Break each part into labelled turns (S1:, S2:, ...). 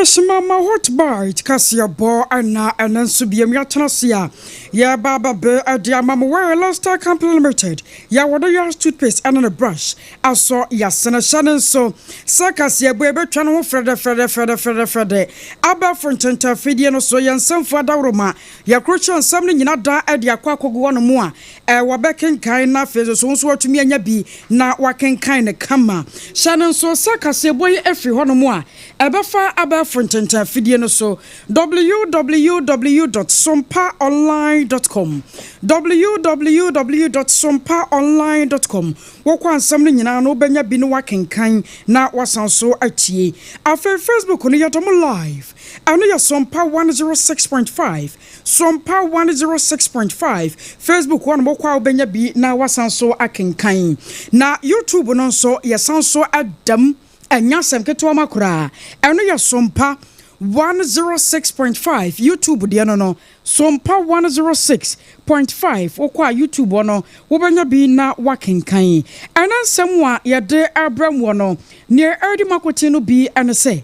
S1: Adehyema ma Hot Bite kaseɛbɔ ɛna ɛno nso biam yɛatena ase a yɛba abɛbɛ de ama mo wɔ Lester Company Limited yɛ wɔde yɛ toothpaste ɛne ne brush asɔ yɛasene hyɛ ne nso sɛ kaseɛbɔ yɛbɛtwa no ho frɛdɛfrɛdɛfrɛdɛfrɛdɛ abɛfo ntɛntɛfidie no so yɛn nsɛmfo adaworoma yɛkorokyerɛ nsɛm no nyina da de akɔ akɔgu hɔ no mu a wɔbɛkenkan na afei nso nso watumi anya bi na wakenkan ne kama. Hyɛ no nso sɛ kaseɛbɔ yi afiri hɔ no mu a ɛbɛfa abɛɛfo ntɛntɛfidie no so www.sompaonline.com, www.sompaonline.com. Wɔkɔ ansɛm no nyinaa no wobɛnya bi no wakenkan na wasan so atie. Afei Facebook no yɛdɔ mo live, ɛno yɛ Sompa 106.5, Sompa 106.5 Facebook hɔ no mokɔ a wobɛnya bi na wasan so akenkan. Na YouTube no nso yɛsan so adam, ɛnya asɛm ketewa ma koraa. Ɛno yɛ Sompa 106.5 YouTube deɛ no Sompa 106.5. Wokɔ a YouTube hɔ no wobɛnya bi na wakenkan. Ɛna nsɛm a yɛde abrɛ mu no, neɛ ɛredi mu akoten no bi ɛne sɛ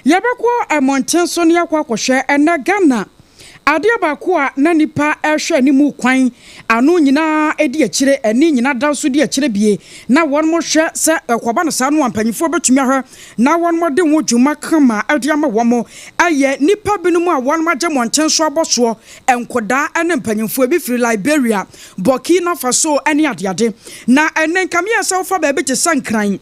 S1: yɛbɛkɔ mmɔnten so ne yɛakɔ akɔhwɛ ɛnɛ Ghana adeɛ baako a na nipa ɛhwɛ anim kwan ano nyinaa di akyire, ani nyinaa da nso di akyire bie na wɔn mo hwɛ sɛ ɛkɔba no saa no a mpanyinfoɔ bɛtumi ahwɛ na wɔn mo de ho dwuma kama ɛde ama wɔn. Ɛyɛ nipa binom a wɔn agye mmɔnten so abɔ soɔ, nkɔdaa ne mpanyinfoɔ ebi firi Liberia, Burkina Faso ne adeade. Na ɛnɛ nkamea sɛ wofa baabi te sɛ Nkran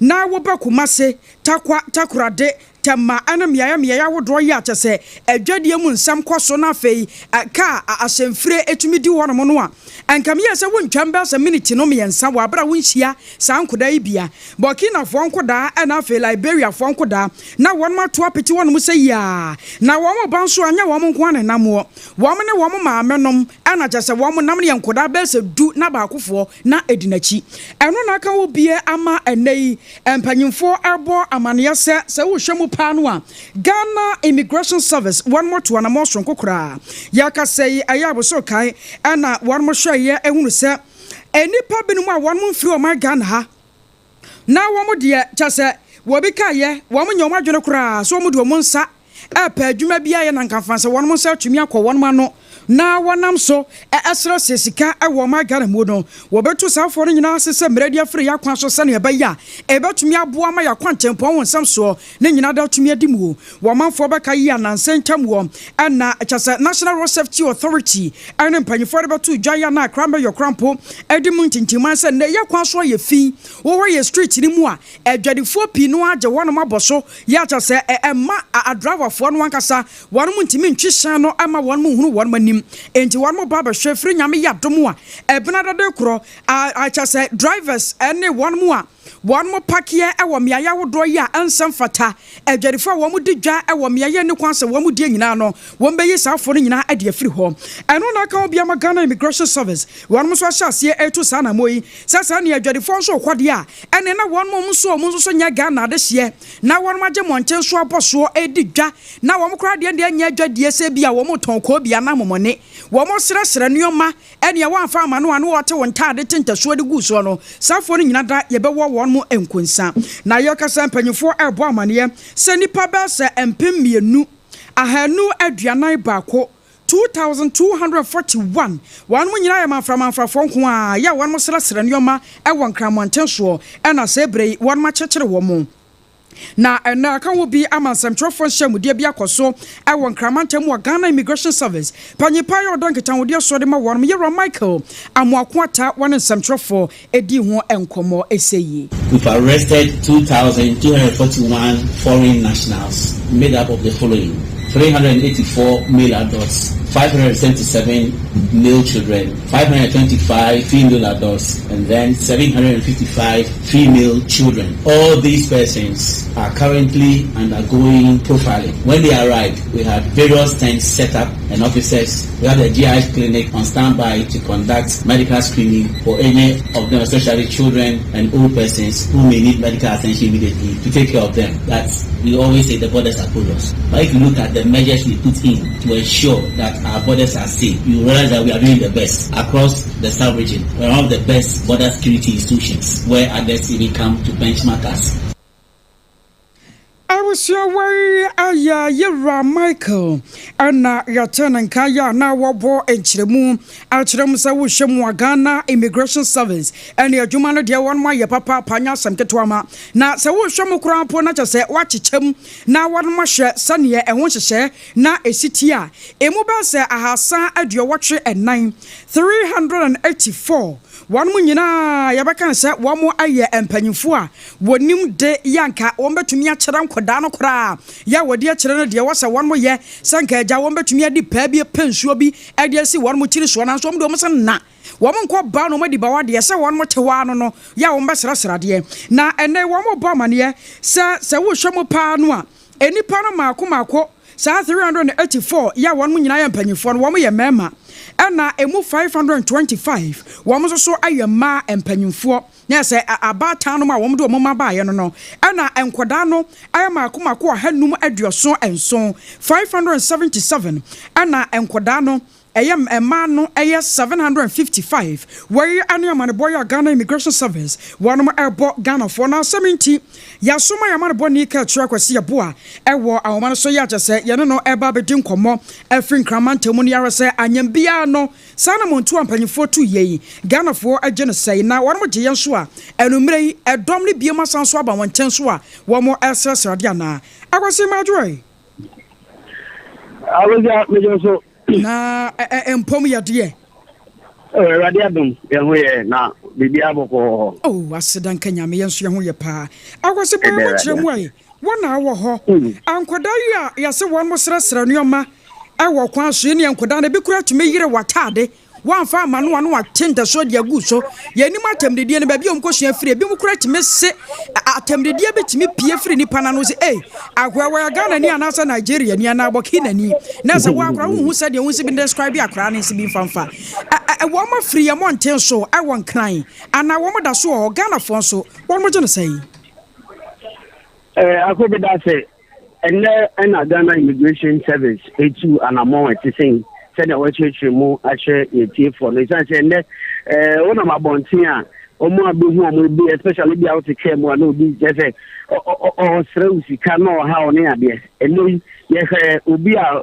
S1: na wɔba Kumase, Takwa, Takorade, Tɛma ɛne mmeaeɛ mmeaeɛ ahodoɔ yi akyɛ sɛ adwadie mu nsɛm kɔ so no, afei kaa ahyɛmfire etumi di hɔnom no a, nkamea sɛ wontwam bɛɛ sɛ miniti no 3 wɔ abere a wonhyia saa nkodaa yi bia Burkinafoɔ nkodaa ɛna afei Liberiafoɔ nkodaa na wɔn ato apete wɔnom sɛ yia. Na wɔn ba nso anyɛ wɔn nko ara nenam wɔ wɔn ne wɔn maame nom, ɛna kyɛ sɛ wɔn nam ne yɛ nkodaa bɛɛ sɛ 10 na baakofoɔ na edi n'akyi. Ɛno na aka wo bie ama ɛnɛ yi mpanyinfoɔ ɛbɔ amaneɛ sɛ wohwɛ mu paa no a, Ghana Immigration Service wɔn mo to anamɔ sonko koraa. Yɛakasa yi, ɛyɛ aboso kan ɛna wɔn mo hwɛ yɛ ehunu sɛ nnipa binom a wɔn mo mfiri ɔman Ghana ha na wɔn deɛ kyɛ sɛ wɔbi ka yɛ wɔn nyɛ wɔn adwene koraa so wɔn de wɔn nsa ɛpɛ adwuma bi ayɛ na nkamfa sɛ wɔn nsa atumi akɔ wɔn ano na wɔnam so ɛsrɛ sɛ sika ɛwɔ ɔman Ghana mu no, wɔbɛtu saa afoɔ no nyinaa ase sɛ mmerɛ de afiri yɛ akwan so sɛnea ɛbɛyɛ a ɛbɛtumi aboa ma yɛakɔ ntempɔn wɔ nsɛm soɔ ne nyinaa da atumi adi mu. Wɔmanfoɔ bɛka yi anansɛ ntam wɔ ɛna kyɛ sɛ National Road Safety Authority ɛne mpanyinfoɔ de bɛto dwa yɛ na akra mbɛyɛ kora mpo ɛde mu ntintiman sɛ nnɛ yɛ kwan so ayɛ fi. Wɔwɔ yɛ street no mu a adwadifoɔ pii no agye wɔnom abɔ so yɛ akyɛ sɛ ɛma adrawafoɔ no ankasa wɔn mu ntumi ntwi hyɛn no ama wɔn mu hunu wɔn anim. Enti wɔn mo ba abɛhwɛ firi Nyame yɛ adom a ɛbena dade korɔ akyɛ sɛ drivers ɛne wɔn mu a wɔn mo pakeɛ ɛwɔ mmeaeɛ ahodoɔ yi a ɛnsɛm fata, adwadifoɔ a wɔn di dwa ɛwɔ mmeaeɛ ne kwan sɛ wɔn die nyinaa no, wɔn bɛyi saa afoɔ no nyinaa ɛde afiri hɔ. Ɛno na aka ho bi ama Ghana Immigration Service wɔn nso ahyɛ aseɛ ɛretu saa anamɔ yi sɛ saa nea adwadifoɔ nso kɔ deɛ a ɛne na wɔn mo nso wɔn nso so nyɛ Ghana adehyeɛ na wɔn agye mmɔnten so abɔ soɔ ɛredi dwa na wɔn koraa deɛ nyɛ adwadie sɛ bi a wɔn tɔn koobi anaa mɔmɔne, wɔn srɛsrɛ nneɛma ɛnea wɔamfa ama no a no wɔte wɔn ntaade te ntasuo de gu soɔ no, saafoɔ no nyinaa da yɛbɛwɔ wɔn mo nkonsa. Na yɛkasa mpanyinfoɔ ɛrebɔ amaneɛ sɛ nipa bɛɛ sɛ 2,241, 2241, wɔn mo nyinaa yɛ manframanfrafoɔ nko a yɛ a wɔn mo srɛsrɛ nneɛma ɛwɔ nkramoanten soɔ, ɛna sɛ ebere yi wɔn mo akyekyere wɔn mo. Na ɛnna aka ho bi ama nsɛmtwerɛfoɔ nhyɛmudeɛ bi akɔ so ɛwɔ Nkramantam wɔ Ghana Immigration Service panyipa yɛ ɔdɔ nkitahodeɛ soɔ de ma wɔn, yɛwura Michael Amoako Ata, wɔne nsɛmtwerɛfoɔ edi ho nkɔmmɔ ɛsɛ yie.
S2: We've arrested 2,241 foreign nationals made up of the following: 384 male adults, 577 male children, 525 female adults, and then 755 female children. All these persons are currently undergoing profiling. When they arrived, we had various tents set up and officers. We have the GI clinic on standby to conduct medical screening for any of them, especially children and old persons who may need medical attention immediately, to take care of them. That's we always say the borders are porous. But if you look at the measures we put in to ensure that our borders are safe, you realize that we are doing the best across the sub region. We're one of the best border security institutions where others even come to benchmark us.
S1: Abusua wei ayɛ Yewura Michael ɛna yɛte ne nka yɛ a na wɔbɔ nkyerɛmu akyerɛ mu sɛ wohyɛ mu a Ghana Immigration Service ɛne adwuma no deɛ wɔn ayɛ papaapa, nyɛ asɛm ketewa ma. Na sɛ wohwɛ mu koraa mpo na kyɛ sɛ woakyekyɛm na wɔn ahyɛ sɛneɛ ɛho nhyehyɛ na ɛsi ti a, ɛmu bɛyɛ sɛ 384, 384. Wɔn mu nyinaa yɛbɛka sɛ wɔn ayɛ mpanyinfoɔ a wɔnim de yanka wɔn bɛtumi akyerɛ nkɔdaa no koraa yɛ a wɔde akyerɛ no deɛ wɔsɛ wɔn yɛ sɛ nka agya wɔn bɛtumi adi pɛɛ bi pɛ nsuo bi ɛde asi wɔn mo tiri soɔ, nanso wɔn de wɔn sɛ na wɔn nkɔ baa na wɔn adi bawa deɛ sɛ wɔn te hɔ ano no yɛ a wɔn bɛsrɛsrɛ adeɛ. Na ɛnɛ wɔn bɔ amaneɛ sɛ wohwɛ mu paa no a, nnipa no maako maako saa 384 yɛ a wɔn nyinaa yɛ mpanyinfoɔ no, wɔn yɛ mmarima, ɛna emu 525 wɔn nso so ayɛ mmaa mpanyinfoɔ, na sɛ abaatan no mu a wɔn de wɔn mma baeɛ no, ɛna nkwadaa no ayɛ maako maako 577, 577, ɛna nkwadaa no ɛyɛ mmaa no ɛyɛ 755. Wɔyi ane amanebɔ yɛ Ghana Immigration Service wɔnom ɛbɔ Ghanafoɔ. Na asɛm nti yɛasoma yɛ amanebɔ ni ka kyerɛ Kwasi Yɛboa ɛwɔ ahoma no so yɛ akyɛ sɛ yɛne no ɛba abɛdi nkɔmmɔ ɛfiri Nkrama ntamu no, yɛahwɛ sɛ anyam biara no saa na monto a mpanyimfoɔ tu yɛ yi, Ghanafoɔ agye no sɛe na wɔnom gye yɛn so a anummerɛ yi ɛdɔm no biom asan so aba wɔn nkyɛn so a wɔn ɛsrɛsrɛ adeɛ anaa. Akwasi, madwoe.
S3: Awogya megye so.
S1: Na mpɔm yɛ deɛ?
S3: Awurade adom, yɛn ho yɛ na biribiara bɔkɔ wɔ hɔ.
S1: Oh, aseda nka Nyame, yɛn nso yɛn ho yɛ paa. Akwasi, bɔ yɛn kyerɛ mu ayi wɔn a wɔ hɔ nkwadaa yi a yɛsɛ wɔn mo srɛsrɛ nneɛma ɛwɔ kwan so yi ne nkwadaa no ebi kura tumi yere w'ataade wɔamfa ama no ano ate ntɛsoɔ de agu so. Yɛnim atɛmdidie no baabi a wɔnkɔsua firi. Ebi mu kura tumi se atɛmdidie bi tumi pie firi nipa n'ano sɛ, ei, akoa wɔyɛ Ghana ni anaasɛ Nigeria ni anaa Burkina ni, na sɛ wɔakora wohu sɛdeɛ wo nsi bi describe akora ne nsi bi mfamfa wɔn afiri yɛn mmɔnten so ɛwɔ Nkran anaa wɔn da so wɔ hɔ. Ghanafoɔ nso wɔn mo gye no sɛn?
S3: Akɔ bi da sɛ ɛnɛ ɛna Ghana Immigration Service etu anammɔn ɛte sɛn sɛdeɛ wɔakyerɛkyerɛ mu akyerɛ yɛtiefoɔ no, ɛsiane sɛ ɛnɛ wonam abɔnten a wɔn a bɛhu wɔn bi, especially bi a wote kaa mu a na obi kyerɛ sɛ ɔsrɛ wo sika na ɔha wo ne adeɛ. Ɛnɛ yi yɛhwɛ obi a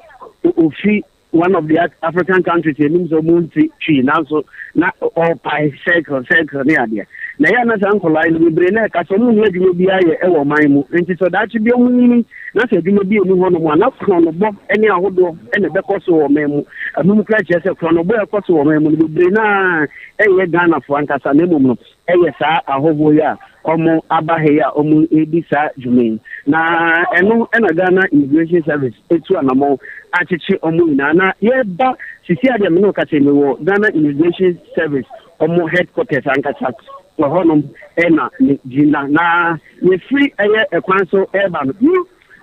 S3: ofi one of the African countries anim sɛ ɔmo nti Twi, nanso na ɔpae circle circle ne adeɛ. Na ɛyɛ na saa nkɔlaa yi bebree na ɛka sɛ ɔmo nni adwuma bi ayɛ ɛwɔ ɔman mu, nti sɛ daakye bi ɔmo nyini na sɛ adwuma bi eni hɔnom a, na korɔnobɔ ne ahodoɔ ɛna ɛbɛkɔ so wɔ ɔman mu. Ɛnum kora kyerɛ sɛ korɔnobɔ a ɛkɔ so wɔ ɔman mu no bebree naa ɛyɛ Ghanafoɔ ankasa, na mmom no ɛyɛ saa ahɔhoɔ yi a ɔmo aba ha yi a ɔmo edi saa dwuma yi. Na ɛno ɛna Ghana Immigration Service etu anamɔ akyekye ɔmo nyinaa. Na yɛba sisi adeɛ mi na ɔka kyerɛ mi wɔ Ghana Immigration Service ɔmo headquarters ankasa wɔ hɔnom ɛna ne gyina. Na yɛfiri ɛyɛ ɛkwan so ɛɛba no,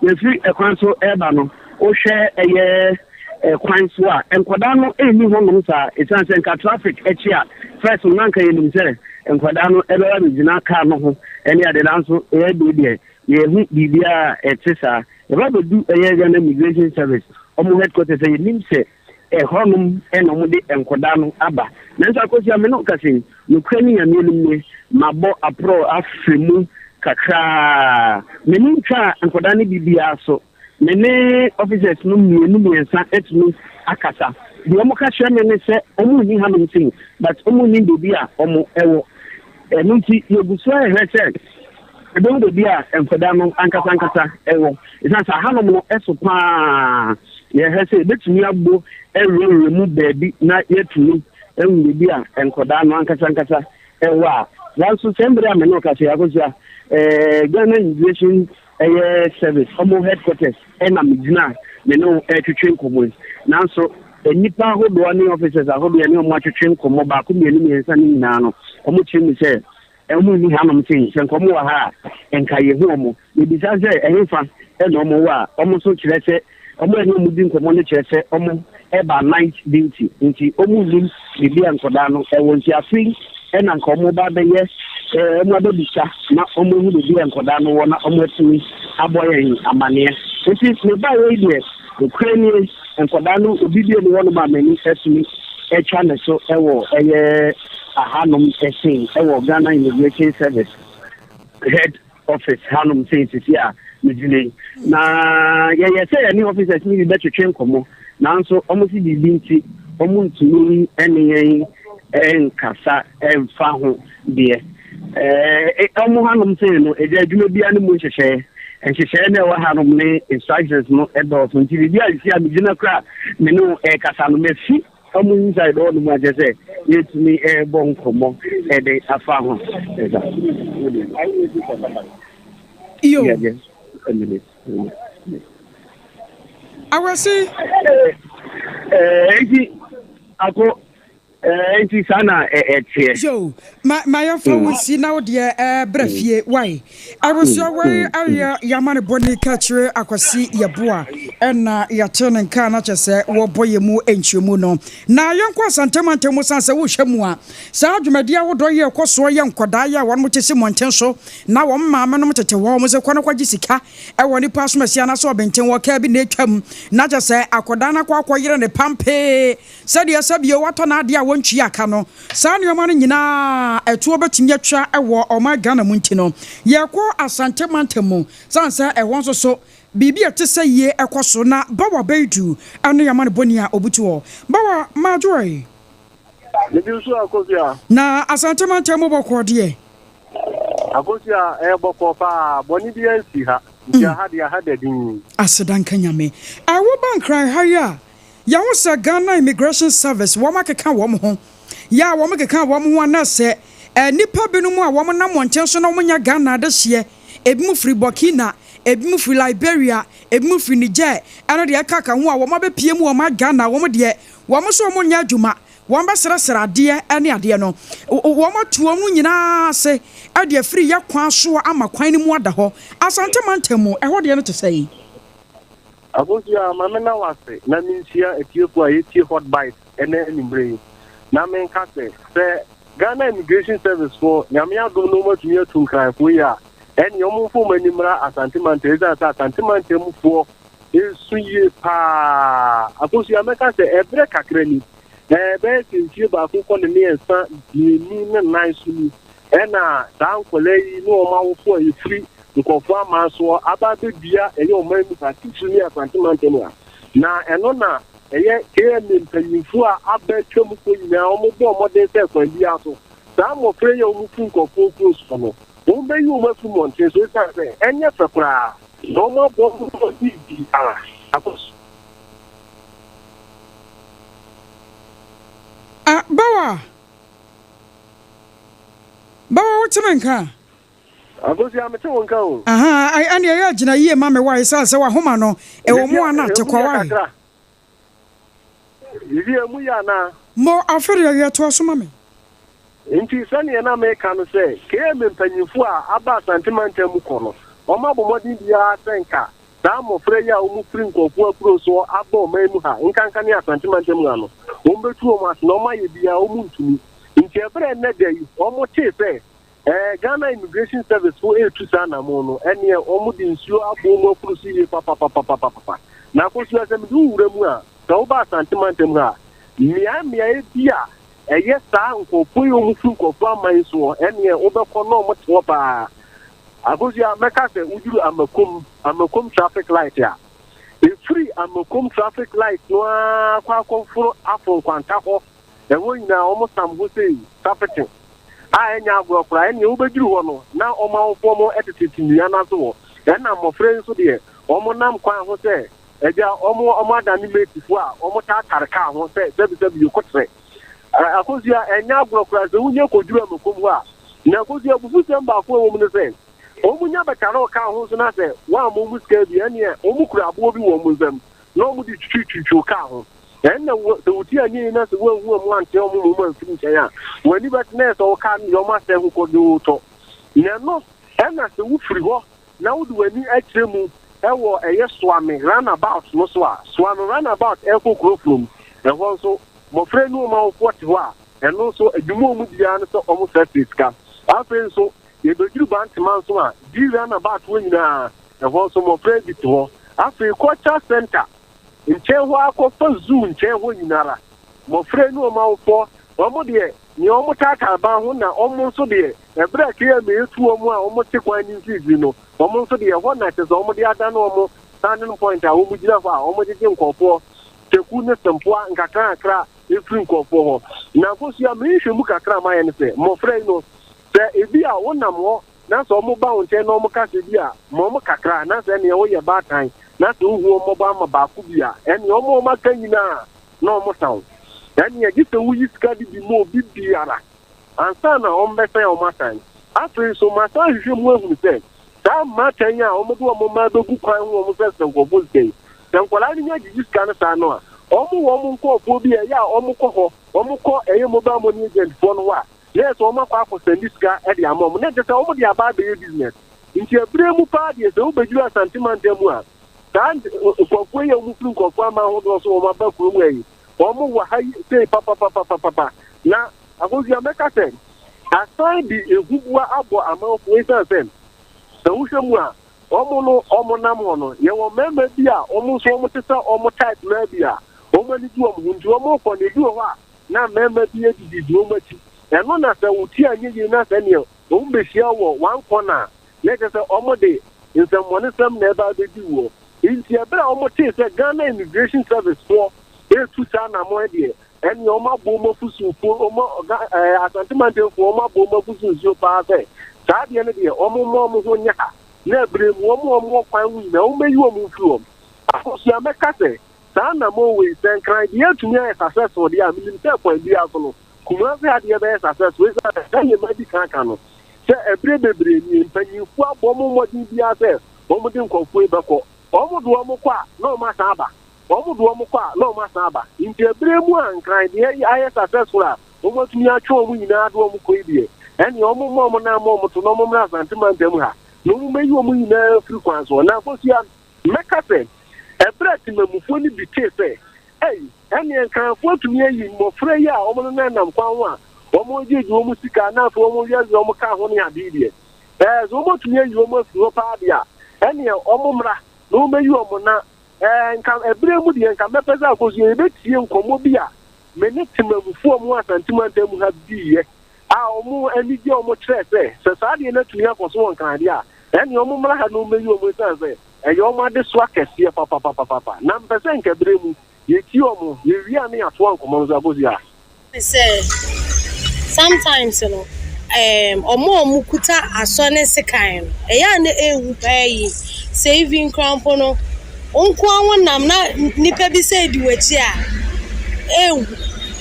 S3: yɛfiri ɛkwan so ɛɛba no, wohwɛ ɛyɛ ɛkwan so a, nkwadaa no ɛnni hɔnom saa, ɛsiane sɛ nka traffic akyi a first no nanka yɛnim sɛ nkwadaa no ɛbɛba bɛgyina kaa no ho ɛne ade, nanso ɛyɛ deɛ yɛhu biribiara a ɛte saa. Yɛba bɛdu ɛyɛ Ghana Immigration Service ɔmo headquarters a yɛnim sɛ ɛhɔnom ɛna ɔmo de nkwadaa no aba, nanso akɔsi ame no kasa yi, nokura ne Nyame anim nie, mabɔ aporɔ afiri mu kakraa, m'ani ntwa nkwadaa no biribiara so. Me ne officers no mmienu mmiɛnsa atumi akasa. Deɛ ɔmo ka kyerɛ me ne sɛ ɔmo nni hanom sei, but ɔmo nni baabi a ɔmo ɛwɔ. Ɛno nti yɛgu so ɛhwɛ sɛ ɛbɛhu baabi a nkwadaa no ankasa ankasa ɛwɔ, ɛsiane sɛ hanom no ɛso paa. Yɛhwɛ sɛ yɛbɛtumi abɔ awurawura mu baabi na yɛatumi ahu baabi a nkwadaa no ankasa ankasa ɛwɔ a. Nanso sɛ mmerɛ a me ne ɔka sɛ akɔsia Ghana Immigration ɛyɛ Service ɔmo headquarters ɛna megyina me ne wo ɛretwetwe nkɔmmɔ yi, nanso nnipa ahodoɔ ne officers ahodoɔ ne ɔmo atwetwe nkɔmmɔ baako mmienu mmiɛnsa no nyinaa no, ɔmo kyerɛ mu sɛ ɔmo nni hanom sei. Sɛ nkɔmmɔ wɔ ha a, nka yɛhu ɔmo. Yɛbisa sɛ ɛhefa ɛna ɔmo wɔ a, ɔmo nso kyerɛ sɛ ɔmo ɛne ɔmo di nkɔmmɔ no kyerɛ sɛ ɔmo ɛba night duty, nti ɔmo nnim biribi a nkɔdaa no ɛwɔ. Nti afei ɛna nka ɔmo ba bɛyɛ ɔmo abɛbisa na ɔmo ehu biribi a nkɔdaa no wɔ na ɔmo atumi abɔ yɛn amaneɛ. Nti meba yɛ yi deɛ, okura nie, nkɔdaa no obi bi eni hɔnom a m'ani atumi atwa ne so ɛwɔ ɛyɛ ahanom ɛsen ɛwɔ Ghana Immigration Service head office hanom sɛ sisi a. megyina yi. Na yɛyɛ sɛ yɛne officers no bi bɛtwetwe nkɔmmɔ, nanso wɔn se biribi nti wɔn ntumi ne yɛn nkasa mfa ho deɛ. Ɛɛ wɔn hanom sei no, ɛgya adwuma biara no mu nhyehyɛeɛ. Nhyehyɛeɛ no ɛwɔ hanom ne instructions no ɛdɔɔso nti biribi a nsi a megyina kora me ne wo ɛrekasa no mafi wɔn inside hɔ nom akyɛ sɛ yɛtumi ɛrebɔ nkɔmmɔ ɛde afa ho. Ɛsa.
S1: Yo.
S3: Yeah, just a minute.
S1: Awɛsi.
S3: Ɛɛ nti ako ɛɛ nti saa na ɛteɛ.
S1: Yo, ma ma yɛmfa wo nsi na wo deɛ ɛɛ brɛ fie wae. Abusua wei ayɛ yɛama ne bɔne ka kyerɛ Akwasi Yeboah ɛna yɛate ne nka na kyɛ sɛ wɔbɔ yɛ mu nkyerɛmu no. Na yɛnkɔ Asante mantam mu sane sɛ wohwɛ mu a saa dwumadi ahodoɔ yi ɛkɔ soɔ yɛ nkɔdaa yi a wɔn te si mmɔnten so na wɔn maame nom tete hɔ wɔn sɛ kɔ no kɔgye sika ɛwɔ nipa asomasi anaasɛ ɔbɛnten wɔ kaa bi na atwam na kyɛ sɛ akɔdaa no akɔ akɔyere ne pampee Sɛdeɛ sɛ bio watɔ n'adeɛ a wɔntua ka no, saa nnoɔma no nyinaa ɛtoɔ bɛtumi atwa wɔ ɔman Ghana mu nti no, yɛrekɔ Asante mantam mu sane sɛ ɛhɔ nso so biribi a ɛte sɛ yie ɛkɔ so na Bawa Baidu ne amanebɔni a ɔbutu hɔ. Bawa Madwoe.
S4: Medi nso Akosua.
S1: Na Asante mantam mu bɔkɔɔ deɛ?
S4: Akosua, ɛyɛ bɔkɔɔ paa, bɔne biara nsi ha, nti aha deɛ aha da dinn.
S1: Aseda nka Nyame. Ɛwo ba Nkran ha yi a, Yɛahu sɛ Ghana Immigration Service wɔn akeka wɔn ho. Yɛ a wɔn keka wɔn ho a na sɛ nnipa binom a wɔn nam mmɔnten so na wɔn nyɛ Ghana adehyeɛ, ebinom firi Burkina, ebinom firi Liberia, ebinom firi Niger ɛne deɛ ɛkaka ho a wɔn abɛpie mu wɔ ɔman Ghana wɔn deɛ wɔn nso wɔn nyɛ adwuma, wɔn bɛsrɛsrɛ adeɛ ne adeɛ no wɔn atu wɔn nyinaa ase de afiri yɛ kwan soɔ ama kwan no mu ada hɔ. Asante mantam mu ɛhɔ deɛ no te sɛn?
S4: Akosua, ma menna wo ase na menhyia atiefo a yɛtie Hot Bites ɛnɛ anwummere yi, na menka sɛ, sɛ Ghana Immigration Service foɔ, Nyame adom na wɔatumi atu Nkranfoɔ yi a, ɛneɛ wɔmfa wɔn ani mmra Asante Mantam, ɛsiane sɛ Asante Mantam foɔ ɛresu yie paa. Akosua, mɛka sɛ ɛberɛ kakra ni, ɛbɛyɛ sɛ mfie baako kɔ ne mmiɛnsa, mmienu ne nnan so ni, Ɛna saa nkwadaa yi ne wɔn awofoɔ a yɛfiri nkurɔfoɔ aman soɔ aba abɛdua ɛyɛ ɔman mu ha, titiri ne Asante mantam ha. Na ɛno na ɛyɛ KMA mpanyinfoɔ a aba atwa mu kɔ nyinaa wɔn bɔɔ mmɔden sɛ kwan biara so saa mmɔfra yi a wɔn firi nkurɔfoɔ kuro soɔ no wɔn bɛyi wɔn afiri mmɔnten so ɛsiane sɛ ɛnyɛ fɛ koraa na wɔn abɔ wɔn mmɔden biara akɔ so.
S1: Ah, Bawa! Bawa wo te me nka a?
S4: Akosua mete wo nka o.
S1: Ahaa ai ɛne ɛyɛ agyina yie ma me wae sane sɛ wahoma no ɛwɔ mu a na te kwa wae.
S4: Bibi emu yɛ anaa?
S1: Mo afe deɛ yɛ toa so ma me.
S4: Nti sɛdeɛ na meka no sɛ KMA mpanyinfoɔ a aba Asante mantam mu kɔ no wɔn abɔ mmɔden biara sɛ nka Saa mmɔfra yi a wɔfiri nkurɔfoɔ akuro soɔ aba ɔman mu ha, nkanka ne Asante mantam ha no, wɔbɛtu wɔn ase na wɔayɛ biara wɔntumi. Nti ɛberɛ a ɛnnɛ da yi wɔtee sɛ eh, Ghana Immigration Service foɔ ɛretu saa anamon no, ɛneɛ wɔde nsuo abɔ wɔn afuru so yie papapapapapa. Na Akosua, sɛ mede wo wura mu a, sɛ woba Asante mantam ha a, mmeae mmeaeɛ bi a ɛyɛ saa nkurɔfoɔ yi a wɔfiri nkurɔfoɔ aman soɔ, ɛneɛ wobɛkɔ na wɔte hɔ paa. Akosua, mɛka sɛ woduru Amakom, Amakom traffic light a, ɛfiri Amakom traffic light no ara kɔ akɔforo Afo Nkwanta hɔ, ɛhɔ nyinaa wɔn sam hɔ sei, sapete, a ɛnyɛ agorɔ koraa, ɛnneɛ wobɛduru hɔ no na wɔn awofoɔ mo tetetete nnua no ase hɔ, ɛnna mmɔfra yi nso deɛ wɔn nam kwan ho sɛ agya wɔn wɔn adane matefoɔ a wɔn taatare kaa ho sɛ sɛbisɛbi yokotrɛ. Akosua, ɛnyɛ agorɔ koraa sɛ wonya kɔduru Amakom hɔ a. Na Akosua, abufusɛm baako a ɛwɔ mu ne sɛ, wɔn nya bɛtare ɔkaa ho nso na sɛ wɔamma wɔn sika bi a, ɛnneɛ wɔn kura aboɔ bi wɔ wɔn nsam na wɔn de twitwitwitwi kaa ho. Ɛnna sɛ wo ti anyɛ yie na sɛ woanhu wɔn antea wɔn ma wɔn amfiri nkyɛn a, wɔn ani bɛte na ɛyɛ sɛ wo kaa no deɛ wɔn asɛe ho kɔdoo tɔ. Na ɛno ɛna sɛ wofiri hɔ na wode w'ani akyerɛ mu wɔ ɛyɛ Soame round about no so a, Soame round about ɛrekɔ Kurofrom, ɛhɔ nso mmɔfra yi ne wɔn awofoɔ te hɔ a, ɛno nso adwuma a wɔn di ara ne sɛ wɔsrɛsrɛ sika. Afei nso yɛbɛduru Bantama nso a, G round about hɔ nyinaa, ɛhɔ nso mmɔfra yi bi te hɔ. Afei Culture Centre nkyɛn hɔ ara kɔfa Zoo nkyɛn hɔ nyinara, mmɔfra yi ne wɔn awofoɔ, wɔn deɛ. nea wɔtaataa ban ho na wɔn nso deɛ, ɛberɛ a KMA retu wɔn a wɔte kwan no mfimfini no, wɔn nso deɛ ɛhɔ na kyerɛ sɛ wɔde adane wɔn standing point a wɔgyina hɔ a wɔgyegye nkurɔfoɔ teku ne sempoa nkakrankakra firi nkurɔfoɔ hɔ. Na Akosua, me nhwɛmu kakra a mayɛ ne sɛ, mmɔfra yi no, sɛ ebi a wonam hɔ na sɛ wɔba wo nkyɛn na wɔka sɛ bi a ma wɔn kakra na sɛ ɛneɛ woyɛ baatan na sɛ wohu wɔn mmɔbɔ ama baako bi a, ɛneɛ wɔn a wɔaka nyinaa na wɔsa wo. Ɛneɛ gye sɛ woyi sika de bi ma obi biara ansa na wɔbɛsan a wɔasan. Afei nso, masan ahwehwɛ mu ahunu sɛ saa mmaatan yi a wɔde wɔn mma bɛgu kwan ho wɔn srɛsrɛ nkurɔfoɔ sika yi, sɛ nkwadaa no nya gyegye sika no saa no a, wɔn wɔ wɔn nkurɔfoɔ bi a ɛyɛ a wɔkɔ hɔ, wɔkɔ ɛyɛ mobile money agent foɔ no hɔ a, na ɛyɛ sɛ wɔakɔ akɔsɛnde sika de ama wɔn, na ɛkyerɛ sɛ wɔde aba abɛyɛ business. Nti ɛberɛ mu paa deɛ sɛ wobɛduru Asante mantam mu a, saa nkurɔfoɔ yi a wɔfiri nkurɔfoɔ aman ahodoɔ so wɔn aba kurom ha yi, wɔn wɔ ha yi sei papapapapapa. Na Akosua mɛka sɛ asan de ehuboa abɔ amanfoɔ esiane sɛ sɛ wohwɛ mu a wɔn no wɔn nam hɔ no yɛwɔ mmarima bi a wɔn nso wɔn te sɛ wɔn type naa bi a wɔn ani gye wɔn ho nti wɔn kɔ na ebi wɔ hɔ a na mmarima bi adididi wɔn akyi ɛno na sɛ wo ti anyɛ yie na sɛ neɛ wɔn bɛhyia wɔ one corner a na kyerɛ sɛ wɔde nsɛmmɔnesɛm na ɛba abɛdi woɔ. Nti ɛberɛ a wɔtee sɛ Ghana Immigration Service foɔ retu saa anammɔn deɛ, ɛnneɛ wɔn abɔ wɔn afusu nsuo, wɔn, Ga, ɛɛ, Asante mantamfoɔ, wɔn abɔ wɔn afusu nsuo paa sɛ, saa adeɛ no deɛ, wɔn mma wɔn ho nyɛ ha, na ɛberɛ mu, wɔn a wɔwɔ kwan ho nyinaa, wɔmmɛyi wɔn mfiri hɔ. Akosua, mɛka sɛ, saa anammɔn wei, sɛ Nkran deɛ atumi ayɛ successful deɛ a, menim sɛ kwan biara so no, Kumasi ha deɛ bɛyɛ successful esiane sɛ sɛdeɛ madi kan aka no sɛ ɛberɛ bebree nie mpanyinfoɔ abɔ wɔn mmɔden biara sɛ wɔn de nkurɔfoɔ yi bɛkɔ. Wɔn de wɔn kɔ a na wɔn asan aba. Wɔn de wɔn kɔ a na wɔn asan aba. Nti ɛberɛ mu a Nkran deɛ ayɛ successful a wɔn atumi atwe wɔn nyinaa de wɔn kɔ yi deɛ ɛneɛ wɔn mma wɔn nan mmɔ wɔn to na wɔn mmra Asante mantam ha na wɔn mmɛyi wɔn nyinaa mfiri kwan soɔ. Na Akosua mɛka sɛ ɛberɛ a temamufoɔ no bi tee sɛ Ei, ɛnneɛ Nkranfoɔ atumi ayi mmɔfra yi a wɔnenam kwan ho a wɔregyegye wɔn sika na afei wɔweawea wɔn kaa ho ne ade yi deɛ, ɛɛ, sɛ wɔatumi ayi wɔn afiri hɔ paa deɛ a, ɛnneɛ wɔmmra na wɔmmɛyi wɔn na, ɛɛ, nka ɛberɛ mu deɛ, nka mɛpɛ sɛ akɔsua yɛbɛtie nkɔmmɔ bi a me ne temamufoɔ a wɔwɔ Asante mantam mu ha diiɛ a wɔn anigyeɛ a wɔkyerɛɛ sɛ, sɛ saa adeɛ no atumi akɔ so wɔ Nkran deɛ a, ɛnneɛ wɔmmra ha na wɔmmɛyi wɔn ɛsiane sɛ Ɛyɛ wɔn adesoa kɛseɛ papapapapa. Na mepɛ sɛ nka berɛ mu, yɛtie wɔn, yɛwie a na yɛatoa nkɔmmɔ no so akɔsi a.
S5: Ne sɛ sometimes no ɛɛm wɔn a wɔkuta asɔ ne sekan no ɛyɛ a na ɛhu paa yi sɛ even koraa mpo no wo nko ara wonam na nipa bi sɛ di w'akyi a ɛhu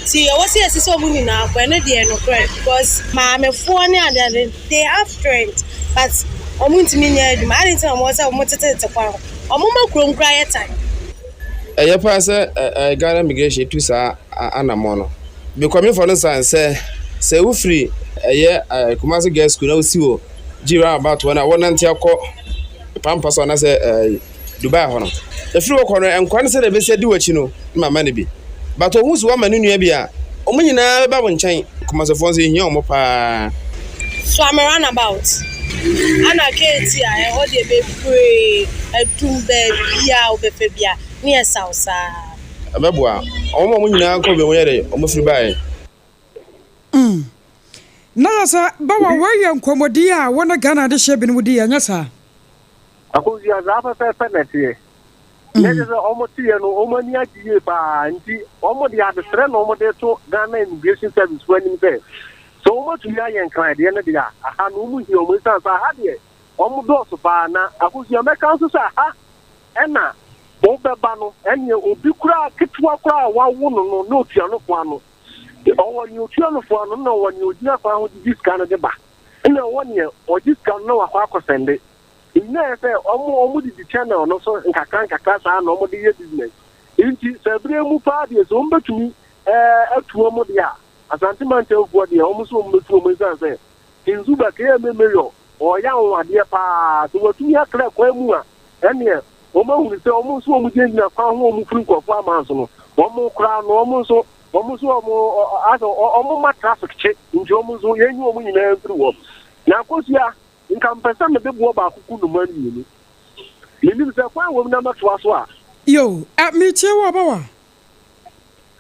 S5: nti ɛwɔ sɛ yɛsesa wɔn nyinaa kɔ ɛno deɛ nokorɛ because maamefoɔ ne adeade They have strength but wɔn ntumi nyɛ adwuma adi nti na wɔn sɛ wɔn tetetete kwan ho wɔn ma kurom koraa yɛ tan.
S6: Ɛyɛ paa sɛ Ghana Immigration tu saa anamɔn no. Because me for no sign sɛ sɛ wofiri ɛyɛ Kumasi Girls School na wosi wɔ G roundabout hɔ na wɔnante akɔ Pampa so anaasɛ Dubai hɔ no. Ɛfiri hɔ kɔ no, nkwa no sɛdeɛ ɛbɛsi adi w'akyi no, na mama no bi. But ɔhu sɛ woama ne nua bi a, wɔn nyinaa bɛba wo nkyɛn. Kumasefoɔ nso, yɛhia wɔn paa.
S5: Suame runabout ana KT a ɛhɔ deɛ bebree adum baabiaa wobɛfa bia ne yɛ saw saa.
S6: Ɛbɛboa wɔn ma wɔn nyinaa kɔ baabi a wɔyɛ dɛ, wɔfiri baeɛ.
S1: Mm. Na yɛ sɛ, Bawa, wei yɛ nkɔmmɔdi a wo ne Ghana adehyeɛ binom di, ɛnyɛ saa?
S4: Akosua, saa pɛpɛɛpɛ na ɛteɛ. Na ɛkyerɛ sɛ wɔn teɛ no, wɔn ani agye yie paa. Nti wɔn de adesrɛ na wɔn de to Ghana Immigration Service foɔ anim sɛ, sɛ wɔn atumi ayɛ nkran deɛ no deɛ a, aha no wɔn hia wɔn. Esiane sɛ aha deɛ wɔn dɔɔso paa. Na Akosua, mɛka nso sɛ aha ɛna wobɛba no, ɛneɛ obi koraa ketewa koraa a wawo no no na otua no fo ano. Ɔwɔ nea otua no fo ano, na ɔwɔ nea ogyina kwan ho de gye sika no de ba. Nna ɔwɔ neɛ ɔgye sika no na wakɔ akɔsɛnde. Nna ɛyɛ sɛ ɔmo ɔmo didi channel no so nkakra nkakra saa na ɔmo de yɛ business. Nti sɛ berɛ mu paa deɛ sɛ ɔmo bɛtumi ɛɛ atu ɔmo deɛ a, Asante mantamfoɔ deɛ ɔmo nso ɔmo bɛtu ɔmo esiane sɛ Kinzuba KMA Mayor ɔɔyɛ anwanwadeɛ paa. Sɛ watumi akra kwan mu a ɛneɛ ɔmo ahunu sɛ ɔmo nso ɔmo gyinagyina kwan ho a ɔmo firi nkorɔfoɔ aman so no ɔmo koraa no ɔmo nso Wɔn nso wɔn asɛ wɔn ma traffic kye nti wɔn nso yɛnyi wɔn nyinaa mfiri hɔ. Na Akosua, nka mpɛ sɛ mede boɔ baako ku nnomaa mmienu. Menim sɛ kwan wom na mɛtoa so a.
S1: Yo, eh, metie wo ɔbawa.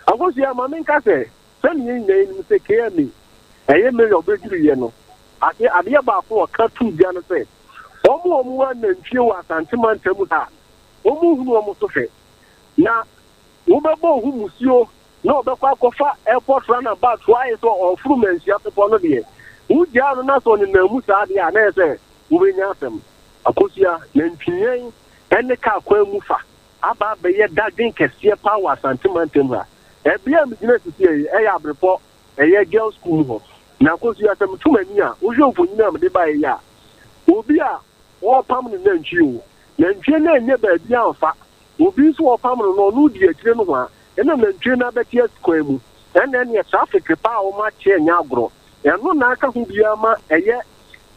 S4: Akosua, ma menka sɛ, sɛnea yɛn nyinaa yɛnim sɛ KMA. Ɛyɛ Mayor bɛduruiɛ no, adeɛ adeɛ baako a ɔka too dwa ne sɛ, wɔn a wɔwɔ anantwie wɔ Asante mantam ha a, wɔnhunu wɔn so hwɛ. Na wobɛbɔ wo ho musuo na ɔbɛkɔ akɔfa airport runabout hɔ ayɛ sɛ ɔreforo Manhyia bepɔ no deɛ, wogyaa no na sɛ ɔnenam mu saa deɛ a, na ɛyɛ sɛ wobɛnya asɛm. Akosua, nantwiyɛn ne kaa kwan mu fa aba abɛyɛ dadwen kɛseɛ paa wɔ Asante mantam ha. Ɛbea a megyina sisiɛ yi, ɛyɛ Abrepɔ, ɛyɛ girls school mu hɔ. Na Akosua, sɛ meto m'ani a, wohwɛ mfonini a mede baeɛ yi a, obi a wɔrepam no nantwie o, nantwie no annya baabi amfa. Obi nso wɔpam no no, ɔno di akyire nohoa, ɛna nantwie no abɛte asi kwan mu. Ɛna ɛneɛ traffic paa a wɔakyɛ nyɛ agorɔ. Ɛno na aka ho biara ma ɛyɛ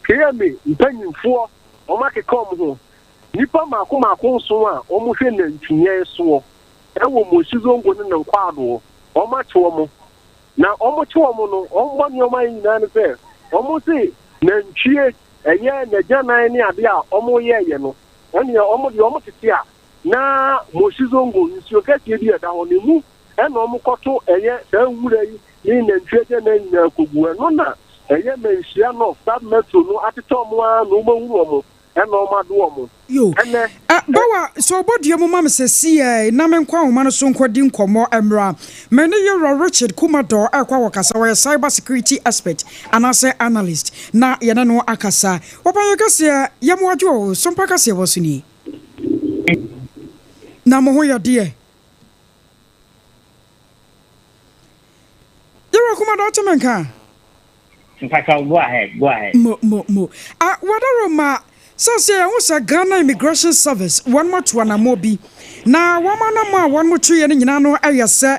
S4: KMA mpanyinfoɔ wɔakeka wɔn ho. Nnipa mmaako mmaako nson a wɔhwɛ nantwinyɛn soɔ wɔ Moshi Zongo ne ne nkwaadoɔ, wɔakye wɔn. Na wɔkye wɔn no, wɔn bɔne a wɔayɛ nyinaa ne sɛ, wɔse nantwie, ɛyɛ n'agyanan ne adeɛ a wɔyɛeɛ no, ɛnneɛ wɔn deɛ wɔtete a, na Moshi Zongo nsuo kɛseɛ bi a ɛda hɔ no, emu na wɔkɔto ɛyɛ saa nwura yi ne nantwie agyanan nyinaa kɔgu. Ɛno na ɛyɛ Manhyia North Sub-Metro no atetɛ wɔn ara na wɔahunu wɔn. Ɛna wɔn ado wɔn.
S1: Yo.
S4: Ɛnɛ.
S1: Eh, Bawa, sɛ ɔbɔ dua mu ma me sɛsiɛ na menkɔ ahoma no so nkɔdi nkɔmmɔ mmra. Me ne Yewura Richard Kumador ɛrekɔ akɔkasa, ɔyɛ cyber security expert anaasɛ analyst, na yɛne no akasa. Wɔpa yɛ kaseɛ, yɛ mo adwo o, Sompa kaseɛ wɔ so nie. Na mo ho yɛ deɛ? Yewura Kumador, wote me nka?
S7: Mpakyɛw go ahead go ahead.
S1: Mo mo mo. Ah Wadaroma, sɛsɛ yɛhu sɛ Ghana Immigration Service wɔnom atu anamɔ bi, na wɔn anamɔ a wɔnom tuiɛ no nyinaa no yɛ sɛ,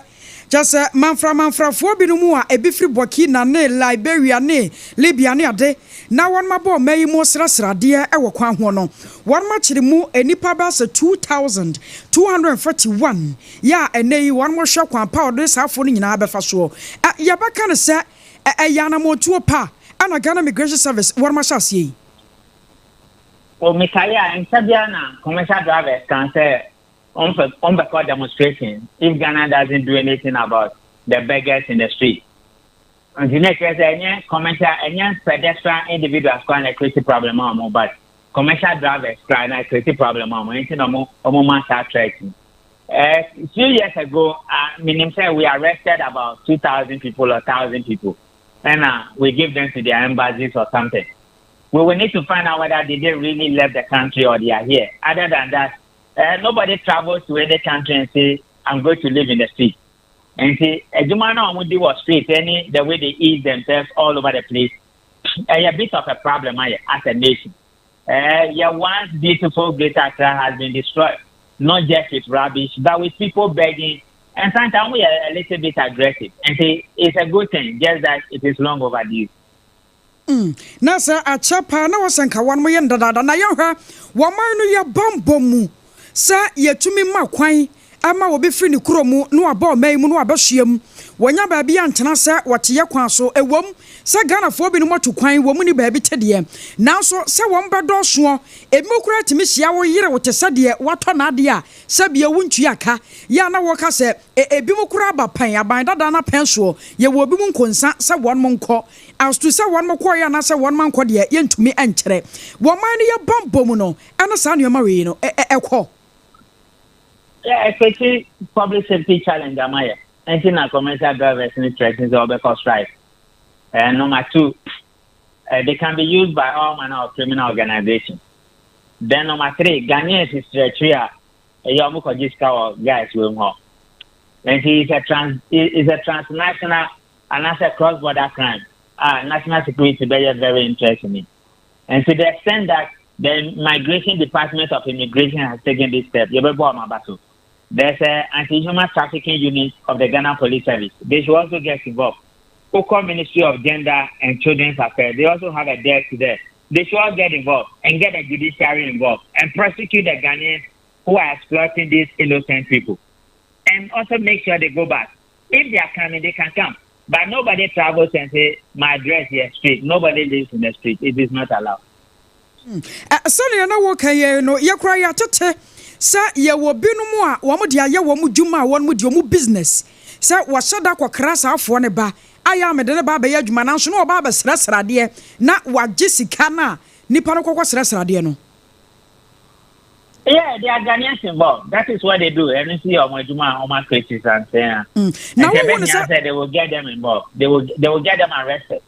S1: kyerɛ sɛ manfra manfrafoɔ binom a ebi firi Burkina ne Liberia ne Libya ne ade na wɔnom abɔ ɔman yi mu srɛsrɛ adeɛ wɔ kwan hoɔ no, wɔnom akyere mu nnipa bɛyɛ sɛ 2,241 yɛ a ɛnnɛ yi wɔnom hwɛ kwan pa a wɔde saa afoɔ no nyinaa bɛfa soɔ. Yɛbɛka no sɛ Ɛyɛ anamɔntuo pa na Ghana Immigration Service wɔnom ahyɛ aseɛ yi.
S7: O mekae a nkyɛ biara na commercial drivers kan sɛ wɔn bɛkɔ demonstration if Ghana doesn't do anything about the beggars in the street. Nti na ɛkyerɛ sɛ ɛnyɛ commercial, ɛnyɛ pedestrian individuals koraa na create problem a wɔn, but commercial drivers koraa na create problem a wɔn, nti na wɔn ma saa threat no. Few years ago, menim sɛ we arrested about 2,000 people or 1,000 people, and we give them to their embassies or something. We will need to find out whether did they really left the country or they are here. Other than that, nobody travels to any country and say, "I'm going to live in the street." And see, adwuma no a wɔn di wɔ street, any the way they eat themselves all over the place, a bit of a problem as a nation. Your once beautiful Greater Accra has been destroyed, not just with rubbish, but with people begging. And sometimes we are a little bit aggressive. And say it's a good thing, just that it is long overdue.
S1: Na sɛ akyɛ paa na wɔsɛ nka wɔn yɛ ndadaada na yɛhwɛ wɔn no yɛ bambɔ mu sɛ yɛtumi ma kwan ama obi firi ne kuro mu na waba ɔman yi mu na wabɛhyia mu, wɔnya baabi antena sɛ wɔte yɛ kwan so. Ɛwom sɛ Ghanafoɔ binom atu kwan wɔ mu ne baabi te deɛ, nanso sɛ wɔn bɛdɔɔsoɔ, ebi mu koraa tumi hyia wo yere wo te sɛ deɛ watɔ n'adeɛ a sɛbea wontua ka yɛ a na wɔka sɛ ebi mu koraa aba pan aban dada no apɛn soɔ. Yɛwɔ obi mu nkonsa sɛ wɔn mo nkɔ. As to sɛ wɔn mo kɔɔeɛ anaasɛ wɔn mo ankɔ deɛ, yɛntumi nkyerɛ. Wɔn man no yɛ bambɔ mu no, ɛne saa nneɛma wei no ɛkɔ.
S7: Yeah, ɛkɛkyi public safety challenge ama yɛ. Nti na commercial drivers ni threaten sɛ ɔbɛkɔ strike. Number two, they can be used by all manner of criminal organizations. Then number three, Ghanaians srɛkyerɛ a ɛyɛ ɔmo kɔgye sika wɔ guys wɔ mu hɔ. Nti it's a transnational anaasɛ cross border crime a national security bɛyɛ very interesting in. And to the extent that the Migration Department of Immigration has taken this step, yɛbɛbɔ ɔmo aba so. There's a anti-human trafficking unit of the Ghana Police Service. They should also get involved. Oko Ministry of Gender and Children's Affairs, they also have a desk there. They should all get involved and get the judiciary involved and prosecute the Ghanaians who are exploiting these innocent people. And also make sure they go back. If they are coming, they can come. But nobody travels and say, "My address here, street." Nobody lives in the street. It is not allowed.
S1: Sɛnea na wɔka yɛn no, yɛkora yɛatete sɛ yɛwɔ binom a wɔn de ayɛ wɔn dwuma a wɔn de wɔn business sɛ wɔhyɛ da kɔkra saafoɔ ne ba. Ayɛ a mede no ba abɛyɛ adwuma nanso na ɔba abɛsrɛsrɛ adeɛ na wagye sika no a nipa no kɔkɔ srɛsrɛ adeɛ no.
S7: Yeah, there are Ghanaians involved. That is what they do. And you see, ɔmo adwuma a ɔmo akrechi santen a.
S1: Na wohu no sɛ
S7: they will get them involved. They will get them arrested.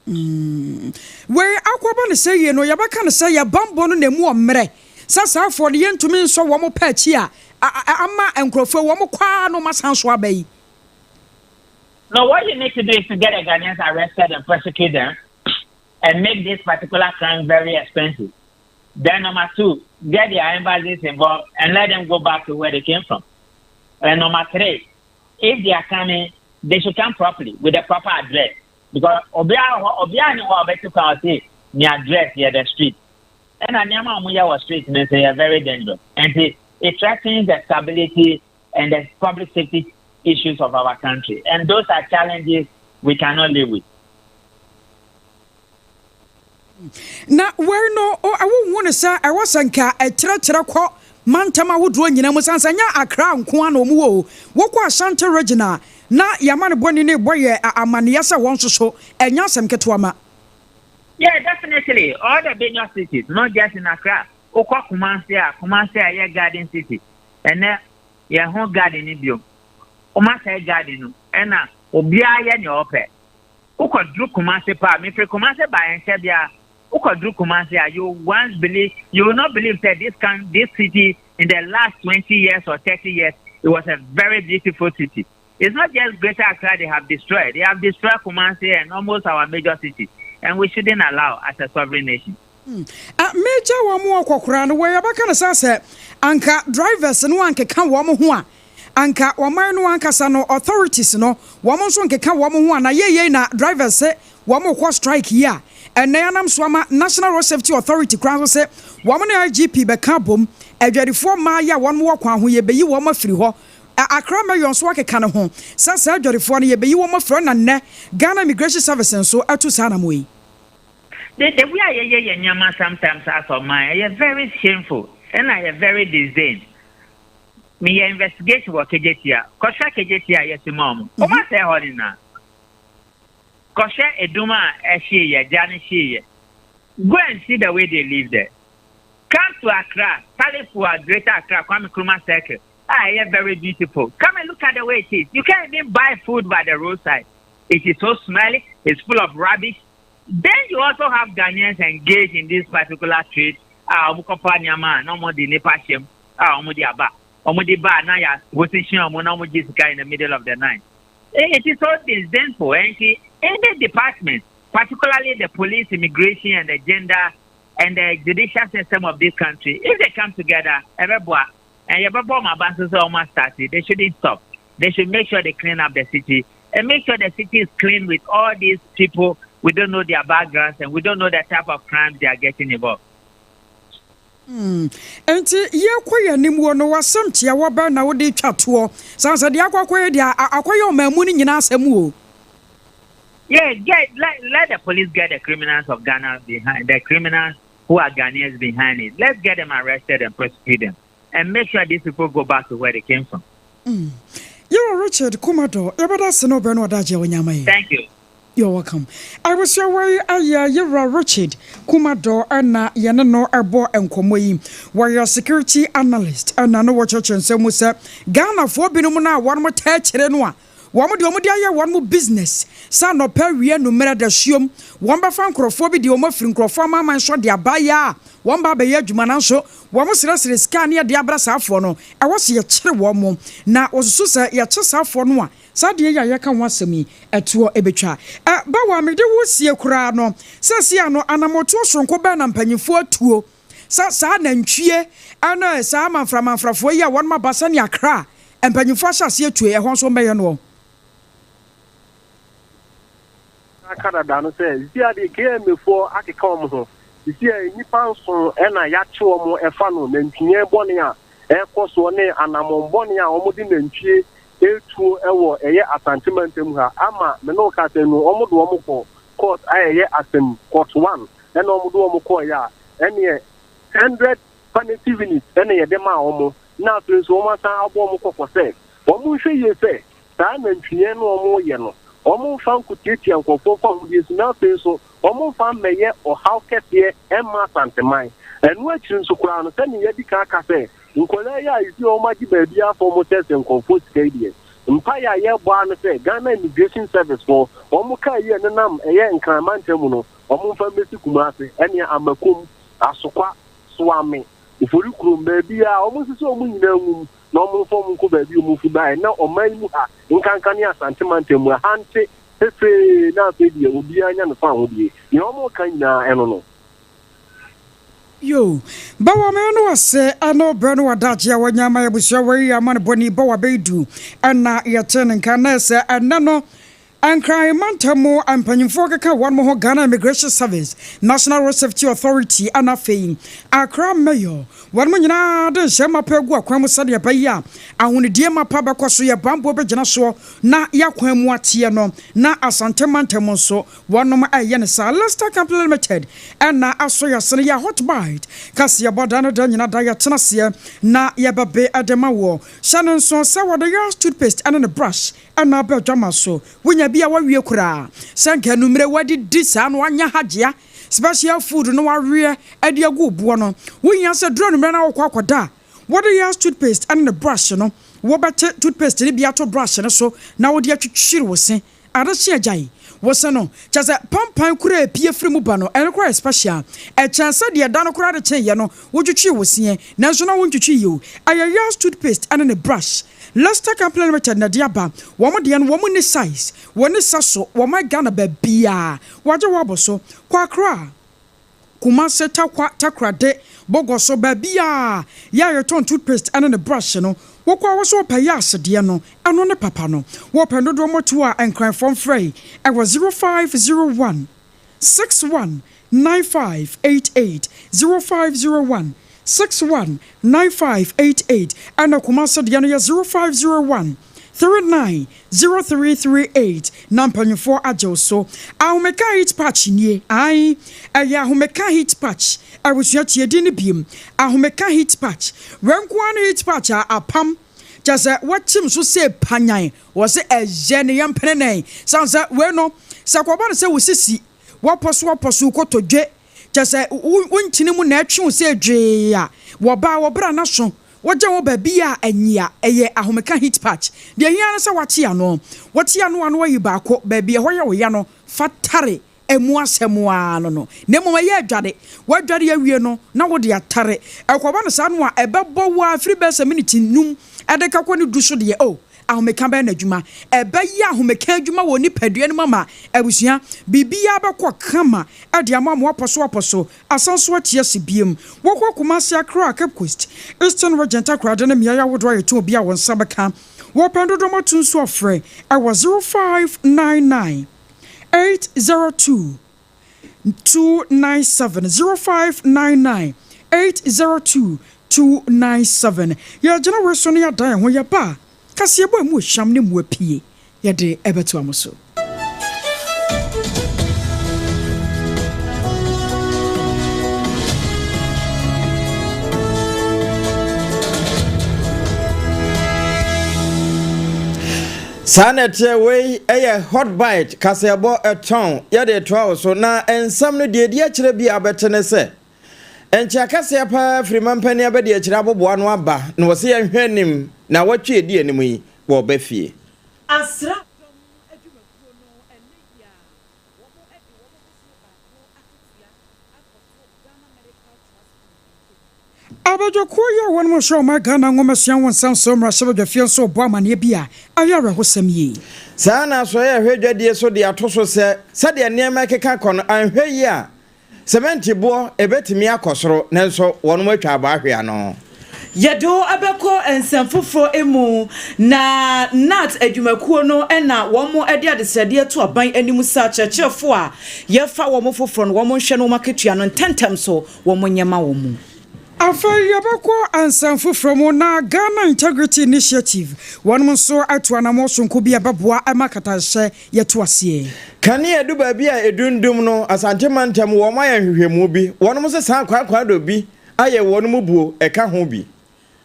S1: Wei akɔba no sɛ yie no, yɛbɛka no sɛ yɛ bambɔ no na emu ɔmmerɛ sɛ saafoɔ no yɛntumi nsɔ wɔn pɛ akyi a ama nkurɔfoɔ wɔn kwaa no ma san so aba yi.
S7: No, what you need to do is to get the Ghanaians arrested and prosecute them and make this particular crime very expensive. Then number two, get their embassies involved and let them go back to where they came from. And number three, if they are coming, they should come properly with a proper address. Because obiara obiara ni hɔ a ɔbɛte kwan ɔse ne address yɛ the street. Ɛna nneɛma a wɔyɛ wɔ street no nso yɛ very dangerous. And it threatens the stability and the public safety issues of our country. And those are challenges we cannot live with.
S1: Na wei no, ɛwo no sɛ ɛwɔ sɛ nka ɛkyerɛkyerɛ kɔ mantam ahodoɔ nyinaa mu sansa nyɛ Accra nko a na ɔmu wɔ o. Wokɔ Ashanti Region a, na yɛama no bɔne ne bɔ yɛ amanneɛ sɛ wɔn nso so ɛnyɛ asɛm ketewa ma.
S7: Yeah, definitely. All the major cities, not just in Accra. Wokɔ Kumasi a, Kumasi a ɛyɛ garden city. Ɛnɛ yɛn ho garden ni bio. Wɔn asɛe garden no, ɛna obiara yɛ nea ɔpɛ. Wokɔduru Kumasi paa, mefiri Kumasi ba yɛn nkyɛn bia. Wokɔduru Kumasi a, you will not believe that this city in the last 20 years or 30 years, it was a very beautiful city. It's not just Greater Accra they have destroyed. They have destroyed Kumasi and almost our major cities. And we shouldn't allow as a sovereign nation.
S1: Megya wɔn mu ɔkɔkora no wɔ yɛbɛka no sɛ anka drivers no ankeka wɔn ho a, anka ɔman no ankasa no authorities no wɔn nso nkeka wɔn ho a na yɛyɛ na drivers sɛ wɔn kɔ strike yi a, ɛnɛ anam so ama National Road Safety Authority koraa nso sɛ wɔn ne IGP bɛka bom, adwadifoɔ mmaa yi a wɔn wɔ kwan ho yɛbɛyi wɔn afiri hɔ. Accra Mayor nso akeka ne ho sɛ saa adwadifoɔ no yɛbɛyi wɔn afiri hɔ, na nnɛ Ghana Immigration Service nso atu saa anam yi.
S7: The way a yɛyɛ yɛn nneɛma sometimes as ɔman ɛyɛ very shameful ɛna yɛ very disdain. Meyɛ investigation wɔ Kejetia, kɔhwɛ Kejetia a yɛsi ma ɔmo. Ɔmo asɛe hɔ nyinaa. Kɔhwɛ edum a ɛhyee yɛ, gya no hyee yɛ. Go and see the way they live there. Come to Accra, Talifoa, Greater Accra, Kwame Nkrumah Circle. Ah, ɛyɛ very beautiful. Come and look at the way it is. You can't even buy food by the roadside. It is so smelly. It's full of rubbish. Then you also have Ghanaians engaged in this particular trade. Ah, ɔmo kɔfa nneɛma a na ɔmo de nipa hyɛm a ɔmo de aba. Ɔmo de ba na yɛ position ɔmo na ɔmo gye sika in the middle of the night. It is so disdainful. And any department, particularly the police, immigration, and the gender and the judicial system of this country, if they come together, ɛbɛboa. And yɛbɛbɔ ɔmo aba nso sɛ ɔmo start it, they shouldn't stop. They should make sure they clean up the city and make sure the city is clean with all these people. We don't know their backgrounds and we don't know the type of crimes they are getting involved.
S1: Nti yɛkɔ yɛn anim wɔ no, wasɛm tia wɔbɛn na wode twa toɔ san sɛ deɛ akɔ akɔyɛ deɛ akɔyɛ ɔman mu no nyinaa asɛm o.
S7: Yeah, let the police get the criminals of Ghana behind the criminals who are Ghanaians behind it. Let's get them arrested and prosecute them and make sure these people go back to where they came from.
S1: Yɛwɔ Richard Kumado, yɛbɛda ase na ɔbɛn no ɔda agye ɔnyama yi.
S7: Thank you.
S1: You're welcome. Abusua, wei ayɛ yɛwura Richard Kumado ɛna yɛne no ɛbɔ nkɔmmɔ yi. Wɔyɛ security analyst ɛna no wɔkyerɛkyerɛ nsɛm mu sɛ Ghanafoɔ binom no a wɔn taa kyerɛ no a wɔn deɛ wɔn de ayɛ wɔn mo business sɛ anɔpɛ, wie, nummerɛ da suom wɔn bɛfa nkurɔfoɔ bi deɛ wɔn afiri nkurɔfoɔ amaaman so de abayɛ a wɔn ba abɛyɛ adwuma, nanso wɔn srɛsrɛ sika ne yɛde abra saafoɔ no, ɛwɔ sɛ yɛkyere wɔn mo na wɔsusu sɛ yɛkye saafoɔ no a, saa deɛ yi a yɛka ho asɛm yi ɛtoɔ ɛbɛtwa. Ɛ bawa mede wo sie koraa no sɛsi ano anammɔtoɔ soronko bɛn na mpanyinfoɔ atuo sɛ saa nantwie ɛne saa manframanfrafoɔ yi a wɔn aba sɛne Akra a mpanyinfoɔ ahyɛ aseɛ tue ɛhɔ nso mbɛyɛ noɔ?
S4: Aka dada no sɛ sisi adeɛ KMA foɔ akeka wɔn ho. Sisi a nnipa 7 ɛna yɛakye wɔn ɛfa no nantwie bɔne a ɛkɔ soɔ ne anammɔn bɔne a wɔde nantwie etuo ɛwɔ ɛyɛ Asante mantam ha ama me ne wo kasa no, wɔn de wɔn kɔ court a ɛyɛ asɛm court one, ɛna wɔn de wɔn kɔɔ yɛ a ɛneɛ 100 punitive units ɛna yɛde maa wɔn, na afei nso wɔn asan abɔ wɔn kɔkɔ sɛ wɔn nhwɛ yie sɛ saa nantwie no wɔn yɛ no. Wɔmfa nkotiatia nkurɔfoɔ fawohodie so na afei nso wɔmfa mmɛyɛ ɔhaw kɛseɛ mma Asanteman. Ɛno akyiri nso koraa no, sɛdeɛ yɛadi kan aka sɛ, nkwadaa yi a ɛsei wɔagye baabi afa wɔn sɛ sɛ nkurɔfoɔ sika yi deɛ, mpaeɛ a yɛrebɔ ara ne sɛ Ghana Immigration Service foɔ, wɔn kaa yi a ɛnenam ɛyɛ Nkran mantam mu no, wɔmfa mmɛsi Kumase, ɛnneɛ Amakom, Asokwa, Soame, Ofori kurom, baabiara, wɔnsisi wɔn nyinaa ngu mu na wɔmfa wɔn nkɔ baabi a wɔfi baeɛ, na ɔman yi mu ha, nkanka ne Asante mantam mu, ha nte pefee na afei deɛ obiara nya ne fawohodie. Nea wɔreka nyinaa, ɛno no.
S1: Yo, Bawa me no ase ɛne ɔbrɛ no wadagye a wanya ama abusua wei amanebɔni Bawa Beidu ɛna yɛte ne nka na ɛsɛ ɛnɛ no Nkran mantam mu mpanyimfoɔ keka wɔn ho Ghana Immigration Service, National Road Safety Authority ɛna afei Accra Mayor wɔn nyinaa de nhyɛ mapa agu akwan mu sɛdeɛ ɛbɛyɛ a ahonidie mapa bɛkɔ so yɛ banbɔ bɛgyina soɔ na yɛakwan mu ateɛ no na Asante mantam nso Wɔnom ɛyɛ no saa. Lester Company Limited ɛna asɔ yasene yɛ Hot Bite kaseɛbɔ da ne da nyina da yɛtena aseɛ na yɛbɛbe ɛde ma woɔ. Hyɛ no nso sɛ wɔde Yars toothpaste ɛne ne brush ɛna aba adwama so. Wonya bi a wawie koraa. Sɛ nka anumere wadidi saa na wanya hagyea special food no waweɛ ɛde agu wo boɔ no. Wohia sɛ duru anumere na wokɔ akɔda a wɔde Yars toothpaste ɛne ne brush no wobɛte toothpaste no bi ato brush no so na wode atwitwiri wo se. Adehye agyae wo se no, kyerɛ sɛ pampan koraa epie firi mu ba no, ɛno koraa yɛ special. Ɛkyɛn sɛ deɛ da no koraa de kyeeɛ no wotwitwii wo seɛ, nanso na wontwitwii o. Ɛyɛ Yars toothpaste ɛne ne brush. Lester Company Limited na ɛde aba. Wɔn deɛ no wɔn nni size, wɔnni sɛso, wɔma Ghana baabiara. Wɔagye wo abɔ so. Kɔ Accra. Kumase, Tarkwa, Takoradi, Bogoso, baabiaa yɛ a yɛtɔn toothpaste ɛne ne brush no, wokɔ a wose wopɛ Yas deɛ no, ɛno ne papa no. Wopɛ dodoɔ moto a Nkranfoɔ mfrɛ yi ɛwɔ 0501 61 9588, 0501 61 9588, ɛna Kumase deɛ no yɛ 0501 39 0338 na mpanyinfoɔ agye wo so. Ahomeka heat patch nie, ae ɛyɛ ahomeka heat patch, abusua tie din no biem, ahomeka heat patch, wei nko ara ne heat patch a apam, kyerɛ sɛ wakyim so sɛ panyan, wɔ se ɛyɛ ne yɛn pene nɛn, sane sɛ wei no sɛ kɔba no sɛ wo sisi, wapɔ so apɔ so kotodwe, kyerɛ sɛ wo nkyene mu na ɛtwe wo sɛ dwee a, wɔbaa wɔ bra no aso. Wogye wo baabi a anyia, ɛyɛ ahomeka heat patch. Deɛ ɛhia ne sɛ woate ano. Wote ano a na woayi baako, baabi a ɛhɔ yɛ wo ya no, fa tare ɛmu asɛm ara no no. Na mmom ɛyɛ adware. Woadware awie no na wode atare. Ɛkɔba no saa no a, ɛbɛbɔ wo ara firi bɛyɛ sɛ miniti nnum de ka kɔ ne du so deɛ, oh, ahomeka bɛyɛ n'adwuma. Ɛbɛyɛ ahomeka adwuma wɔ nipadua no mu ama abusua. Biribiara bɛkɔ kama de ama mo apɔso apɔso. Asan so ate ase biom. Wɔkɔ Kumasi, Accra, Cape Coast, Eastern Region, Takoradi ne mmeae ahodoɔ a yɛtɔn bi a wɔn nsa bɛka. Wɔpɛn dodoɔ ma to nso afrɛ ɛwɔ 0599 802 297, 0599 802 297. Yɛgyina wei so na yɛadan yɛn ho yɛba a, kaseɛbɔ a ɛmu hwam ne mmoa pie yɛde ɛbɛtoa mo so.
S6: Saa na ɛteɛ, wei yɛ Hot Bite kaseɛbɔ ɛtɔn yɛde toa wo so na nsɛm no deɛ ɛdi akyerɛ bi a wobɛte ne sɛ nkyea kɛseɛ paa firi mampanin abɛdi akyire aboboa no aba na wɔsɛ yɛnhwɛ anim na wɔtwe ɛdi anim yi wɔba fie.
S8: Asraadɔm adwumakuo no ɛnnɛ yi ara wɔn de wɔn bosome baako akatua akɔto Ghana Medical Trust Fund mu.
S1: Abadwakuo yi a wɔnom hwɛ ɔman Ghana nwomasua ho nsɛm so mmarahyɛbadwafie nso rebɔ amaneɛ bi a ayɛ awerɛhosɛm yie.
S6: Saa ara na Asoɛeɛ a ɛhwɛ dwadie so de ato so sɛ, sɛdeɛ nneɛma rekeka kɔ no, anhwɛ yie a, Sɛmɛnte boɔ ɛbɛtumi akɔ soro nanso wɔnom atwa abɔ ahwe ano.
S8: Yɛde wo bɛkɔ nsɛm foforɔ mu, na NAT adwumakuo no na wɔn de adesrɛdeɛ to aban anim sɛ akyerɛkyerɛfoɔ a yɛfa wɔn foforɔ no wɔn nhwɛ na wɔn akatua no ntɛntɛm so wɔn nyɛ ma wɔn.
S1: Afei yɛbɛkɔ nsɛm foforɔ mu, na Ghana Integrity Initiative wɔnom nso atu anamɔ sononko bi a ɛbɛboa ma katahyɛ yɛto aseɛ.
S6: Kanea du baabi a edundum no, Asante mantam wɔn ayɛ nhwehwɛmu bi, wɔnom se saa kwaakwaadɔ bi ayɛ wɔnom buo, ɛka ho bi.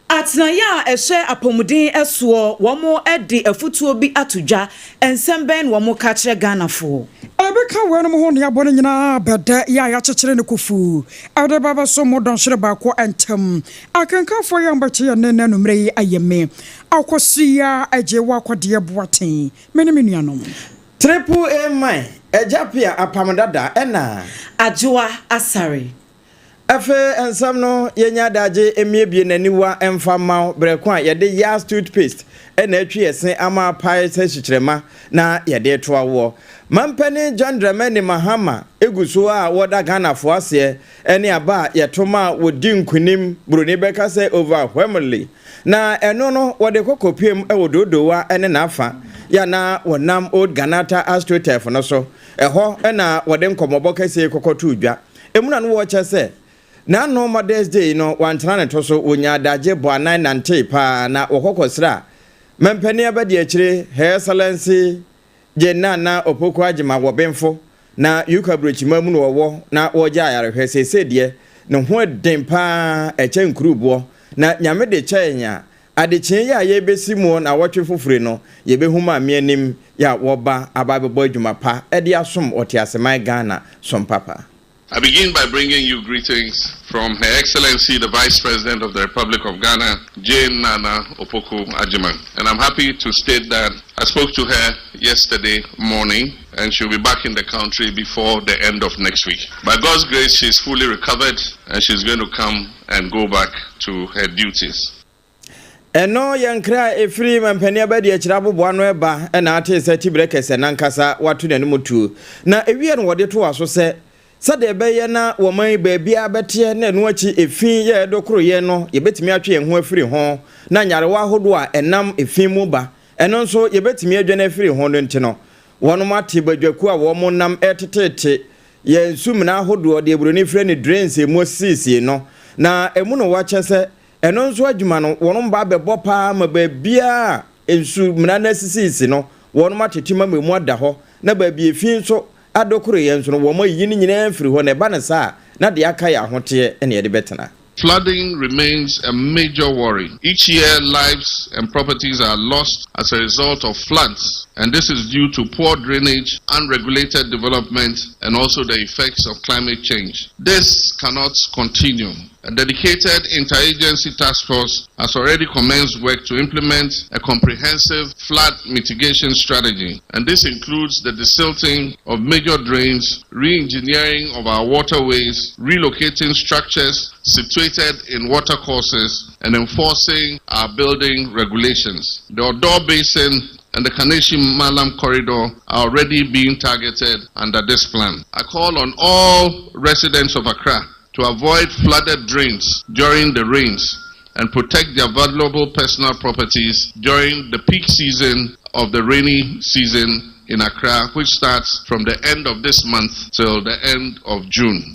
S8: Atenaeɛ a ɛhyɛ apɔmuden soɔ, wɔn de afutuo bi ato dwa, nsɛm bɛn na wɔn ka kyerɛ Ghanafoɔ?
S1: Ɛbɛka weinom ho nea bɔne nyinaa bɛdɛ yɛ a yɛakyekyere no kufuu de ba bɛso mo dɔnhwere baako ntam. Akenkanfoɔ yi a mobɛte yɛn nne nnɛ anwummerɛ yi ayɛ me Akosua Agyei Akwadeɛ Boateng, me ne me nuanom.
S9: Triple A man, Agya Pia apam dada ɛna.
S8: Adwoa Asare.
S9: Afei nsɛm no yɛnya adagye mmiebie n'aniwa mfa mma wo berɛ ko a yɛde Yas toothpaste na atwi yɛ se ama apae sɛ hyekyerɛma na yɛde reto awoɔ. Mampanin John Dramani Mahama gu so a wɔda Ghanafoɔ aseɛ ne aba a yɛto ma wɔdi nkunim, buroni bɛka sɛ overwhelmingly, na ɛno no wɔde kɔ kɔpuem wɔ Dodowa ne n'afa yɛ a na wɔnam Old Ghanata Astroturf no so. Ɛhɔ na wɔde nkɔmmɔbɔ kɛseɛ yi kɔkɔtoo dwa. Emu na no wɔkyɛ sɛ, N'ano Mother's Day no wantena ne to so, wɔnyaa adagye bɔ anan nantee paa na wɔkɔ kɔsraa Mampanin Abadiakyire Her Excellency Jane Nana Opoku Agyemang wɔ Benfo na UK aburokyima mu na ɔwɔ na wɔregye ayarehwɛ. Seesei deɛ ne ho den paa ɛkyɛ nkuruboɔ na Nyame de kyɛ yɛn a adekyee yi a yɛrebɛsi muo nawɔtwe foforo yi no yɛbɛhu Maame anim yɛ a wɔreba aba abɛbɔ adwuma pa de asom ɔteaseman Ghana som papa.
S10: I begin by bringing you greetings from Her Excellency the Vice President of the Republic of Ghana, Jane Nana Opoku Ajiman. And I'm happy to state that I spoke to her yesterday morning and she'll be back in the country before the end of next week. By God's grace, she's fully recovered and she's going to come and go back to her duties.
S9: Ɛno yɛ nkra a ɛfiri mampanin abadiakyire aboboano ɛba na atee sɛ Tibrɛ kɛsɛ nankasa wato n'anom tuo. Na ɛwiɛ no wɔde toa so sɛ, sɛdeɛ ɛbɛyɛ na wɔman yi baabiara bɛteɛ na ɛno akyi efi yɛ ɛdɔ koroyɛ no yɛbɛtumi atwe yɛn ho afiri ho na nyarewa ahodoɔ a ɛnam efi mu ba ɛno nso yɛbɛtumi adwane afiri ho no nti no wɔnom ate badwakuo a wɔn nam ɛretetete yɛn nsumena ahodoɔ deɛ buroni frɛ no drains ɛmu asiesie no na ɛmu no wɔakyɛ sɛ Ɛno nso adwuma no wɔnom ba abɛbɔ paa ma baabiara a nsu mmena no asisisi no wɔnom atete ma emu ada hɔ na baabi efi nso adokoroeɛ nso no wɔn ayiyi ne nyinaa afiri hɔ na ɛba no saa a na deɛ aka yɛ ahoteɛ na yɛde bɛtena.
S10: Flooding remains a major worry. Each year, lives and properties are lost as a result of floods, and this is due to poor drainage, unregulated development, and also the effects of climate change. This cannot continue. A dedicated interagency task force has already commenced work to implement a comprehensive flood mitigation strategy, and this includes the desilting of major drains, re-engineering of our waterways, relocating structures situated in watercourses, and enforcing our building regulations. The Odaw Basin and the Kaneshie Mallam corridor are already being targeted under this plan. I call on all residents of Accra to avoid flooded drains during the rains and protect their valuable personal properties during the peak season of the rainy season in Accra, which starts from the end of this month till the end of June.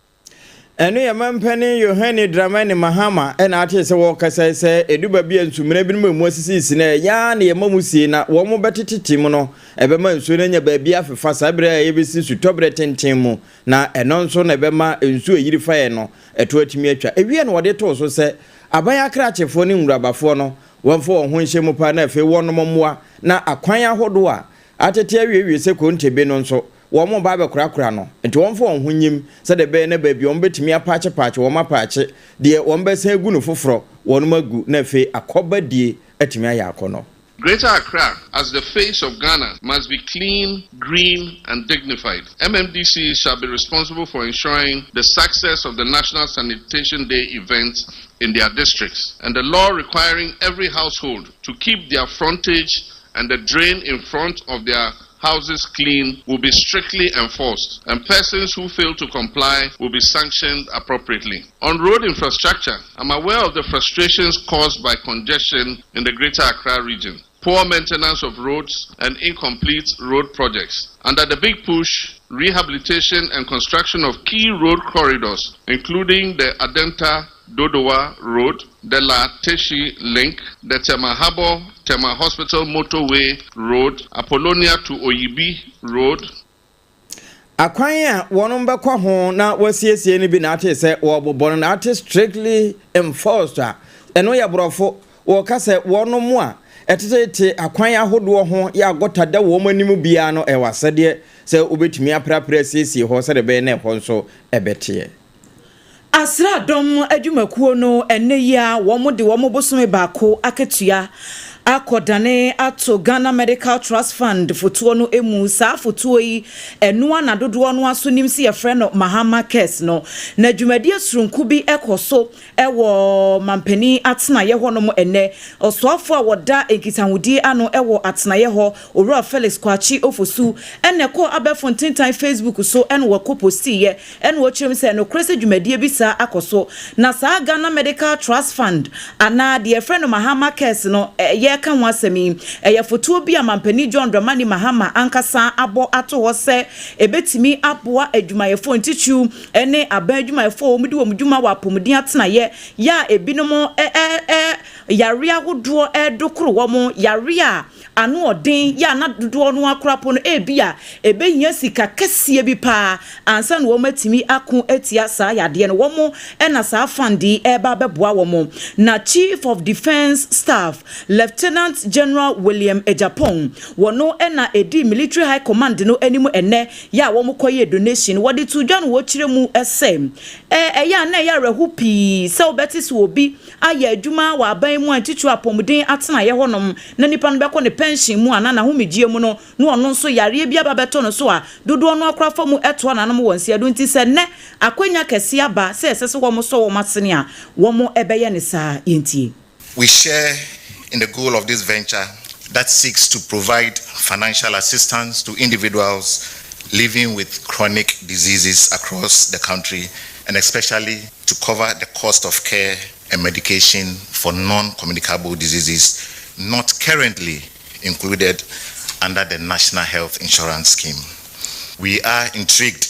S9: Ɛno yɛ Mampanin Yohane Dramani Mahama na atee sɛ wɔrekasa yi sɛ ɛdu baabi a nsumina binom a ɛmu asisisisi no ɛyɛ ara na yɛma mu sie na wɔn bɛtetete mu no ɛbɛma nsuo no anya baabi afefa saa berɛ a yɛbɛsi sutɔberɛ tenten mu na ɛno nso na ɛbɛma nsuo a ɛyiri fa yɛn no ɛto atumi atwa. Ɛwiee no wɔde too so sɛ aban akrakyefoɔ ne nwurabafoɔ no wɔmfa wɔn ho nhyɛ mu paa na afei wɔnom mmoa na akwan ahodoɔ a atete awiewie sɛ kontebe no nso wɔreba abɛkorakora no, nti wɔmfa wɔn ho nyim sɛdeɛ ɛbɛyɛ na baabi a wɔbɛtumi apaakyepaakye wɔn apaakye, deɛ wɔbɛsan agu no foforɔ wɔnom agu, na afei akɔbadie atumi ayɛ akɔnnɔ.
S10: Greater Accra, as the face of Ghana, must be clean, green, and dignified. MMDC shall be responsible for ensuring the success of the National Sanitation Day event in their districts, and the law requiring every household to keep their frontage and the drain in front of their houses clean will be strictly enforced, and persons who fail to comply will be sanctioned appropriately. On road infrastructure, I'm aware of the frustrations caused by congestion in the Greater Accra region, poor maintenance of roads, and incomplete road projects. Under the Big Push, rehabilitation and construction of key road corridors, including the Adenta Dodowa Road, the La Teshi Link, the Tema Harbour, Tema Hospital Motorway Road, Apollonia to Oyibi Road.
S9: Akwan a wɔnom bɛkɔ ho na wɔasiesie no bi na ate sɛ wɔbobɔ no na ate strictly enforced a Ɛno yɛ borɔfo. Wɔka sɛ wɔnom a ɛtetete akwan ahodoɔ ho yɛ agɔta da wɔn anim biara no, ɛwɔ asɛdeɛ sɛ wobɛtumi aprapra asiesie hɔ sɛdeɛ ɛbɛyɛ na ɛhɔ nso ɛbɛteɛ.
S8: Asraadɔm adwumakuo no ɛnnɛ yi ara wɔn de wɔn bosome baako akatua akɔdane ato Ghana Medical Trust Fund fotoɔ no mu. Saa fotoɔ yi ɛno ara na dodoɔ no ara nso nim sɛ yɛfrɛ no Mahama Cares no. Na dwumadie soronko bi kɔ so wɔ mampanin atenaeɛ hɔnom ɛnnɛ. Ɔsoafoɔ a ɔda nkitahodie ano wɔ atenaeɛ hɔ, Owura Felix Kwakye Ofosu na ɛkɔɔ abɛɛfo ntentan Facebook so na ɔkɔ postiiɛ na ɔkyerɛ mu sɛ nokorɛ sɛ dwumadie bi saa akɔ so na saa Ghana Medical Trust Fund anaa deɛ yɛfrɛ no Mahama Cares no yɛreka ho asɛm yi ɛyɛ fotoɔ bi a Mampanin John Dramani Mahama ankasa abɔ ato hɔ sɛ ɛbɛtumi aboa adwumayɛfoɔ ntitiriw ne aban adwumayɛfoɔ a wɔdi wɔn dwuma wɔ apɔmuden atenaeɛ yɛ a ebinom yareɛ ahodoɔ redokoro wɔn yareɛ a ano ɔden yɛ a na dodoɔ no ara koraa po no ebia ɛbɛhia sika kɛseɛ bi pa ara ansa na wɔatumi ako atia saa yadeɛ no. Wɔn na saa fund yi reba abɛboa wɔn. Na Chief of Defence Staff, Lieutenant General William Agyapong, wɔno na ɛdi Military High Command no anim ɛnnɛ yɛ a wɔkɔyɛɛ donation no. Wɔde too dwa no wɔkyerɛ mu sɛ, ɛyɛ a na ɛyɛ awerɛho pii sɛ wobɛte sɛ obi ayɛ adwuma wɔ aban mu a titiriw apɔmuden atenaeɛ hɔnom na nipa no bɛkɔ ne pɛnhyen mu anaa n'ahomegyeɛ mu no na ɔno nso yareɛ bi aba bɛtɔ no so a, dodoɔ no ara koraa fa mu toa nanom wɔ nseɛdo nti sɛ nnɛ akwanya kɛseɛ aba sɛ ɛsɛ sɛ wɔsɔ wɔn asene a, wɔbɛyɛ no saa. Yɛntie.
S11: We share in the goal of this venture that seeks to provide financial assistance to individuals living with chronic diseases across the country and especially to cover the cost of care and medication for non-communicable diseases not currently included under the National Health Insurance Scheme. We are intrigued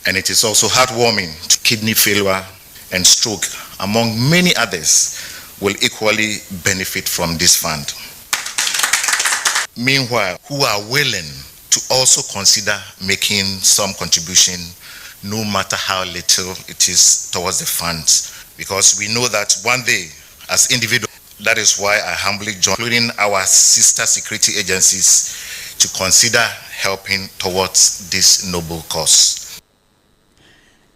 S11: and it is also heartwarming to kidney failure and stroke, among many others, will equally benefit from this fund. Meanwhile, who are willing to also consider making some contribution, no matter how little it is, towards the funds, because we know that one day, as individuals, that is why I humbly join, including our sister security agencies, to consider helping towards this noble cause.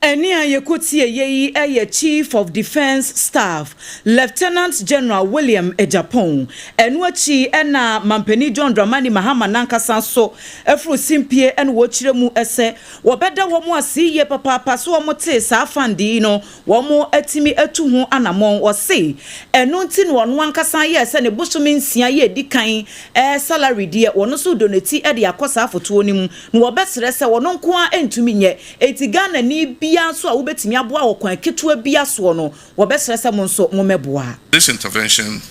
S8: Ɛnne a yɛkɔtieeɛ yi yɛ Chief of Defence Staff, Lieutenant General William Agyapong. Ɛno akyi na Mampanin John Dramani Mahama n'ankasa nso foro simpie na ɔrekyerɛ mu sɛ wɔbɛda wɔn ase yie papaapa sɛ wɔtee saa fund yi no wɔatumi atu ho anammɔn. Ɔse ɛno nti na ɔno ankasa yɛɛ sɛ ne bosome nsia yi a ɛdi kan salary deɛ ɔno nso redonati de akɔ saa fotoɔ no mu na wɔbɛsrɛ sɛ ɔno nko ara ntumi nyɛ. Enti Ghanani biara nso a wobɛtumi aboa wɔ kwan ketewa biara soɔ no, wɔbɛsrɛ sɛ mo nso mommɛboa.
S10: This intervention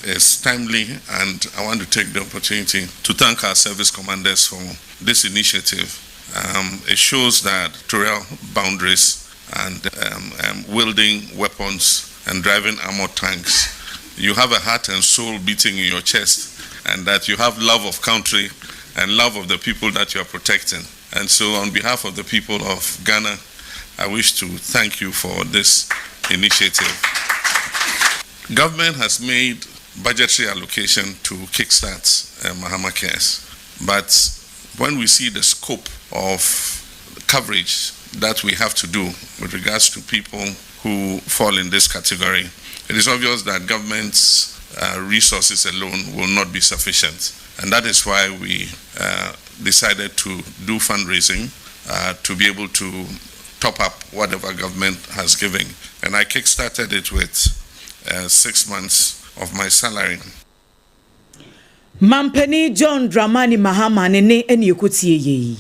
S10: is timely and I want to take the opportunity to thank our service commanders for this initiative. Um, it shows that territorial boundaries and um, um, wielding weapons and driving armored tanks, you have a heart and soul beating in your chest and that you have love of country and love of the people that you are protecting. And so on behalf of the people of Ghana, I wish to thank you for this initiative. Government has made budgetary allocation to kickstart Mahama Cares, but when we see the scope of coverage that we have to do with regards to people who fall in this category, it is obvious that government's resources alone will not be sufficient. And that is why we decided to do fundraising to be able to top up whatever government has given. And I kickstarted it with 6 months of my salary.
S8: Mampanin John Dramani Mahama ne ne ɛne ɛkɔtie yei.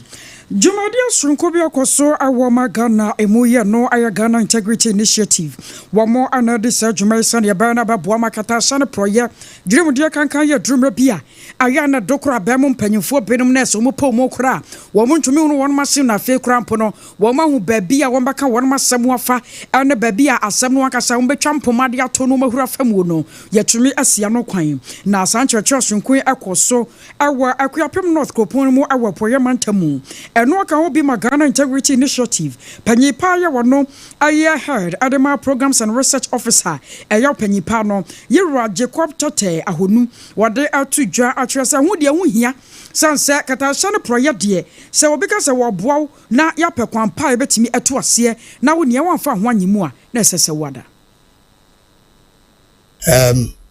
S1: Dwumadie soronko bi akɔ so wɔ ma Ghana emu yɛ no ayɛ Ghana Integrity Initiative. Wɔn ana de saa dwuma yi sɛdeɛ ɛbɛyɛ no bɛboa ma katahyɛ ne porɔyɛ dwirimudeɛ kankan yɛ durummerɛ bi a ayɛ a na do koraa bɛn mu mpanyinfoɔ binom na ɛsɛ wɔn pɛ wɔn koraa wɔn ntumi hunu wɔn ase na afei koraa mpo no wɔn ahu baabi a wɔn bɛka wɔn asɛm afa ne baabi a asɛm no ankasa wɔn bɛtwa mpoma de ato no wɔn ahuru afa mu no yɛtumi asi ano kwan. Na saa nkyerɛkyerɛ soronko yi kɔ so wɔ Akuapem North kuropɔn no mu wɔ Apueeɛ Mantam mu. Ɛno aka ho bi ma Ghana Integrity Initiative panyin paa yɛ wɔno ɛyɛ head ɛde ma Programs and Research Officer, ɛyɛ panyin paa no, Yɛwura Jacob Tɔtɛ Ahonu, wɔde ato dwa akyerɛ sɛ ho deɛ ho hia sane sɛ katahyɛ no porɔyɛ deɛ, sɛ obi ka sɛ wɔboa wo na yɛapɛ kwan pa a yɛbɛtumi atu aseɛ na wo nea wɔamfa ho anyi mu a, na ɛsɛ sɛ woada.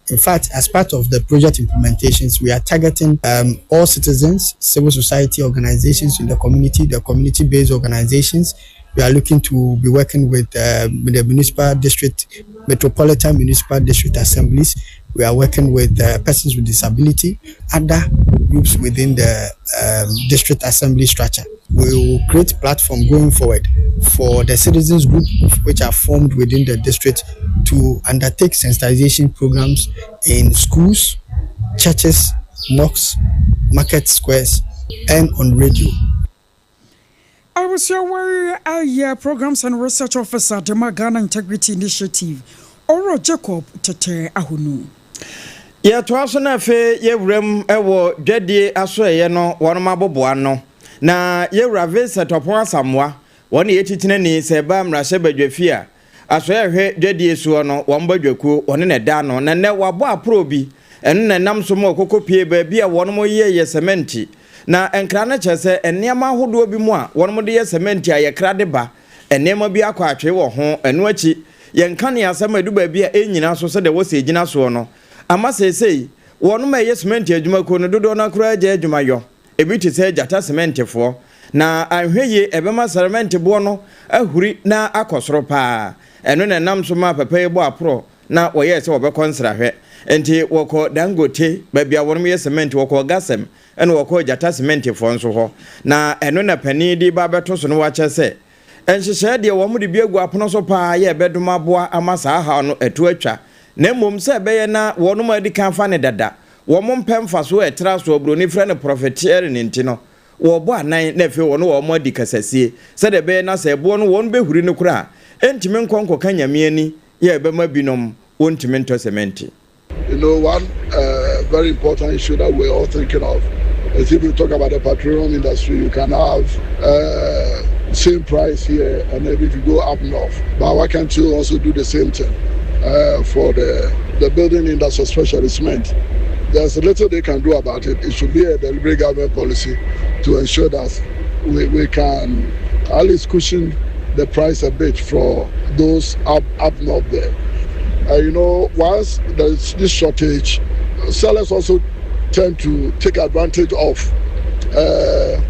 S12: In fact, as part of the project implementations, we are targeting all citizens, civil society organizations in the community, the community-based organizations. We are looking to be working with the municipal district, metropolitan municipal district assemblies. We are working with persons with disability, other groups within the district assembly structure. We will create platform going forward for the citizens group which are formed within the district to undertake sensitization programs in schools, churches, mosques, market squares, and on radio.
S1: Abusua, ayɛ Programs and Research Officer de ma Ghana Integrity Initiative, Ɔwura Jacob Tɛtɛ Ahonu.
S9: Yɛtoa so no, afei yɛwuram wɔ dwadie asoɛyɛ no wɔnom aboboa no, na yɛwura Vincent Ɔpɔn Asamoa, wɔn yɛ titenani sɛ ɛba mmarahyɛ badwafie a asoɛyɛ hwɛ dwadie soɔ no, wɔn badwakuo wɔne na ɛda no. Na nnɛ wabɔ aporɔ bi, ɛno na ɛnam so ma ɔkɔkɔ pie baabi a wɔnom yɛ sɛmɛnti. Na nkra no kyerɛ sɛ nneɛma ahodoɔ bi mu a wɔnom de yɛ sɛmɛnti a yɛkra de ba, nneɛma bi akɔ atwe wɔ ho. Ɛno akyi, yɛnka ne asɛm a ɛdu baabi a ɛnyina so sɛdeɛ wɔsɛ gyina soɔ no, ama seesei wɔnom a ɛyɛ sɛmɛnti adwumakuo no dodoɔ no akora agya adwumayɔ ebi te sɛ Gyata Sɛmɛntefoɔ. Na ahwɛ yie, ɛbɛma sɛmɛnte boɔ no ahuri na akɔ soro paa. Ɛno na ɛnam so ma papa yi bɔ aporɔ na wɔyɛɛ sɛ wɔbɛkɔ nsrahwɛ. Nti wɔkɔ Dangote, baabi a wɔnom yɛ cement, wɔkɔ Gasɛm, ɛna wɔkɔ Gyata Sɛmɛntefoɔ nso hɔ. Na ɛno na panin de ba bɛto so no, wakyɛ sɛ nhyehyɛeɛ deɛ wɔn de bi agu apono so paa yɛ ɛbɛdom aboa ama saa haw no ɛto atwa. Na mmom sɛ ɛbɛyɛ na wɔnom adi kan fa ne dada, wɔn mpɛ mfasoɔ a ɛtra so, aburoni frɛ no profiteering, ne nti no wɔbɔ anan na afei wɔn wɔn adi kasasie sɛdeɛ ɛbɛyɛ na sɛ ɛboɔ no wɔn bɛhuri no koraa, ɛntumi nkɔ nkɔka Nyame ani yɛ ɛbɛma binom wɔntumi ntɔ sɛmɛnti.
S13: One very important issue that we're all thinking of is if you talk about the petroleum industry, you can have same price here and then if you go up north. But why can't you also do the same thing for the building industry, especially cement? There's little they can do about it. It should be a deliberate government policy to ensure that we can at least cushion the price a bit for those up north there. Once there's this shortage, sellers also tend to take advantage of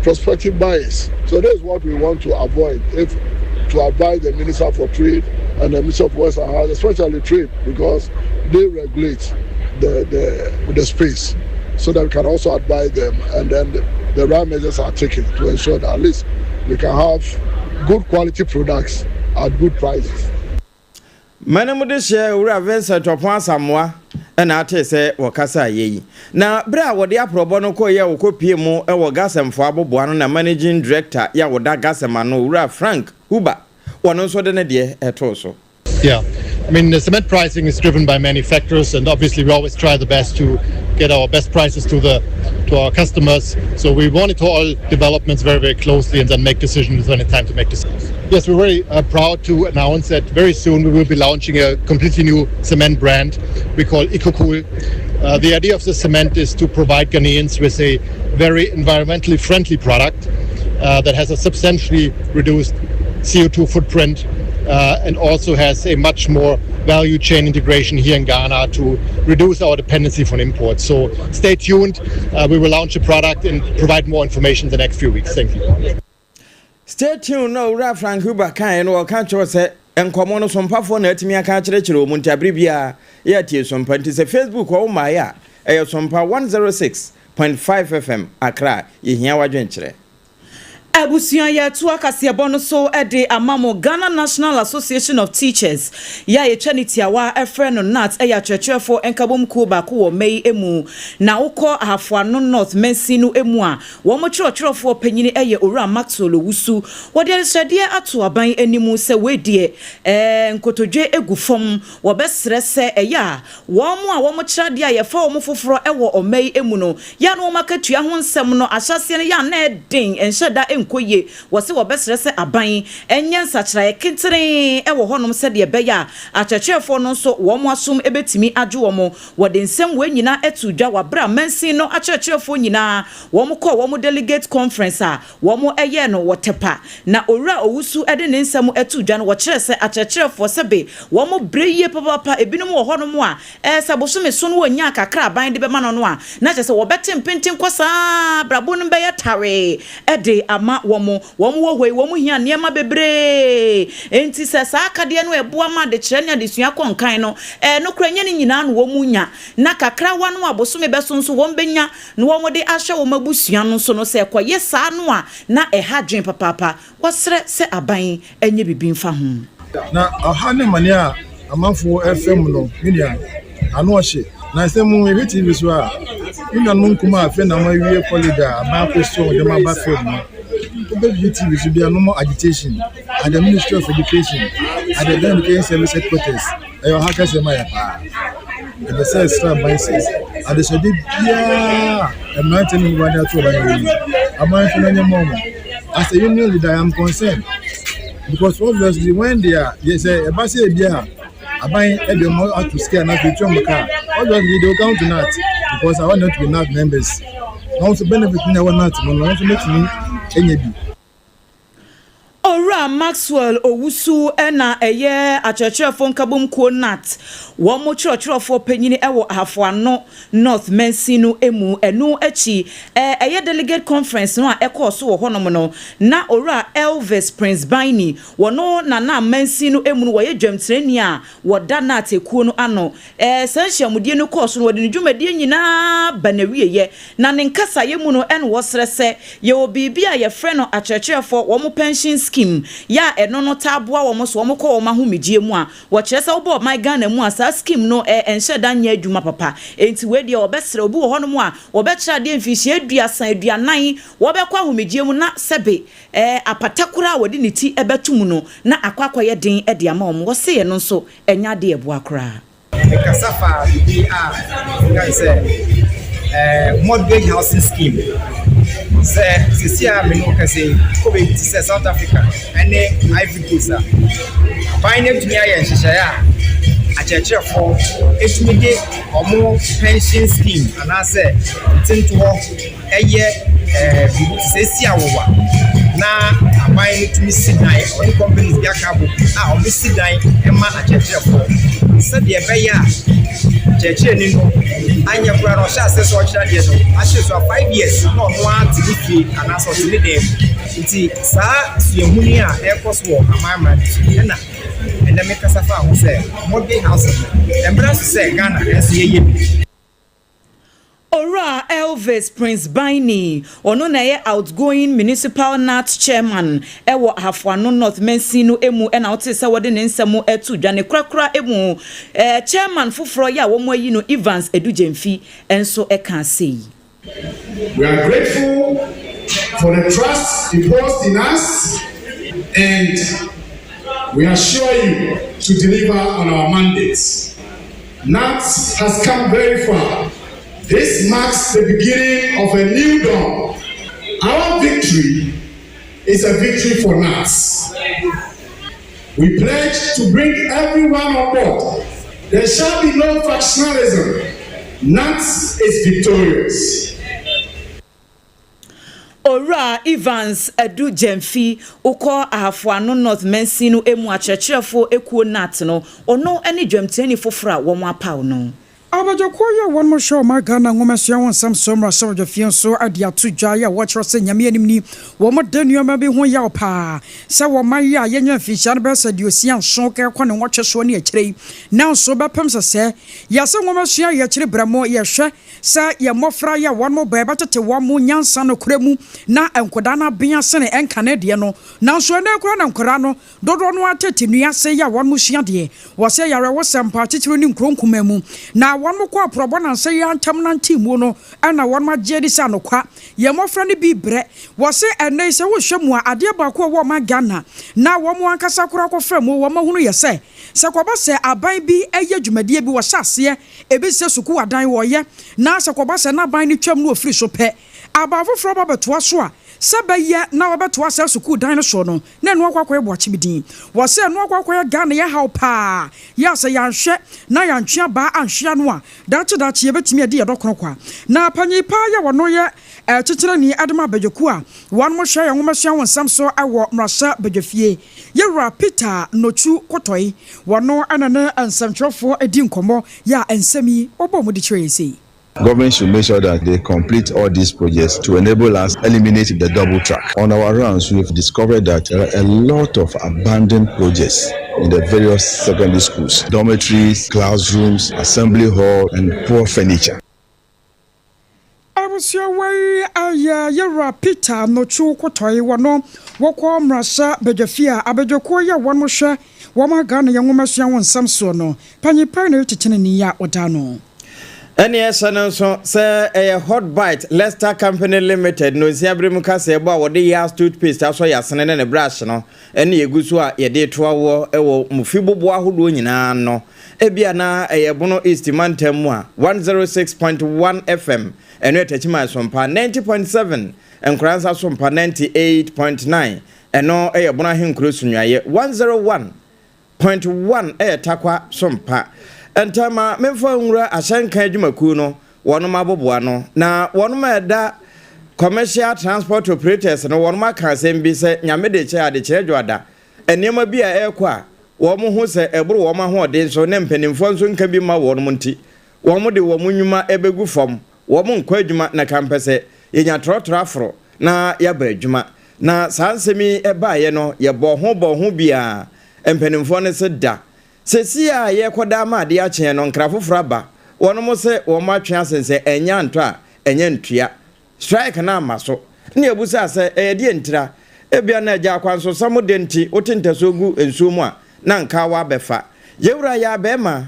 S13: prospective buyers. So this is what we want to avoid. If to advise the Minister for Trade and the Minister for Works and Housing, especially trade, because they regulate the space, so that we can also advise them, and then the right measures are taken to ensure that at least we can have good quality products at good prices.
S9: Mane mu de hyɛ Owura Vincent Ɔpɔn Asamoa ɛna ate sɛ wɔkasa yɛ yi. Na berɛ a wɔde aporɔbɔ no kɔyɛ a wɔkɔpie mu ɛwɔ Gasɛmfoɔ aboboa no, na managing director yɛ a wɔda Gasɛm ano, Owura Frank Huba, wɔno nso de ne deɛ ɛtoo so.
S14: Yeah, I mean, the cement pricing is driven by many factors, and obviously we always try the best to get our best prices to our customers. So we monitor all developments very, very closely and then make decisions when it's time to make decisions. Yes, we're very proud to announce that very soon we will be launching a completely new cement brand we call EcoCool. The idea of the cement is to provide Ghanaians with a very environmentally friendly product that has a substantially reduced CO2 footprint and also has a much more value chain integration here in Ghana to reduce our dependency from imports. So stay tuned. We will launch a product and provide more information in the next few weeks. Thank you.
S9: Stay tuned. Na Owura Frank Huber kaeɛ no, wɔka kyerɛ sɛ nkɔmmɔ no sompafoɔ na atumi aka akyerɛkyerɛ wɔ mu, nti abere biara yɛatie Sompa. Nti sɛ Facebook ɔwo mmaeɛ a, ɛyɛ Sompa 106.5 FM Accra. Yɛhia wadwenkyerɛ.
S8: Abusua, yɛto akaseɛbɔ no so de ama mo. Ghana National Association of Teachers yɛ a yɛtwa ne tiawa ɛfrɛ no GNAT, ɛyɛ akyerɛkyerɛfoɔ nkabom kuo baako wɔ mma yi mu. Na wokɔ Ahafoano North mansin no mu a, wɔn kyerɛkyerɛfoɔ panyini ɛyɛ Owura Maxwell Owusu. Wɔde ahyɛdeɛ ato aban anim sɛ wɔadie nkotodwe egu fam, wɔbɛsrɛ sɛ ɛyɛ a wɔn a wɔn kyerɛ adeɛ a yɛfa wɔn foforɔ ɛwɔ ɔma yi mu no yɛ a na wɔn akatua ho nsɛm no ahyɛseɛ no yɛ a na ɛden nhyɛ da. nkɔ yie. Wɔse wɔbɛsrɛ sɛ aban nyɛ nsakyeraeɛ ketee wɔ hɔnom sɛdeɛ ɛbɛyɛ a akyerɛkyerɛfoɔ no nso wɔn asom bɛtumi adwo wɔn. Wɔde nsɛm wei nyinaa too dwa wɔ aberɛ a mansin no akyerɛkyerɛfoɔ nyinaa wɔn kɔɔ wɔn delegate conference a wɔyɛɛ no wɔ Tepa. Na Owura Owusu de ne nsɛm too dwa no wɔkyerɛɛ sɛ akyerɛkyerɛfoɔ sɛbe wɔn brɛ yie papaapa, ebinom wɔ hɔnom a Ɛɛ, sɛ bosome so no wɔnnya kakra a aban de bɛma no no a, na kyerɛ sɛ wɔbɛte mpenten kɔ saa ara, abrabɔ no bɛyɛ tawee de ama wɔn. Wɔn wɔ hɔ yi, wɔn hia nneɛma bebree. Enti sɛ saa akadeɛ no a ɛboa ma adekyerɛ ne adesua kɔ nkan no, ɛɛ, nokorɛ ɛnyɛ ne nyinaa na wɔn nya. Na kakrawa no a bosome bɛso nso wɔbɛnya na wɔde ahwɛ wɔn abusua no nso no, sɛ ɛkɔyɛ saa no a, na ɛha adwene papaapa. Wɔsrɛ sɛ aban nyɛ biribi mfa ho.
S15: Na ɔhaw ne amane a amanfoɔ refa mu no, me nua, ano ɔhye. Na sɛ mo hwɛ TV so a, me nuanom nkumaa a afei na wɔawie college a aban akɔsi wɔn de wɔn aba field no, wobɛdidi TV so bi a, no more agitation at the Ministry of Education, at the Ghana Education Service headquarters. Ɛyɛ ɔhaw kɛseɛ ma yɛ paa. Yɛpɛ sɛ yɛsrɛ aban sɛ adehyɛde biara a mmeranteɛ ne mmabaawa de ato ɔban yi anim, aban nso n'ani mmɔ wɔn. As a union leader, I am concerned because obviously when they are, they say ɛba sɛ ebi a aban de wɔn ato sika na afei etua wɔn ka, obviously they will come to NAT because I want them to be NAT members. Na wɔn nso benefit na ɛwɔ NAT mu no, wɔn nso bɛtumi anya bi.
S8: Owura Maxwell Owusu na ɛyɛ Akyerɛkyerɛfoɔ Nkabom Kuo, NAT, wɔn kyerɛkyerɛfoɔ panyin wɔ Ahafo-Ano North mansin no mu. Ɛno akyi, ɛyɛ Delegate Conference no a ɛkɔɔ so wɔ hɔnom no, na Owura Elvis Prince Baini, wɔno na na mansin no mu no wɔyɛ dwamtenani a wɔda NAT ekuo no ano. Saa nhyiamudie no kɔɔ so no, wɔde ne dwumadie nyinaa ba n'awieɛ. Na ne nkasaeɛ mu no ɛna wɔsrɛ sɛ yɛwɔ biribi a yɛfrɛ no akyerɛkyerɛfoɔ wɔn pension scheme yɛ a ɛno no taa boa wɔn so wɔn kɔ wɔn ahomegyeɛ mu a wɔkyerɛ sɛ wobɔ ɔman Ghana mu a saa scheme no ɛnhyɛ da nyɛ adwuma papa. Enti wei deɛ wɔbɛsrɛ obi wɔ hɔnom a wɔbɛkyerɛ adeɛ mfinhyia 30, 40 wɔbɛkɔ ahomegyeɛ mu na sɛbe apata koraa a wɔde ne ti bɛto mu no na akɔ akɔyɛ den de ama wɔn. Wɔse ɛno nso ɛnyɛ adeɛ ɛboa koraa.
S16: Mekasa faa biribi a wɔka no sɛ mortgage housing scheme. Sɛ seesei a me ne wo kasa yi, kɔ baabi te sɛ South Africa ne Ivory Coast a, aban no atumi ayɛ nhyehyɛeɛ a akyerɛkyerɛfoɔ tumi de wɔn pension scheme anaasɛ ntentohɔ yɛ biribi te sɛ esi awowa na aban no tumi si dan, ɔne companies bi aka abom a wɔsi dan ma akyerɛkyerɛfoɔ sɛdeɛ ɛbɛyɛ a kyerɛkyerɛni no anyɛ koraa no ɔhyɛ aseɛ sɛ ɔkyerɛ adeɛ no ahyɛ so a 5 years na ɔno ara te ne fie anaasɛ ɔte ne dan mu. Nti saa suahunu yi a ɛrekɔ so wɔ amanaman no so ɛna ɛnɛ mekasa fa ho sɛ mortgage housing no mmerɛ so sɛ Ghana nso yɛyɛ bi.
S8: Owura Elvis Prince Baini, ɔno na ɛyɛ outgoing municipal NAT chairman ɛwɔ Ahafoano North mansin no mu ɛna wote sɛ wɔde ne nsɛm ɛto dwa ne korakora mu. Chairman foforɔ yɛ a wɔn ayi no, Evans Edugyemfi, nso ɛka sei.
S17: We are grateful for the trust reposed in us and we assure you to deliver on our mandates. NAT has come very far. This marks the beginning of a new dawn. Our victory is a victory for NATS. We pledge to bring everyone on board. There shall be no factionalism. NATS is victorious.
S8: Owura Evans Adu Gyamfi, wokɔ Ahafoano North mansin no mu akyerɛkyerɛfoɔ ekuo NAT no, ɔno ne dwamtenani foforɔ a wɔn apaw no.
S1: Abadwakuo yi a wɔn hyɛ ɔman Ghana nwomasua ho nsɛm so mmarahyɛbadwafie nso de ato dwa yi a wɔkyerɛ sɛ Nyame anim ni wɔn de nneɛma bi ho yaw paa sɛ wɔn yi a yɛnya mfinhyia no bɛyɛ sɛ 67 kɛkɔ ne 8 soɔ ne akyire yi, nanso bɛpem sɛ yɛsɛ nwomasua yɛ akyire berɛ mo yɛhwɛ sɛ yɛ mmɔfra yi a wɔn mo bɛɛ bɛtete wɔn mo nyansa no korɛ mu na nkwadaa no abea sene ɛnkane deɛ no, nanso ɛnɛ koraa na nkwadaa no dodoɔ no atete nnua ase yi a wɔn mo sua deɛ. Wɔsɛ yarɛwosɛm pa titiri ne nkuro nkuma mu na wɔn mo kɔ aporɔbɔ nansa yi antam nante mu no ɛna wɔn mo agye adi sɛ anokwa yɛn mmɔfra no bi brɛ. Wɔsɛ ɛnɛ yi sɛ wohwɛ mu a, adeɛ baako a ɛwɔ ɔman Ghana na wɔn mo ankasa koraa kɔfrɛ mu wɔn ahunu yɛ sɛ kɔba sɛ aban bi ɛyɛ dwumadie bi wɔhyɛ aseɛ ebi sɛ sukuu adan wɔyɛ na sɛ kɔba sɛ n'aban no twam no ofiri so pɛ, aban foforɔ ba bɛtoa so a. Sɛ bɛyɛ na wɔbɛtoa saa sukuu dan no soɔ no, na ɛno akɔ akɔyɛ boakye bi din. Wɔse ɛno akɔ akɔyɛ Ghana yɛ haw paa yɛ a sɛ yɛanhwɛ na yɛantwe abaa anhwe ano a, daakye daakye yɛbɛtumi adi yɛn dɔkono kwa. Na panyin paa yɛ wɔno yɛ kyekyerɛni de ma abadwakuo a wɔnom hwɛ yɛn nwomasua ho nsɛm so wɔ mmarahyɛ badwafie, Yɛwura Peter Notsu Kotoi, wɔno na ne nsɛmtwerɛfoɔ di nkɔmmɔ yɛ a nsɛm yi wɔbɔɔ mu de kyerɛɛ yɛn sei.
S18: Government should make sure that they complete all these projects to enable us eliminate the double track. On our rounds, we've discovered that there are a lot of abandoned projects in the various secondary schools, dormitories, classrooms, assembly hall, and poor furniture.
S1: Abusua wei yɛ Yɛwura Peter Notsu Kotoi wɔno wɔkɔ mmarahyɛ badwafie a abadwakuo yi a wɔn hwɛ wɔn a Ghana yɛ nwomasua ho nsɛm soɔ no panyin pɛn na ɛyɛ ni a ɔda ano.
S9: Ɛne ɛhyɛ no nso sɛ ɛyɛ Hot Bite Leicester Company Limited no nsia bere mu kaseɛbɔ a wɔde Yas toothpaste asɔ yasene ne ne brush no ɛne egu so a yɛde to awoɔ ɛwɔ mufi boboɔ ahodoɔ nyinaa no. Ebia na ɛyɛ Bono East mantam mu a 106.1 FM ɛno yɛ Techiman Sompa 90.7 Nkoranza Sompa 98.9 ɛno ɛyɛ Bono Ahenkuro Sunyuayɛ 101.1 ɛyɛ Takwa Sompa. Ntama memfa nwura ahyɛnka adwumakuo no wɔnom aboboa no na wɔnom a ɛda commercial transport operators no wɔnom aka asɛm bi sɛ Nyame de kyɛ adekyerɛ dwoada nneɛma bi a ɛrekɔ a wɔn ho sɛ ɛboro wɔn ahoɔden so ne mpanimfoɔ nso nka bi ma wɔnom nti wɔn de wɔn nnwuma ɛbɛgu fam wɔn nkɔ adwuma na kampɛ sɛ yɛnya trɔtrɔ aforo na yɛaba adwuma na saa nsɛm yi ɛbaeɛ no yɛbɔ ho bɔ ho biara mpanimfoɔ no sɛ da sɛsi a yɛkɔda ama adeɛ akyeɛ no nkra foforɔ aba wɔnom sɛ wɔn atwe asensɛ ɛnyɛ antɔ a ɛnyɛ ntua strike na ama so ne ebusa sɛ ɛyɛ deɛ ntira ebia na agya akwansosam de nti wote ntasuo gu nsuo mu a na nka wabɛfa yɛwura yɛ abɛɛma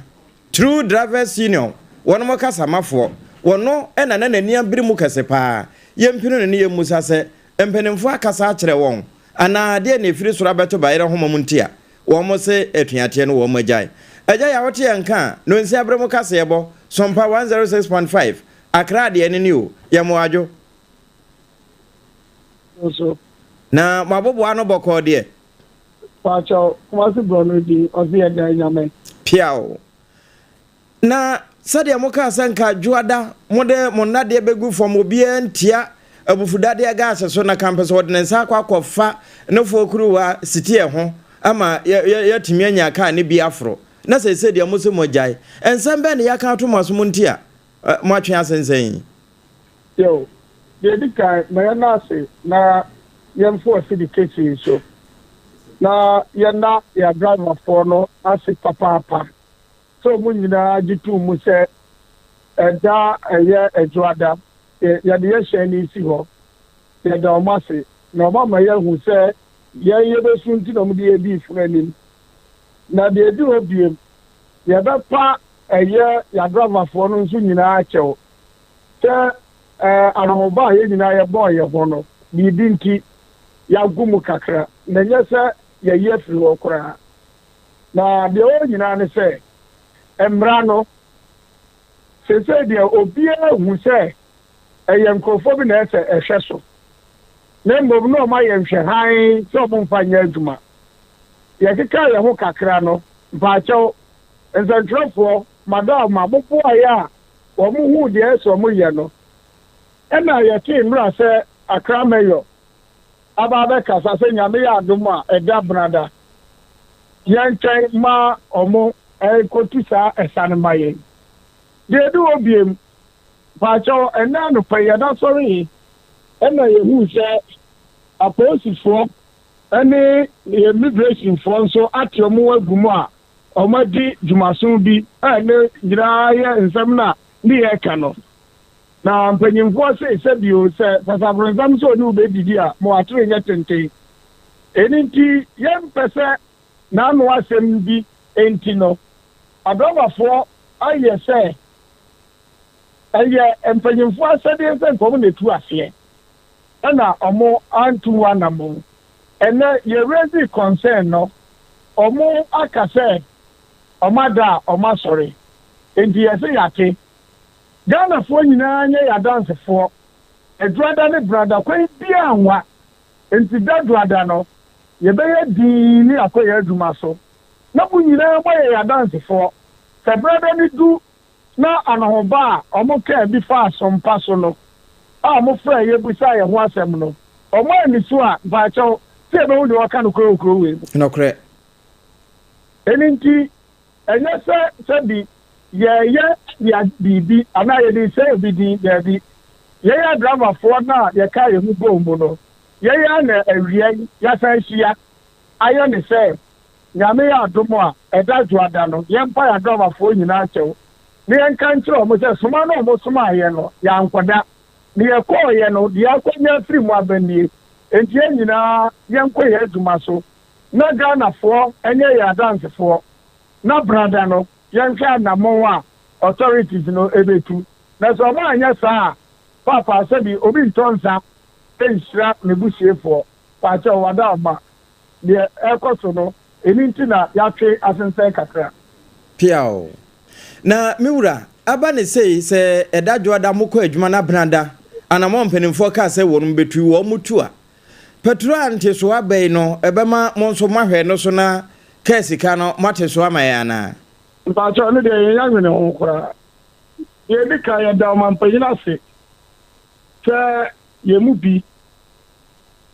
S9: True Drivers Union wɔnom kasamafoɔ wɔno ɛna na n'ani abere mu kɛse paa yɛmpinu no ne yɛmmusa sɛ mpanimfoɔ akasa akyerɛ wɔn anaa adeɛ na ɛfiri soro abɛto bayerɛ homa mu nti a wɔn se atuateɛ no wɔn agyae agya yɛ a wote yɛn nka a no nsi abere mu kaseɛbɔ Sompa 106.5 Accra adeɛ ne ne o yɛ mo adwo
S19: nso.
S9: Na mo aboboa no bɔkɔɔ deɛ.
S19: Paakyɛw, Kumasi borɔno din, ɔse yɛda Nyame.
S9: Piaw. Na sɛdeɛ mokaa sɛ nka dwoada mode mo nnadeɛ bɛgu fam obiara ntia abufudadeɛ gaase so na kampɛ sɛ ɔde ne nsa akɔ akɔfa ne foɔ kuruwa siteɛ ho ama yɛatumi anya kaa ne bi aforo na seesei deɛ mo sɛ mo agyae nsɛm bɛn ne yɛaka ato mo aso mo nti a moatwe asensɛn yi?
S19: Yo, deɛ ɛdi kan, ma yɛnna ase na yɛmfa afidi kɛseɛ yi so na yɛnna yɛn adriverfoɔ no ase papaapa sɛ wɔn nyinaa gye too mu sɛ ɛda ɛyɛ Adwoada yɛde yɛ hyɛn no resi hɔ. Yɛda wɔn ase na wɔn ama yɛahu sɛ yɛn yɛbɛsu nti na wɔde yɛn dii funu anim. Na deɛ ɛdi hɔ biem, yɛbɛpa ɛyɛ yɛn adriverfoɔ no nso nyinaa kyɛw sɛ ahoba a yɛn nyinaa yɛbɔɔ yɛn ho no, biribi nti yɛago mu kakra, na ɛnyɛ sɛ yɛayi afiri hɔ koraa. Na deɛ ɛwɔ hɔ nyinaa ne sɛ, mmara no, seesei deɛ obiara hu sɛ ɛyɛ nkurɔfoɔ bi na ɛsɛ ɛhwɛ so, na mmom na wɔayɛ nhwɛhan sɛ wɔmfa nyɛ adwuma. Yɛkekaa yɛn ho kakra no, mpaakyɛw, nsɛntwerɛfoɔ, madawoma, moboaeɛ a wɔhuu deɛ ɛsɛ sɛ wɔyɛ no, ɛna yɛtee mmra sɛ Accra Mayor aba abɛkasa sɛ Nyame yɛ adom a ɛda Benada yɛntwɛn ma wɔn nkɔtu saa ɛsa no ma yɛn. Deɛ ɛdi hɔ biem, mpaakyɛw, ɛnnɛ anɔpa yi yɛda sɔree ɛna yɛhuu sɛ apolisifoɔ ne immigrationfoɔ nso ate wɔn ho agu mu a wɔadi dwumaso bi a ne nyinaa yɛ nsɛm no a ne yɛreka no. Na mpanyimfoɔ se sɛ bio sɛ sasaboronsam sɛ ɔne wo bɛdidi a, ma w'atoro nyɛ tenten. Ɛno nti yɛmpɛ sɛ n'ano asɛm bi nti no, adrɔbafoɔ ayɛ sɛ ɛyɛ mpanyimfoɔ asɛdeɛ sɛ nka wɔn na ɛtu aseɛ ɛna wɔn antu ho anammɔn. Ɛnnɛ yɛ raise concern no, wɔn aka sɛ wɔn ada a wɔn asɔre. Enti yɛse yɛate. Ghanafoɔ nyinaa nyɛ yɛn adansefoɔ. Adwuada ne Brada kwan biara nwa, enti da Dwoada no, yɛbɛyɛ dinn ne yɛakɔ yɛn adwuma so, na mo nyinaa moayɛ yɛn adansefoɔ. Sɛ Brada no du na anohoba a wɔkaa bi faa sompa so no a wɔfrɛɛ yɛ bisaa yɛn ho asɛm no, wɔanni so a, mpaakyɛw, sɛ yɛbɛhu deɛ wɔka nokorɛ wɔ kuro wei mu.
S9: Nokorɛ.
S19: Ɛno nti, ɛnyɛ sɛ sɛbi yɛreyɛ yɛ biribi anaa yɛde resɛe obi din, daabi. Yɛn adramafoɔ no a yɛkaa yɛn ho bɔɔ mu no, yɛn ara na awia yi yɛasan ahyia ayɛ no sɛ Nyame yɛ adom a, ɛda Dwoada no, yɛmpa yɛn adramafoɔ nyinaa kyɛw na yɛnka nkyerɛ wɔn sɛ soma no a wɔsomaa yɛn no, yɛankɔda. Na yɛkɔeɛ no, deɛ yɛakɔnya afiri mu aba nie. Enti yɛn nyinaa yɛnkɔ yɛn adwuma so na Ghanafoɔ nyɛ yɛn adansefoɔ na brada no yɛnhwɛ anamɔn a authorities no bɛtu. Na sɛ wɔn anyɛ saa a, paapa sɛbi obi ntɔ nsa nhyira ne busiefoɔ. Paakyɛw wada ɔma deɛ ɛrekɔ so no ɛno nti na yɛatwe asensɛn kakra.
S9: Piaw. Na me wura, aba ne sei, sɛ ɛda dwoada mokɔ adwuma na benada anamɔn mpanimfoɔ kaa sɛ wɔnom bɛtu, wɔn tu a, Pɛtro a nteso aba yi no, ɛbɛma mo nso moahwɛ no so na kaa sika no moate so ama yɛn anaa?
S19: Mpakyɛw, ɛno deɛ yɛnnya nwene ho koraa. Deɛ ɛdi kan, yɛda ɔmanpanyin ase sɛ yɛn mu bi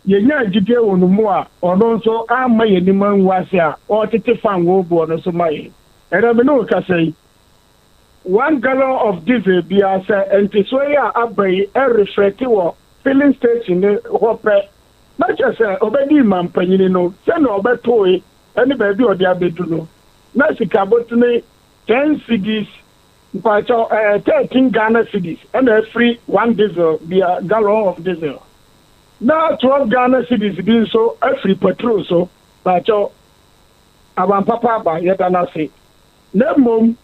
S19: yɛnyaa gyidie wɔ no mu a ɔno nso amma yɛn anim angu ase a ɔretete fangoo boɔ no so ma yɛn. Ɛnnɛ me ne wo kasa yi, one gallon of diesel biara sɛ ntesoɔ yi a aba yi reflect wɔ filling station no hɔ pɛ, na kyerɛ sɛ ɔbɛdii mampanyini no sɛnea ɔbɛtoe ne baabi a ɔde abedu no, na sika botene ten cedis, mpakyɛw, ɛɛ 13 Ghana cedis na afiri one diesel bia, gallon of diesel, na 12 Ghana cedis bi nso afiri patrol so, mpakyɛw, aban papa aba, yɛda no ase. Na mmom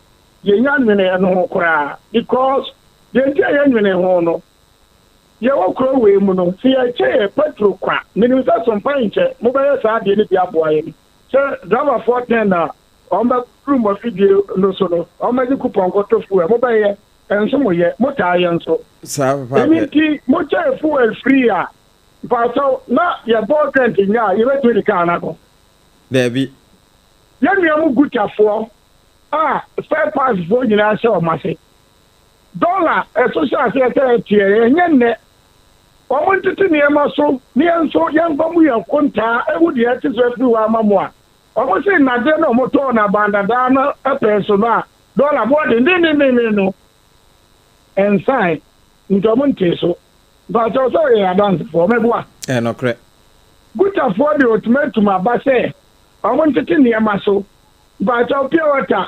S19: yɛnnya nnwene ɛno ho koraa because deɛ nti a yɛnnwene ho no, Yɛwɔ kuro wei mu no, sɛ yɛkyɛ yɛ pɛtro kwa, menim sɛ sompa nkyɛ mobɛyɛ saa adeɛ no bi aboa yɛn. Sɛ driverfoɔ ten a wɔbɛduru mo afidie no so no, wɔbɛgye coupon kɔtɔ fuel, mobɛyɛ, nso moyɛ, motaa yɛ nso.
S9: Saa
S19: Ɛno
S9: pɛpɛɛpɛ.
S19: nti mokyɛɛ fuel free a, mpakyɛw, na yɛbɔ rent nyɛ a, yɛbɛtumi de kaa no akɔ?
S9: Daabi.
S19: Yɛn nua mo Gutafoɔ a spare parts foɔ nyinaa hyɛ wɔn ase. Dɔla ɛso hyɛ aseɛ sɛ ɛteɛ, ɛnyɛ nnɛ. Wɔn ntete nneɛma so ne yɛn nso yɛmfa mu yɛn kontaa ɛhu deɛ ɛte so afiri hɔ ama mo a. Wɔn se nnadeɛ no a wɔtɔɔ no abandadaa no pɛn so no a dɔla boɔ dendendenden no ɛnsae nti wɔn ntee so. Mpakyɛw sɛ wɔyɛ adansefoɔ mɛboa.
S9: Ɛyɛ nɔkorɛ.
S19: Gutafoɔ de ultimatum aba sɛ wɔn ntete nneɛma so. Mpakyɛw pure water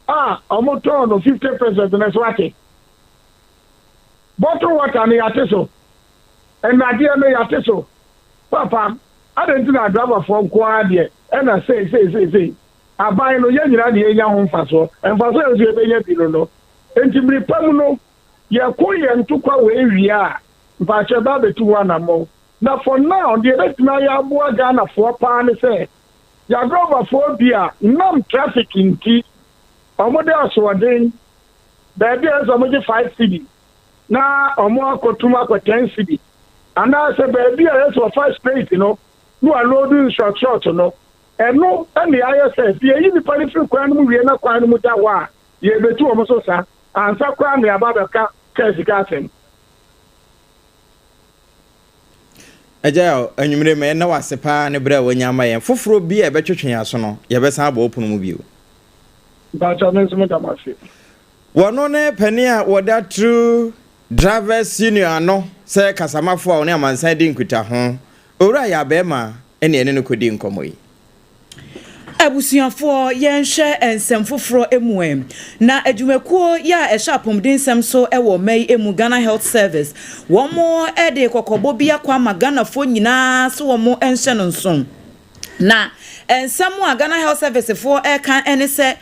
S19: a wɔtɔn no 50 pesewas no so ate? Bottle water no yɛate so? Nnadeɛ no yɛate so? Papa, adɛn nti na driverfoɔ nko ara deɛ ɛna sei sei sei sei? Aban no, yɛn nyinaa na yɛnya ho mfasoɔ. Mfasoɔ a yɛn nso yɛbɛnya bi no no. Enti mmere pa mu no, yɛko yɛn ntokwa wei wie a, mpakyɛ ɛba abɛtu ho anammɔn. Na for now, deɛ yɛbɛtumi ayɛ aboa Ghanafoɔ paa ne sɛ, Yɛadrɔvafoɔ bi a nam traffic nti wɔde asoɔden baabi a ɛsɛ sɛ wɔgye five cedi na wɔn akɔtum akɔ ten cedi anaasɛ baabi a ɛsɛ sɛ wɔfa straight no na wɔaloodu nshort short no ɛno na yɛayɛ sɛ sɛ yɛyi nnipa no firi kwan no mu wie na kwan no mu da hɔ a yɛbɛtu wɔn so sa ansa koraa na yɛaba abɛka kaa sika asɛm.
S9: Agya Yaw, anwummere ma yɛnna wo ase paa ne berɛ a woanya ama yɛn. Foforɔ bi a ɛbɛtwetwe yɛn aso no, yɛbɛsan abɔ wo pono mu bio.
S19: Mpakyɛw, me nso meda mo ase.
S9: Wɔno ne panin a wɔda True Drivers Union ano sɛ kasamafo a ɔne amansan di nkutaho, Owura Yaw Barima ne yɛne no kɔdii nkɔmmɔ yi.
S8: Abusuafoɔ yɛnhwɛ nsɛm foforɔ mu ɛ. Na adwumakuo yi a ɛhwɛ apɔmuden nsɛm so wɔ ɔma yi mu, Ghana Health Service, wɔn de kɔkɔbɔ bi akɔ ama Ghanafoɔ nyinaa sɛ wɔn nhyɛ no nso. Na nsɛm a Ghana Health Service foɔ ɛka ne sɛ,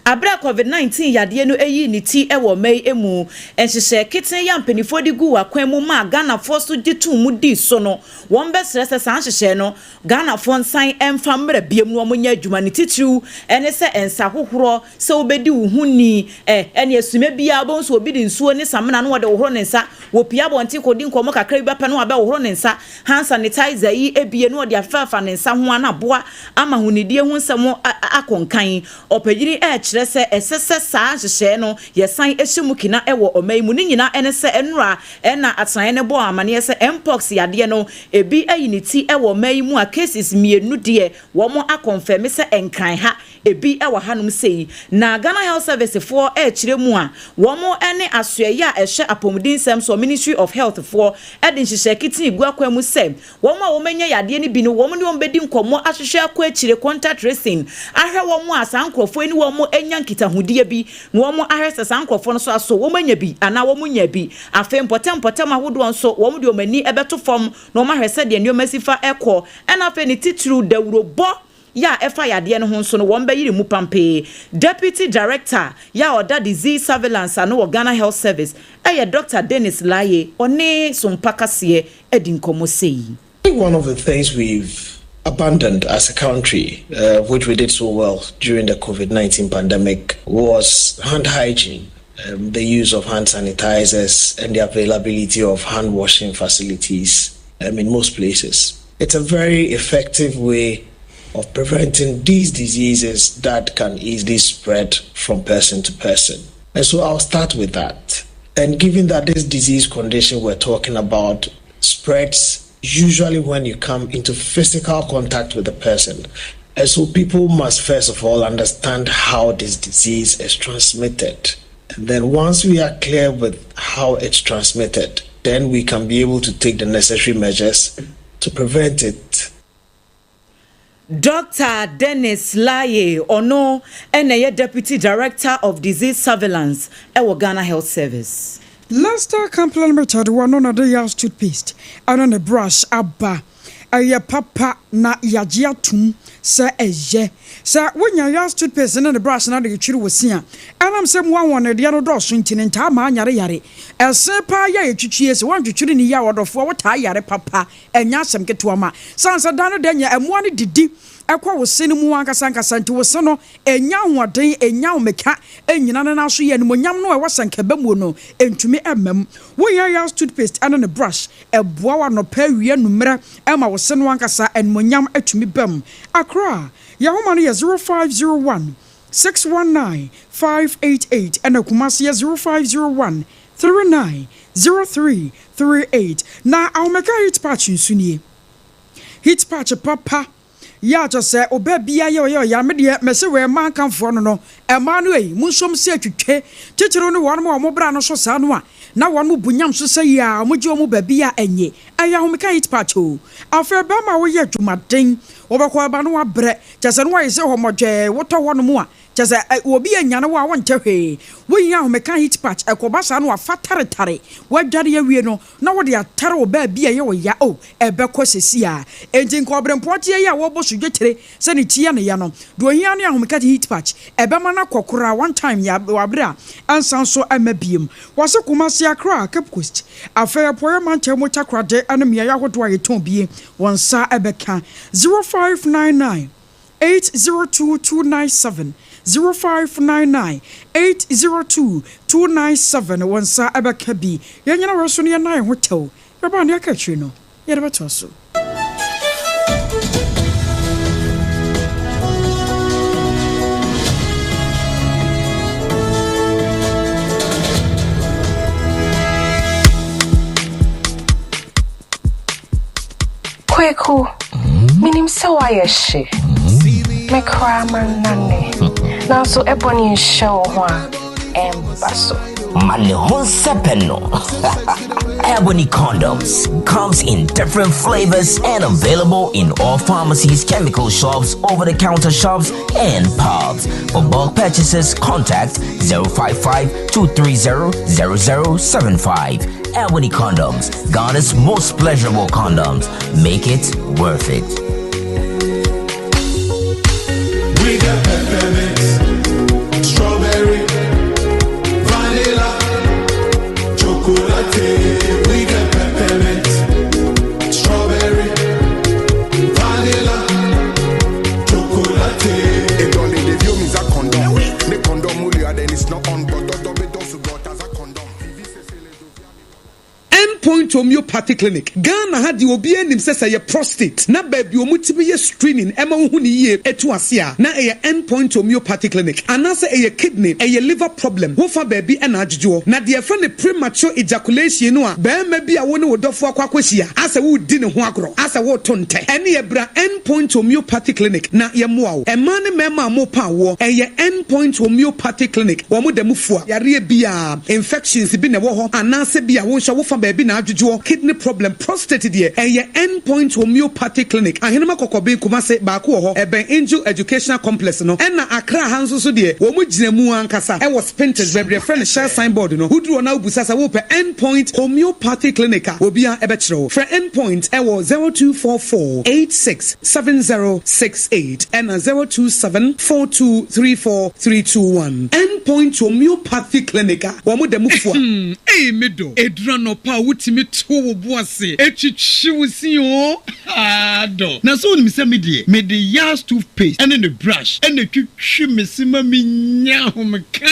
S8: Aberɛ a Covid 19 yadeɛ no yii ne ti wɔ ɔman yi mu, nhyehyɛɛ ketee yi a mpaninfoɔ de guu akwan mu maa Ghanafoɔ so gye too mu dii so no, wɔn bɛsrɛ sɛ saa nhyehyɛɛ no Ghanafoɔ nsan mfa mmra biom na wɔn nyɛ adwuma. Ne titiriw ne sɛ nsa hohorɔ, sɛ wobɛdi wo ho ni, ɛ, ɛne asuma biara wobɛhu sɛ obi de nsuo ne samina na ɔde hohoro ne nsa, wɔpue abɔnten kɔdi nkɔmmɔ kakra bi ba pɛ na wabɛhohoro ne nsa, hand sanitizer yi abue na ɔde afefaafa ne nsa ho a na aboa ama ahonidie ho nsɛm akɔ nkan. Ɔpanyin rekyerɛ sɛ ɛsɛ sɛ saa nhyehyɛe no yɛsan hyɛ mu kina wɔ ɔman yi mu. Ne nyinaa ne sɛ nnora na atenaeɛ no bɔɔ amaneɛ sɛ Mpox yadeɛ no ebi ayi ne ti wɔ ɔman yi mu a cases mmienu deɛ wɔn akɔnfɛme sɛ Nkran ha ebi wɔ hanom sei. Na Ghana Health Service foɔ rekyerɛ mu a wɔn ne asoɛeɛ a ɛhwɛ apɔmuden nsɛm soɔ Ministry of Health foɔ de nhyehyɛe ketee gu akwan mu sɛ Wɔn a wɔanya yadeɛ no bi no, wɔn ne wɔn bɛdi nkɔmmɔ ahwehwɛ akɔ akyire, contact tracing, ahwɛ wɔn a saa nkorɔfoɔ yi ne wɔn anya nkitahodie bi, na wɔn ahwɛ sɛ saa nkorɔfoɔ no nso aso wɔn anya bi anaa wɔn nyaa bi. Afei mpɔtam mpɔtam ahodoɔ nso, wɔn de wɔn ani bɛto fam na wɔn ahwɛ sɛdeɛ nneɛma si fa kɔ. Ɛna afei ne titiriw, dawurobɔ yɛ a ɛfa yadeɛ no ho nso no, wɔn bɛyere mu pampee. Deputy Director yɛ a ɔda Disease Surveillance ano wɔ Ghana Health Service yɛ Dɔkta Dennis Laryea, ɔne Sompa Kaseɛ adi nkɔmmɔ sei.
S20: One of the things we've abandoned as a country, uh, which we did so well during the COVID 19 pandemic, was hand hygiene. Um, the use of hand sanitizers and the availability of hand washing facilities um, in most places. It's a very effective way of preventing these diseases that can easily spread from person to person. And so I'll start with that. And given that this disease condition we're talking about spreads usually when you come into physical contact with the person. And so people must first of all understand how this disease is transmitted. And then once we are clear with how it's transmitted, then we can be able to take the necessary measures to prevent it.
S8: Dɔkta Dennis Laryea, ɔno na ɛyɛ Deputy Director of Disease Surveillance wɔ Ghana Health Service.
S1: Lester Company Limited wɔ no na de Yas toothpaste ɛne ne brush aba. Ɛyɛ papa na yagye atom sɛ ɛyɛ. Sɛ wonya Yas toothpaste ne ne brush na de retwiri wo se a, ɛnam sɛ mmoa wɔn deɛ no dɔɔso nti no ntaa maa nyare yare. Ɛse paa yɛ a yɛtwitwie, sɛ woantwitwiri no yie a ɔdɔfoɔ wotaa yare papa. Ɛnyɛ asɛm ketewa ma sane sɛ da no da nyɛ mmoa no didi kɔ wo se no mu ankasa ankasa nti wo se no nnya ahoɔden, nnya ahomeka nnyina ne nan so yɛ animuonyam no a ɛwɔ sɛ nka ɛba muo no ntumi mma mu. Wo hia Yars toothpaste ɛne ne brush ɛboa wo anɔpa, awia, anummerɛ ɛma wo se no ankasa animuonyam tumi ba mu. Accra, yɛn nhoma no yɛ 0501 619 588 ɛna Kumasi yɛ 0501 39 0338 Na ahomeka heat patch nso nie. Heat patch papa yɛ a kyɛ sɛ ɔbaa biaa yɛ ɔyɛ ɔya me deɛ mese wei mmaa nkamfoɔ no no mmaa no ei monsom sɛ atwitwe titiriw ne wɔnom a wɔn bra no so saa no a na wɔnom bu nyam so sɛ yie a wɔgye wɔn baabi a ɛnye ɛyɛ ahomeka heat patch o afei bɛrima a woyɛ adwumaden wobɛkɔ ɛba no wabrɛ kyɛ sɛ no wayɛ sɛ hɔmɔdwɛɛ wotɔ hɔnom a Kyerɛ sɛ, ɛ, obi anyane wo a wonkyɛ hwee. Wohia ahomeka heat patch, ɛkɔba saa no wafa taretare, woadware awie no na wode atare wo baabi a ɛyɛ wo ya, oh, ɛbɛkɔ seesei ara. Enti nka ɔberempɔn teɛ yi a wɔrebɔ so dwetire sɛ ne ti yɛ no ya no, deɛ ohia ara ne ahomeka heat patch. Ɛbɛma no akɔ koraa one time yɛ wɔ abere a ɛnsan so mma biom. Wɔse Kumasi, Accra, Cape Coast, afei Apueeɛ Mantam mu Takoradi ne mmeaeɛ ahodoɔ a yɛtɔn bi wɔn nsa bɛka. 0599. 802297 0599 802 297 Wo nsa bɛka bi. Yɛn nyina wɔ so no yɛn nan ho tɛw. Yɛba a nea aka akyire no yɛde bɛtoa so.
S21: Kweku, menim sɛ woayɛ hye. Me koraa mannane. Nanso ɛbɔne nhyɛ wo ho a, ɛmba so.
S22: Ma ne ho nsɛpɛ no. Ebony condoms comes in different flavors and available in all pharmacies, chemical shops, over-the-counter shops, and pubs. For bulk purchases, contact 055 230 0075. Ebony condoms, Ghana's most pleasurable condoms. Make it worth it.
S23: We got peppermint.
S2: Point Homeopathy Clinic, Ghana ha deɛ obiara nim sɛ sɛ ɛyɛ prostate na baabi a wɔtumi yɛ screening ma wohu no yie tu ase a, na ɛyɛ End Point Homeopathy Clinic. Anaasɛ ɛyɛ kidney, ɛyɛ liver problem, wofa baabi na adwodwoɔ. Na deɛ yɛfrɛ no premature ejaculation no a barima bi a wo ne wo dɔfoɔ akɔ akɔhyia asɛ woredi ne ho agorɔ, asɛ woreto ntɛ, ɛneɛ bra End Point Homeopathy Clinic na yɛmmoa wo. Mmaa ne mmarima a morepa awoɔ, ɛyɛ End Point Homeopathy Clinic, wɔn da mu fua. Yareɛ biara, infections bi na ɛwɔ hɔ anaasɛ bi a wo nso wofa baabi na adwodwoɔ, kidney problem, prostate deɛ, ɛyɛ End Point Homeopathy Clinic, Ahenema Kɔkɔben, Kumase, baako wɔ hɔ, ɛbɛn Angel Educational Complex no, ɛna Accra ha nso so deɛ, wɔn gyina mu ankasa ɛwɔ Spintex, baabi yɛfrɛ no Shell sign board no, woduru hɔ na wobisa sɛ wopɛ End Point Homeopathy Clinic a, obiara ɛbɛkyerɛ wo. Frɛ End Point ɛwɔ 0244 86 7068 ɛna 027 4234 321. End Point Homeopathy Clinic a wɔn da mu fua.
S3: Ei me dɔ, ɛduru anɔpa a wotumi to wo bo ase twitwi wo se oo, haa dɔ.
S23: Na sɛ wonim sɛ me deɛ, mede Yas toothpaste ne ne brush na ɛtwitwi me se ma menya ahomeka.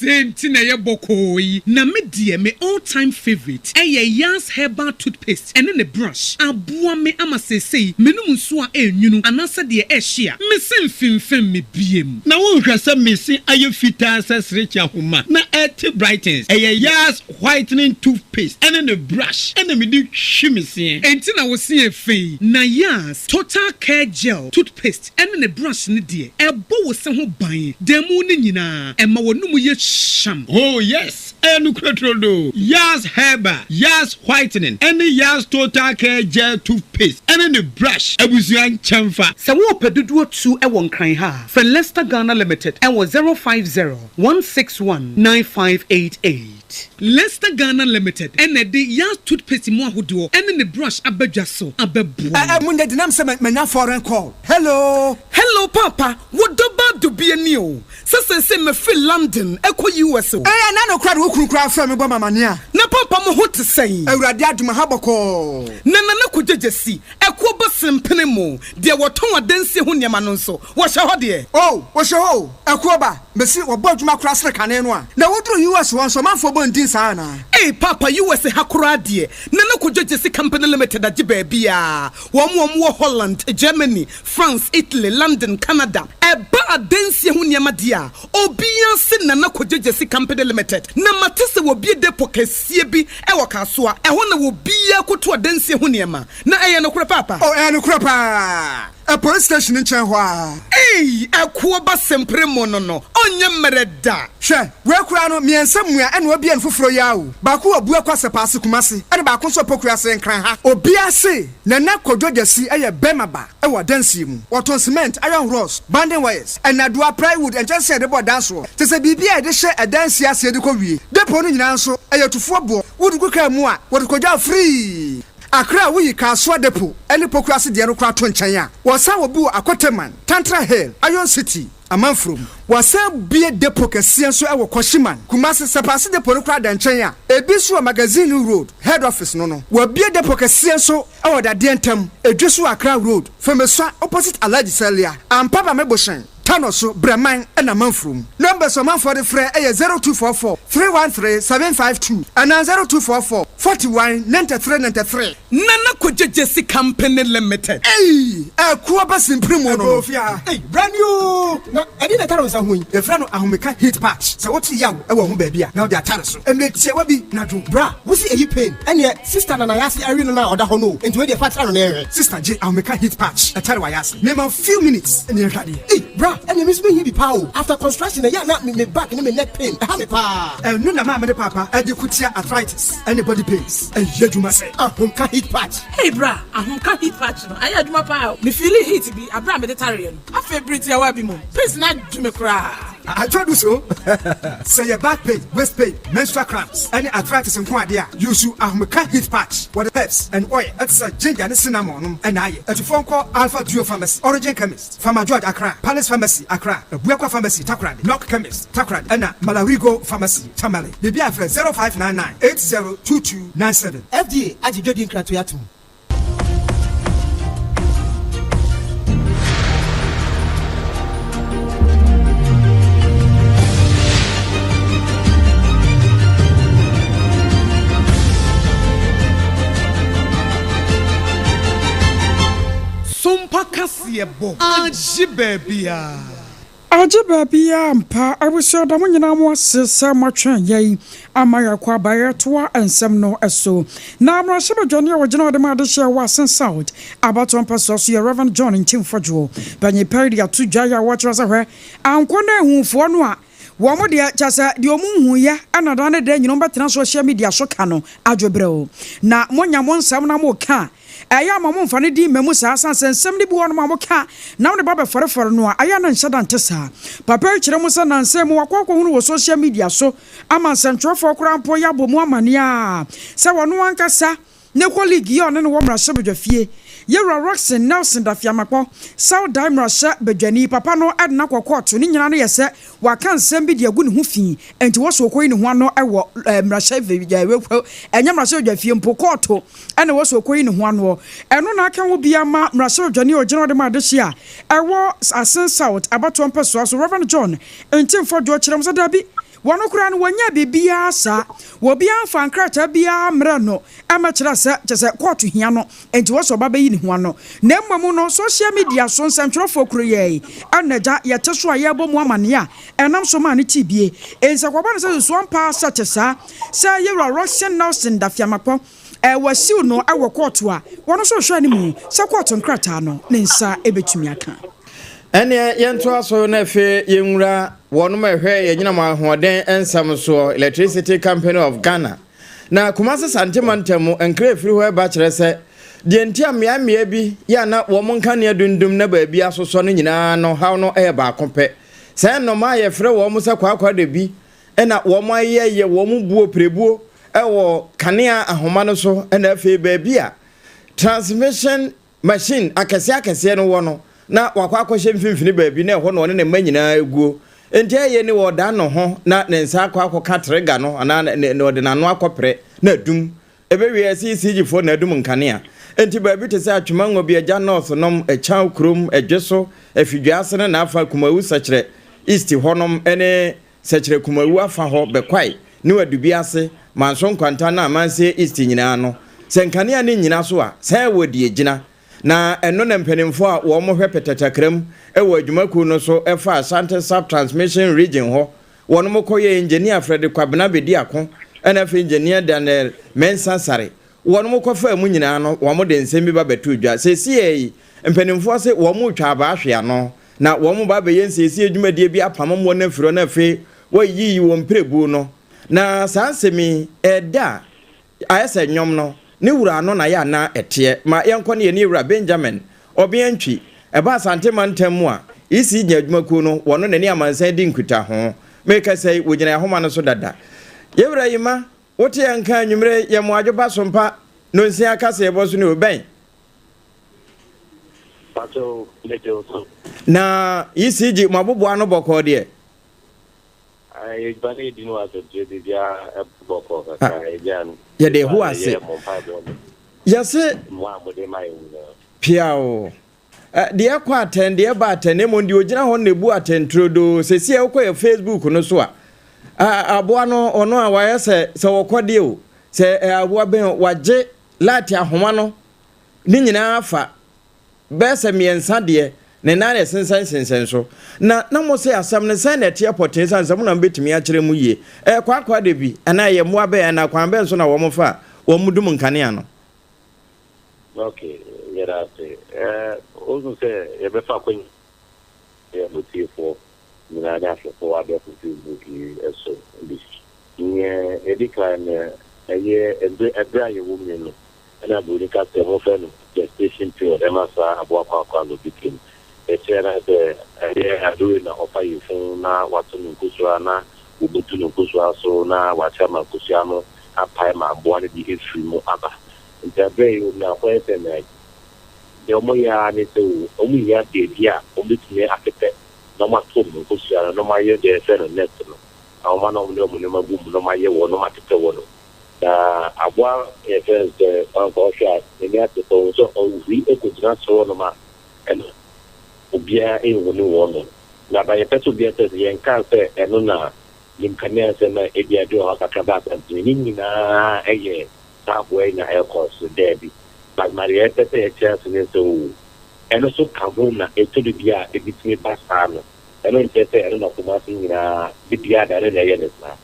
S3: Sei nti na ɛyɛ bɔkɔɔ yi.
S2: Na me deɛ me all time favourite ɛyɛ Yas herbal toothpaste ɛne ne brush. Aboa me ama seesei menom nsuo a ɛnwunu anaasɛ deɛ ɛhye a, me se mfimfim me biem.
S23: Na wonhwɛ sɛ me se ayɛ fitaa sɛ serekye ahoma na ɛte brightens. Ɛyɛ Yas whitening toothpaste ɛne ne brush ɛna mede twi me seɛ.
S3: Enti na wo se yɛ fɛ yi. Na Yas total care gel toothpaste ɛne ne brush no deɛ, ɛbɔ wo se ho ban da mu no nyinaa, ɛma w'anomu yɛ hyeam.
S23: Oh yes, ɛyɛ nokorɛ turodoo. Yas Herbal, Yas Whitening ɛne Yas Total Care Gel Toothpaste ɛne ne brush abusua nkyɛnfa.
S2: Sɛ worepɛ dodoɔ tu wɔ Nkran ha a, frɛ Lester Ghana Limited wɔ 050 161 9588. Lester Ghana Limited na ɛde Yas Toothpaste mu ahodoɔ ne ne brush aba dwa so abɛboa
S24: Eh eh
S2: wo.
S24: Monyɛ denam sɛ manya foreign call Hello.
S2: Hello paapa, wo dɔ ba dubia ni o, sɛ seesei mafiri London kɔ US o.
S24: Eh ɛna no koraa de wo kunu koraa frɛ me bɔ me amaneɛ a.
S2: Na paapa mo ho te sɛn?
S24: Awurade adom aha bɔkɔɔ.
S2: Na Nana Kwadwo Gyasi, ɛkoɔ ba sempene mo, deɛ wɔtɔn adansie ho nneɛma no nso, wɔhyɛ hɔ deɛ?
S24: Oh wɔhyɛ hɔ o, ɛkoɔ ba. Mese wɔbɔ adwuma koraa sene kane no a. Na woduru US hɔ nso ɔmanfoɔ bɔ ndin saa anaa?
S2: Ei paapa US ha koraa deɛ Nana Kojo Gyasi Company Limited agye baabiaa, wɔn a wɔn wɔ Holland, Germany, France, Italy, London, Canada, ɛba adansie ho nneɛma deɛ a obiaa se Nana Kojo Gyasi Company Limited, na mate sɛ wɔbie depot kɛseɛ bi wɔ Kasoa, ɛhɔ na obiaa kɔtu adansie ho nneɛma, na ɛyɛ nokorɛ paapa?
S24: Oh ɛyɛ nokorɛ paa. Ɛ police station nkyɛn hɔ ara.
S2: Ei ɛkoɔ ba sempere mo no no ɔnyɛ mmerɛ da.
S24: Hwɛ, wei koraa no, mmiɛnsa mua ɛna wabue no foforɔ yi ara o. Baako wɔ Buakwa Sɛpaase Kumasi ɛna baako nso wɔ Pokuase Nkran ha. Obiara se Nana Kwadwo Gyasi yɛ bɛrima ba wɔ adansie mu. Wɔtɔn cement, iron rods, banding wires, nnadewa, plywood, nkyɛnsee a yɛde bɔ dan soɔ, kyerɛ sɛ biribi a yɛde hyɛ adansie aseɛ de kɔ wie. Depot no nyinaa nso, ɛyɛ tufoɔ boɔ. Wode gu kaa mu a, wɔde kɔgya wo firii. Accra a woyi Kasoa Depot ne Pokuase deɛ no koraa to nkyɛn a, wɔsan wɔ bi wɔ Akoteman, Tantra Hill, Iron City, Amanfrom. Wɔasan bue depot kɛseɛ nso wɔ Kwashiman, Kumasi. Sɛpaase Depot no koraa da nkyɛn a, ebi nso wɔ Magazine Road, Head Office no no. Wɔabue depot kɛseɛ nso wɔ Dadeɛ Ntam, Edweso Accra Road, Femesua opposite Alhaji Salia, Ampaba Mebohyɛn. Tano so, Brɛman na Manfurom. Numbers a ɔmanfoɔ de frɛ yɛ 0244 313 752 anaa 0244 41 93 93.
S2: Nana Kwadwo Gyasi Company Limited.
S24: Ei! Ɛko aba simpiri mu no no.
S25: Ɛkɔ ofie a. Ei! Bra ni oo! Na ɛdeɛn na ɛtare wo nsa ho yi?
S24: Yɛfrɛ no ahomeka heat patch. Sɛ wote yaw wɔ wo ho baabi a, na wode atare so. Mmerɛ tiawa bi na dwo.
S25: Bra, wo se ɛyi pain? Ɛneɛ sister na nayase awe no no a ɔda hɔ no o, nti wei deɛ fa tra no na yɛnhwɛ.
S24: Sister gye ahomeka heat patch ɛtare w'ayase. Mema wo few minutes na yɛnhwɛ adeɛ.
S25: Ei bra, ɛneɛ me nso mehia bi paa o, after construction ɛyɛ a na me back ne me neck pain ɛha me paa.
S24: Ɛno na maame ne paapa ɛde ko tia arthritis ɛne body pains. Ɛyɛ adwuma sɛ.
S25: Ahomka heat patch.
S26: Ei bra, ahomka heat patch no ayɛ adwuma paa o. Me feeli heat bi aberɛ a mede tareɛ no. Afei bere tiawa bi mu, pains no adwo me koraa.
S24: Atwa du so. Sɛ yɛ back pain, waist pain, menstrual cramps, ɛne arthritis nko ade a, use Ahomeka Heat Patch. Wɔde herbs and oil ɛte sɛ ginger ne cinnamon nom na ayɛ. Atufoɔ nkɔ Alpha Duo Pharmacy, Origin Chemist, Farmer George Accra, Palace Pharmacy Accra, Abuakwa Pharmacy Takoradi, Knock Chemist Takoradi, ɛna Malarigo Pharmacy Tamale. Biribiara frɛ 0599 802297.
S25: FDA agye dwadi nkratoe atom.
S2: kaseɛbɔ agye baabiara.
S1: Agye baabiara ampa. Abusua da mo nyinaa mo ase sɛ moatwɛn yɛn ama yɛakɔ aba yɛretoa nsɛm no so. Na mmarahyɛbadwani a ɔgyina hɔ de ma adehyeɛ wɔ Asin South abatoɔ mpɛsoa so yɛ Rev. John Ntim Fodjour. Panyin pa yi de ato dwa yi a wɔkyerɛ sɛ hwɛ ankɔ na ahufoɔ no a wɔn deɛ kyerɛ sɛ deɛ wɔn nhuiɛ na daa ne daa nyina wɔn bɛtena social media so ka no adwo berɛw na monya mo nsɛm na moka a Ɛyɛ a ma momfa ne din mma mu saa, ɛsiane sɛ nsɛm no bi wɔ hɔnom a moka na mode ba bɛfɔrefɔre no a, ɛyɛ a na ɛnhyɛ da nte saa. Papa yi kyerɛ mu sɛ nnansa yi mu wakɔ akɔhunu wɔ social media so ama nsɛntwerɛfoɔ koraa mpo yɛabɔ mu amanneɛ a sɛ ɔno ankasa ne colleague yi a ɔne no wɔ mmarahyɛbadwafie, Yɛwura Rockson Nelson Dafiamakpɔ, South Dayi mmarahyɛbadwani, papa no de no akɔ kɔɔto. Ne nyinaa no yɛ sɛ Waka nsɛm bi de agu ne ho fi, enti wɔ sɛ ɔkɔyi ne ho ano wɔ mmarahyɛ ɛnyɛ mmarahyɛbadwafie mpo, kɔɔto na ɛwɔ sɛ ɔkɔyi ne ho anoɔ. Ɛno na aka ho bi ama mmarahyɛbadwani a ɔgyina hɔ de ma adehye a ɛwɔ Asin South abatoɔ mpɛsoa so, Rev. John Ntimfo Adwoa kyerɛ mu sɛ dabi, wɔno koraa no wɔnyɛɛ biribiara saa, obiara mfaa nkrataa biara mmrɛɛ no mmɛkyerɛ sɛ kyerɛ sɛ kɔɔto hia no. Enti wɔ sɛ ɔba bɛyi ne ho ano. Na mmom no, social media so nsɛntwerɛfoɔ koro yɛi ɛna agya yɛte so a yɛrebɔ mu amaneɛ a ɛnam so maa no tee bie. Enti sɛ kɔba no sɛ susuo ampa ara sɛ te saa sɛ yɛwura Rockson Nelson Dafiamakpɔ ɛ wɔasiw no wɔ kɔɔto a, wɔno nso rehwɛ anim sɛ kɔɔto nkrataa no ne nsa bɛtumi aka.
S9: Ɛnneɛ yɛntoa so na afei yɛnwura wɔnom a ɛhwɛ yɛn anyinam ahoɔden nsɛm soɔ, Electricity Company of Ghana. Na Kumasi Sante mantam mu nkra a ɛfiri hɔ reba kyerɛ sɛ deɛ nti a mmeae mmeae bi yɛ a na wɔn nkanea dundum na baabi asosɔ no nyinaa no haw no yɛ baako pɛ. Saa nnomaa a yɛfrɛ wɔn sɛ kwaakwaadabi na wɔn ayeyɛyɛ wɔn buo pirebuo wɔ kanea ahoma no so na afei baabi a transmission machine akɛseɛ akɛseɛ no wɔ no, na wakɔ akɔhyɛ mfimfini baabi na ɛhɔ na ɔne ne mma nyinaa guo. Enti ɛyɛ ne ɔdan ne ho na ne nsa akɔ akɔka trigger no anaa ne ne ɔde n'ano akɔpere na adum. Ɛbɛwie ɛse ECG foɔ na adum nkanea. Enti baabi te sɛ Atwema Ngobi Agya North nom, Ɛkyaw kurom, Ɛdweso, Afidwaase ne n'afa, Kumawu Sɛkyerɛ East hɔ nom ne Sɛkyerɛ Kumawu afa hɔ, Bɛkwae ne Adubi ase, Manso Nkwanta ne Amansie East nyinaa no, sɛ nkanea no nnyina so a, sɛn wɔ deɛ gyina. Na ɛno na mpanimfoɔ a wɔn hwɛ pɛtɛtakram wɔ adwumakuo no so fa Ashanti Sub Transmission Region hɔ, wɔn kɔ yɛ Engineer Frederick Kwabena Bediako ɛna afei Engineer Daniel Mensah Sare, wɔn kɔ faa mu nyinaa no wɔn de nsɛm bi ba bɛtoo dwa. Seesei yi mpanimfoɔ se wɔn retwa abaa hwe ano na wɔn ba abɛyɛ nsiesie dwumadie bi apam wɔn afiri hɔ na afei wɔayiyi wɔn mpirebuo no. Na saa nsɛm yi ɛda a ayɛ sɛ nnwom no ne wura ano na yɛ anaa ɛteɛ. Ma yɛnkɔ ne yɛne Ewura Benjamin Ɔbea Ntwi. Ɛba Asante mantam mu a, EC gyina adwumakuo no, wɔno na ɛne amansan di nkutaho. Merekasa yi, wɔgyina yɛn ahoma no so dada. Yɛwura Yima, wote yɛn nka anwumerɛ yi, yɛn mmoadwo ba so mpa, nonsia kaseɛbɔ so ne o, bɛn?
S4: Pacho, megye wo so.
S9: Na ECG, mo aboboa ano bɔkɔɔ deɛ?
S4: Yɛdwane edi no asɛmtire biribiara bɔkɔɔ kakra, yɛgyaa no.
S9: Yɛda Yehowa ase.
S4: Yɛ mo mpaebɔ no.
S9: Yɛse.
S4: Mmoa a mode ma yɛn nyinaa.
S9: Piaw. Deɛ ɛkɔ atɛn, deɛ ɛba atɛn, na mmom deɛ ɔgyina hɔ no na ɛbu atɛn turodoo. Seesei a wokɔ yɛ Facebook no so a, aboa no, ɔno a wayɛ sɛ, sɛ ɔkɔ deɛ o, sɛ aboa bɛn o, wagye light ahoma no ne nyinaa afa. Bɛyɛ sɛ mmiɛnsa deɛ, ne nan na ɛsensɛnsensɛn so. Na na mose asɛm no, sɛn na ɛteɛ pɔtee esiane sɛ mo na mobɛtumi akyerɛ mu yie? Ɛyɛ kwaakwaadabi, anaa ɛyɛ mmoa bɛn, anaa kwan bɛn so na wɔfa a wɔdum nkanea no?
S4: Ok, yɛda ase. Ɛɛ, wohu sɛ yɛbɛfa akwanya yi ama atiefoɔ nyinaa ne ahwɛfoɔ abɛɛfo Facebook yi so bi. Nea ɛdi kan no, ɛyɛ ɛberɛ a yɛwɔ mu yi no, Ɛna buroni ka sɛ wɔfrɛ no gestation period ɛma saa aboa kwaakwa no bi tim. Ɛkyerɛ na sɛ ɛyɛ aduru na ɔfa yefun na wato no nkosua na wɔbutu no nkosua so na wakyɛ ama nkosua no apae ma aboa no bi afiri mu aba. Nti aberɛ yi wɔn akɔyɛ sɛ nea deɛ wɔyɛ ara ne sɛ wɔhia baabi a wɔbɛtumi afefɛ na wɔato wɔn nkosua no na wɔayɛ deɛ yɛfrɛ no nest no na wɔma na wɔde wɔn nneɛma gu mu na wɔayɛ wɔ na wɔatetɛ wɔ no. Na aboa yɛfrɛ no sɛ anka ɔhwɛ a n'ani ate sɛ ɔhu sɛ ɔhuri kɔgyina soro hɔnom a ɛna obiara nhunu wɔn no. Na ba yɛpɛ sɛ obiara sɛ yɛnkaa sɛ ɛno na nim kanea nsɛm a ebi ade ɔhaw kakra ba asante no ne nyinaa ɛyɛ saa aboa yi na ɛkɔ so daabi. But ma deɛ yɛpɛ sɛ yɛkyerɛ ase ne sɛ o. Ɛno nso ka ho na ɛtɔ da bi a ebi tumi ba saa no. Ɛno nkyerɛ sɛ ɛno na Kumasi nyinaa da biara da ɛno na ɛyɛ no saa.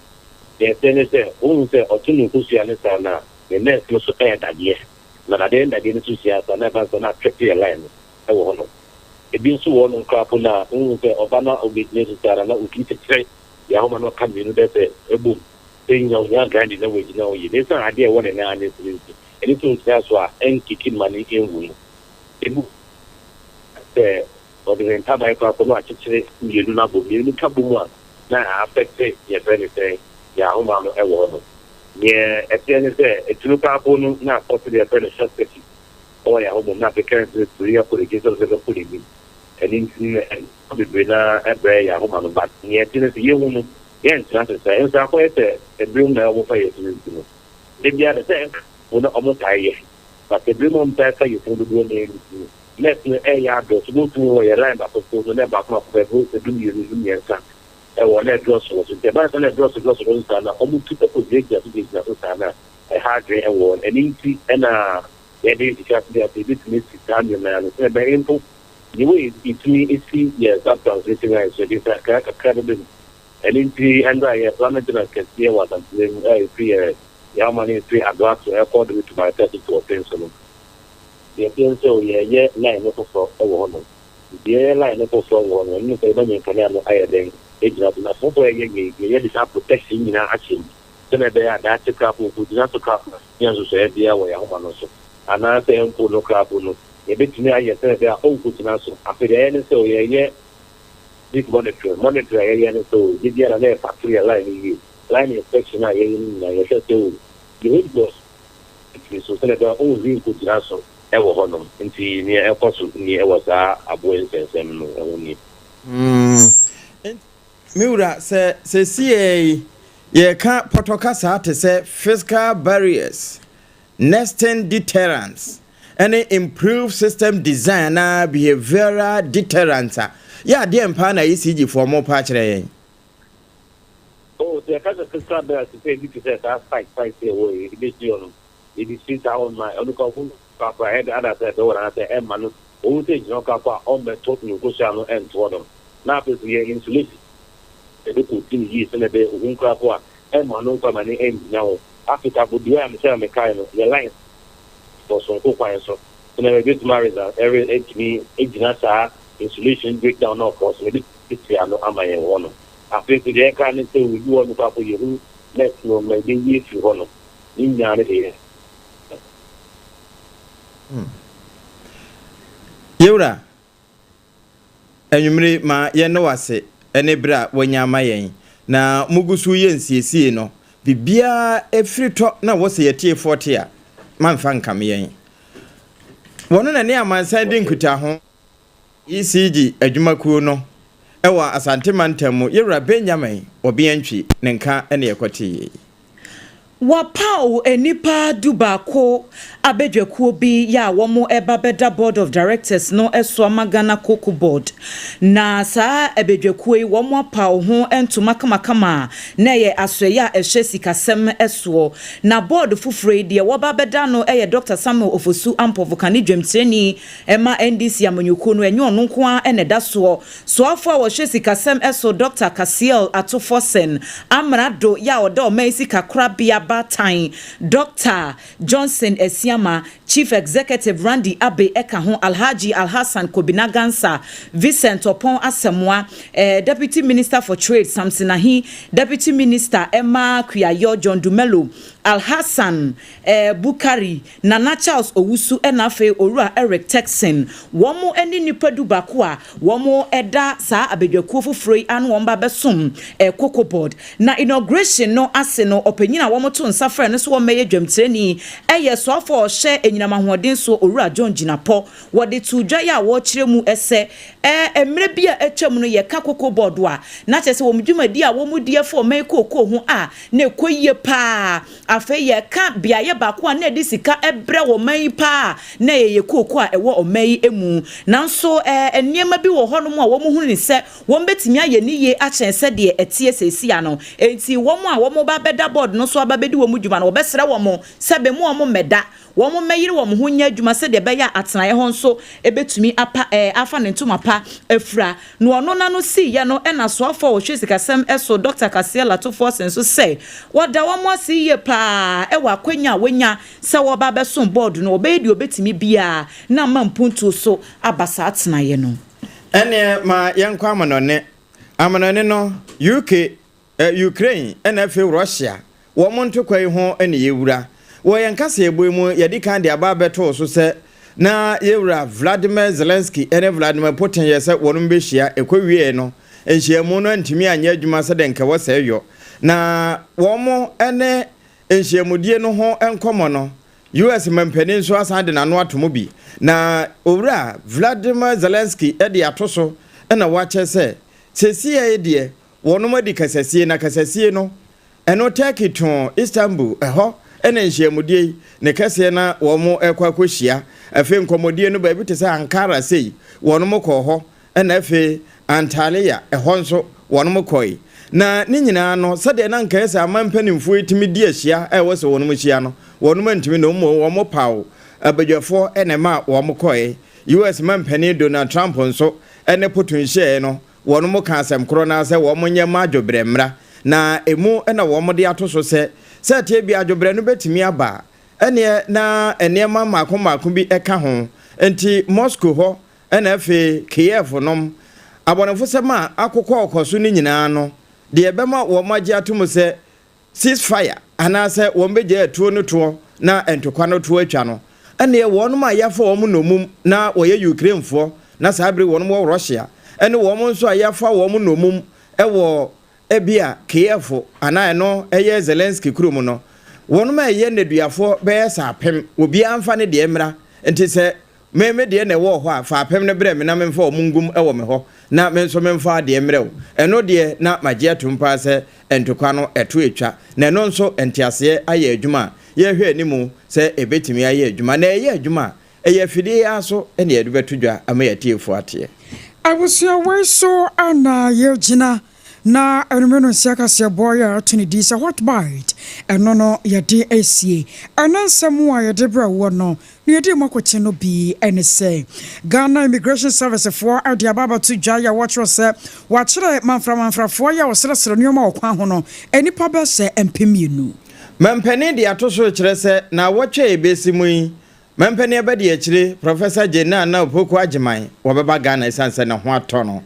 S4: Deɛ ɛteɛ ne sɛ, wohu sɛ ɔto ne nkosua no saa no a, ne nest no so yɛ dadeɛ. Na dadeɛ ne dadeɛ no so hyia saa na ɛba no saa na atwɛpe yɛ line no wɔ hɔnom. Ebi nso wɔ hɔnom koraa mpo no a, wohu sɛ ɔba na ɔbɛgyina su saa no a, na ɔtumi kyekyere yɛn ahoma na ɔka mmienu bɛyɛ sɛ ɛbom sɛ nya ohia grinding na wagyina hɔ yie. Na ɛsiane adeɛ a ɛwɔ ne nan ase no nti, ɛno sɛ ɔgyina so a, ɛnkeke mma no nwu no. Ebi sɛ ɔde ne ntaban koraa mpo na wakyekyere mmienu no abom. Mmienu no ka bom a, na a affect yɛfrɛ no sɛn, yɛn ahoma no wɔ hɔnom. Neɛ ɛteɛ ne sɛ, ɛtumi koraa mpo no na akɔto deɛ yɛfrɛ no short circuit wɔ yɛn ahoma mu na afei current no firi akɔ n'akyi sɛ ɔsɛ bɛkɔ n'anim. Ɛno nti no ɛma bebree no ara brɛ yɛn ahoma no but neɛ ɛte ne sɛ yɛhu no yɛntena ase saa. Ɛno sɛ akɔyɛ sɛ ɛberɛ mu na wɔfa yɛn funu nti no da biara da sɛ ɛnka mpo na wɔtae yɛ but ɛberɛ mu a wɔtae fa yɛn funu dodoɔ no ara nti no nurse no ɛreyɛ adɔɔso. Wobɛtumi wɔ yɛn line baako so no na baako baako bɛboro sɛ du mmienu du mmiɛnsa ɛwɔ na ɛdɔɔso wɔ so nti ɛba no sɛ na ɛdɔɔso dɔɔso dɔɔso saa no a wɔtu kɔ gyinagyina so gyinagyina so saa no a ɛha adwene wɔ hɔ. Ɛno nti na yɛde nhyehyɛ ato dwa sɛ yɛbɛtumi asi saa nneɛma yi ano sɛdeɛ ɛbɛyɛ mpo the way yɛtumi si yɛn sub-transmission lines so yɛde nsakraeɛ kakra bɛba mu. Ɛno nti ɛnora yɛn plant maintenance kɛseɛ wɔ Asantewaa mu a ɛfiri yɛn yɛn ahoma no ɛfiri Adoato ɛkɔ all the way to Barekɛse to Ɔfen so no, deɛ ɛteɛ ne sɛ yɛreyɛ line no foforɔ wɔ hɔnom. Nti yɛyɛ line no foforɔ wɔ hɔ no, ɛno ne sɛ yɛbɛnya nkanea no ayɛ dɛn agyina so. Na foforɔ a yɛyɛ yei, yɛyɛ de saa protection nyinaa ahyɛ mu sɛdeɛ ɛbɛyɛ a daakye koraa mpo, kɔgyina so koraa mpo a, yɛnnya nsosɔeɛ biara wɔ yɛn ahoma no so. Anaasɛ mpo no koraa mpo no, yɛbɛtumi ayɛ sɛdeɛ ɛbɛyɛ a ɔnkɔgyina so. Afei deɛ yɛyɛ ne sɛ yɛyɛ deep monitoring. Monitoring a yɛyɛ ne sɛ o, da biara na yɛpatrol yɛn line no yie. Line inspection a yɛyɛ no nyinaa, yɛhwɛ sɛ o, deɛ ɔdi tiri so sɛdeɛ ɛbɛyɛ a ɔnhuri nkɔgyina so wɔ hɔnom. Nti deɛ ɛkɔ so nie wɔ saa aboa yi nsɛnsɛm no ho nie.
S9: Mm. Me wura, sɛ seesei yi yɛreka pɔtɔ kasa te sɛ fiscal barriers, nesting deterrents, ne improved system design anaa behavioural deterrents a, yɛ adeɛn paa na ECG foɔ morepa akyerɛ yɛn?
S4: Oh, sɛ yɛka sɛ fiscal barriers te sɛ ebi te sɛ saa spike spike sɛ ɛwɔ yi, yɛde bɛsi hɔ no, yɛde si saa hɔ no ma ɔno kora ɔhu korakora ɛde ada sɛ ɛbɛwɔ no anaasɛ ɛmma no ɔhu sɛ gyina hɔ korakora a ɔmmɛto ne nkosua no nto hɔ nom. Na afei nso yɛ insulation yɛde kɔti no yie sɛdeɛ ɛbɛyɛ ɔhu korakora a ɛmma no nkɔ ma ne ɛngyina hɔ. Afei nso abodua a sɛdeɛ mekae no yɛ lines wɔ sononko kwan so sɛdeɛ ɛbɛtumi aresa ɛre ɛtumi agyina saa insulation breakdown na ɔkɔ so no ɛbɛsi ano ama yɛn wɔ hɔ nom. Afei nso deɛ ɛka ne sɛ obi wɔ hɔ no koraa mpo yɛhu nurse no ma yɛbɛyi afiri hɔ nom. Ne nyinaa no deɛ.
S9: Hmm. Yewura, anwummere ma yɛn wo ase ne bere a wanya ama yɛn na mugu so yɛ nsiesie no, biribiara ɛfiri tɔ na wɔ sɛ yɛtiefoɔ te a, mamfa nkame yɛn. Wɔno na ne amansan di nkutaho. ECG adwumakuo no wɔ Asante mantam mu, Yewura Benjamin Obiantwi ne nka na yɛkɔtee yei.
S8: Wɔapaw nnipa dubaako abadwakuo bi yɛ a wɔreba bɛda Board of Directors no so ama Ghana Cocoa Board. Na saa abadwakuo yi wɔapaw ho ntoma kamakama a na ɛyɛ asoɛeɛ a ɛhwɛ sikasɛm soɔ. Na board foforɔ yi deɛ wɔreba abɛda ano yɛ Dɔkta Samuel Ofosu Ampofo Kane dwamtirani ma NDC amanyɔkuo no, ɛnyɛ ɔno nko ara na ɛda soɔ. Soafoɔ a wɔhwɛ sikasɛm so Dɔkta Cassiel Ato Forson, Amrado yɛ a ɔda ɔman sikakorabea baatan Dɔkta Johnson Asiama, Chief Executive Randy Abbey ka ho, Alhaji Alhassan Kobina Gansa, Vincent Oppong Asamoah, Deputy Minister for Trade Samson Ahi, Deputy Minister ma Kuayɔ John Dumelo, Alhassan Bukari, Nana Charles Owusu ɛna afei Owura Eric Turkson. Wɔn ne nnipa du baako a wɔn da saa abadwakuo foforɔ yi ano wɔn ba bɛsom Cocoa Board. Na inauguration no ase no ɔpanyin a wɔn to nsa frɛ no sɛ wɔmmɛyɛ dwamtirani yɛ soafoɔ a ɔhyɛ anyinam ahoɔden soɔ Owura John Jinapor. Wɔde too dwa yi a wɔrekyerɛ mu sɛ. Ɛɛ mmerɛ bi a atwam no yɛka Cocoa Board a, na kyerɛ sɛ wɔn dwumadie a wɔdi fa ɔman kookoo ho a na ɛkɔ yie pa ara. Afei yɛka beaeɛ baako a na ɛde sika brɛ ɔman yi pa ara a, na ɛyɛ kookoo a ɛwɔ ɔman yi mu. Nanso ɛɛ nneɛma bi wɔ hɔnom a wɔhunu no sɛ wɔbɛtumi ayɛ no yie akyɛn sɛdeɛ ɛteɛ seesei ano. Enti wɔn a wɔreba abɛda board no so aba abɛdi wɔn dwuma no, wɔbɛsrɛ wɔn sɛ bɛmmu wɔn mmɛda. Wɔmmɛyere wɔn ho nyɛ adwuma sɛdeɛ ɛbɛyɛ a atenaeɛ hɔ nso bɛtumi apa ɛɛ afa ne ntoma pa afira. Na ɔno n'ano siiɛ no na soafoɔ a ɔhwɛ sikasɛm so Dɔkta Kaseɛ Lato Forson nso sɛ wɔda wɔn ase yie pa ara wɔ akwanya a wɔanya sɛ wɔreba abɛsom bɔɔdo no, wɔbɛyɛ deɛ wɔbɛtumi biara na ama mpuntuo so aba saa atenaeɛ no.
S9: Ɛnneɛ ma yɛnkɔ amanɔne. Amanɔne no, UK Ukraine na afei Russia wɔn ntokwa yi ho na yɛwura. Wɔ yɛn kaseɛbɔ yi mu, yɛadi kan de aba abɛto wo so sɛ na yɛwura Vladimir Zelensky ne Vladimir Putin yɛ sɛ wɔnom bɛhyia, ɛkɔwieɛ no nhyiamu no antumi anyɛ adwuma sɛdeɛ nka ɛwɔ sɛ ɛyɔ. Na wɔn ne nhyiamudie no ho nkɔmmɔ no, US mampanin nso asan de n'ano ato mu bi. Na Owura Vladimir Zelensky de ato so na wakyɛ sɛ seesei deɛ Wɔnom adi kasasie, na kasasie no, ɛno Turkey too Istanbul, ɛhɔ na nhyiamudie yi ne kɛseɛ na wɔn rekɔ akɔhyia. Afei nkɔmmɔdie no baabi te sɛ Ankara sei, wɔnom kɔɔ hɔ, ɛna afei Antalya, ɛhɔ nso wɔnom kɔe. Na ne nyinaa no, sɛdeɛ na anka ɛyɛ sɛ aman mpanimfoɔ yi tumi di ahyia a ɛwɔ sɛ wɔnom hyia no, wɔnom antumi, na mmom wɔn paw abadwafoɔ na ɛmaa wɔn kɔe. US mampanin Donald Trump nso ne Putin hyiaeɛ no, Wɔn ka asɛm korɔ no ara sɛ wɔn nyɛ mma adwobrɛ mmra, na emu na wɔn de ato so sɛ, sɛ ɛteɛ biara adwobrɛ no bɛtumi aba a, ɛneɛ na nneɛma mmaako mmaako bi ka ho. Enti Moscow hɔ na afei Kiev nom abɔnefosɛm a akokɔɔkɔ so no nyinaa no, deɛ ɛbɛma wɔn agye atom sɛ Cease fire, anaasɛ wɔn bɛgyae atuo no toɔ na ntokwa no toɔ atwa no, ɛnneɛ wɔnom a yɛafa wɔn nnommum na wɔyɛ Ukrainefoɔ na saa bere wɔnom wɔ Russia, ɛne wɔn nso a yɛafa wɔn nnommum wɔ ebia Kiev anaa ɛno ɛyɛ Zelensky kurom no, wɔnom a ɛyɛ nneduafoɔ bɛyɛ sɛ apem, obiara mfa ne deɛ mmra, nti sɛ Me, me deɛ na ɛwɔ hɔ a, fa apem no brɛ me na memfa wɔn ngum wɔ me hɔ, na me nso memfa adeɛ mmrɛ wo. Ɛno deɛ, na magye atom paa sɛ ntokwa no, ɛto atwa. Na ɛno nso, nteaseɛ ayɛ adwuma a yɛrehwɛ anim sɛ ɛbɛtumi ayɛ adwuma. Na ɛyɛ adwuma a, ɛyɛ afidie yi ara so na yɛde bɛto dwa ama yɛn atiefoɔ ateɛ.
S1: Abusua wei so na yɛgyina na anwummerɛ no nsia kaseɛbɔ yɛ a ato ne din sɛ Hot Bite, ɛno no yɛde asie. Ɛnnɛ nsɛm a yɛde brɛ woɔ no, nea ɛdi mu akoten no bi ne sɛ, Ghana Immigration Service foɔ de aba abɛto dwa yɛ a wɔkyerɛ sɛ wɔakyere manframanfrafoɔ yɛ a wɔsrɛsrɛ nneɛma wɔ kwan ho no nnipa bɛsɛ 2000.
S9: Mampanin de ato so rekyerɛ sɛ naawɔtwe a ɛbɛsi mu yi, Mampanin abadiakyire, Professor Jane Naana Opoku Agyemang, wɔbɛba Ghana ɛsiane sɛ ne ho atɔ no.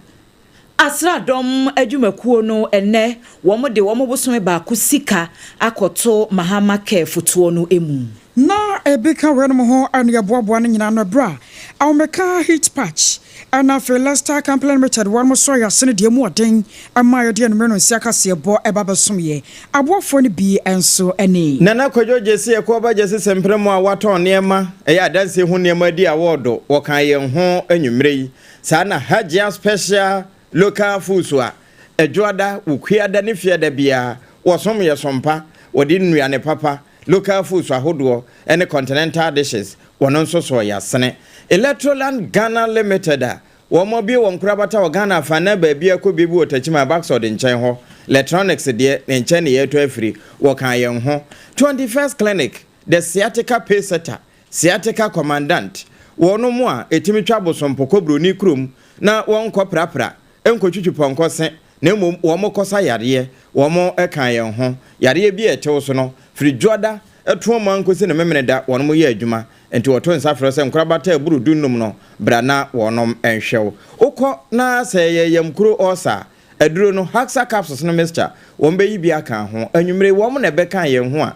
S8: Asraadɔm adwumakuo no ɛnnɛ wɔn de wɔn bosome baako sika akɔto Mahama Care fotoɔ no mu.
S1: Na ebi ka weinom ho ne yɛboaboa no nyinaa ano ɛberɛ a Ahomeka Heat Patch ɛna afei Lester Company Limited wɔnom sɔɔ yɛn asene deɛ emu ɔden maa yɛde anwummerɛ no nsia kaseɛbɔ ɛba bɛsom yɛ aboafoɔ no bi nso ne.
S9: Nana Kwadwo Gyesi Ɛkoɔba Gyesi Semprɛ mo a watɔn nneɛma ɛyɛ adansie ho nneɛma adi awɔɔdo wɔkaa yɛn ho anwummerɛ yi Saa na Hajia Special Local Foods a Ɛdwoada, Wukuada ne Fiada biara wɔsom yɛ som pa, wɔde nnuane papa, local foods ahodoɔ ne continental dishes, wɔn nso soɔ yɛasene. Electroland Ghana Limited a wɔn abue wɔn nkorabata wɔ Ghana afanan baabiara kɔ bie bi wɔ Techiman Baxod nkyɛn hɔ, Electronics deɛ ne nkyɛn na yɛretɔ afiri, wɔkaa yɛn ho. 21st Clinic, The Sciatica Paysetter Sciatica Commandant, wɔnom a ɛtumi twa bosompo kɔ broni kurom na wɔnkɔ prapra, nkɔtwitwi pɔnkɔ se, na mmom wɔn kɔsa yareɛ, wɔn ka yɛn ho. Yareɛ bi a ɛte wo so no, firi Dwoada toɔ mu ara nkɔsi no Memeneda wɔnom yɛ adwuma, nti wɔto nsa frɛ wo sɛ nkorabata a ɛboro dunnum no bra na wɔnom nhwɛ wo. Wokɔ na sɛ ɛyɛ yamkuro ulcer a, aduro no, Haxa capsules no mixture, wɔn bɛyi bi aka ho. Anwummere yi wɔn na ɛbɛka yɛn ho a,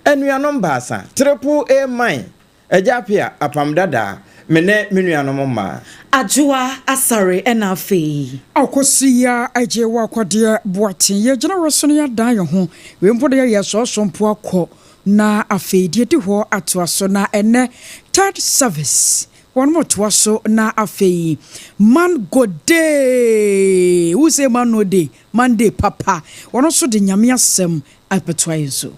S9: Anuanom baasa, Triple A Mine, Agya Appiah, Apam Dadaa, me ne me nuanom mmaa.
S8: Adwoa Asare ɛna afei.
S1: Ɔkɔsi ya agye wɔ akɔdeɛ Boateng yɛgyina wɔ so no yɛadan yɛn ho wei mpo deɛ yɛsɔɔsɔ mpo akɔ na afei deɛ ɛdi hɔ atoa so na ɛnɛ third service. Wɔnom toa so na afei man go dey, who say man no dey, man dey papa. Wɔn nso de Nyame asɛm abɛtoa yɛn so.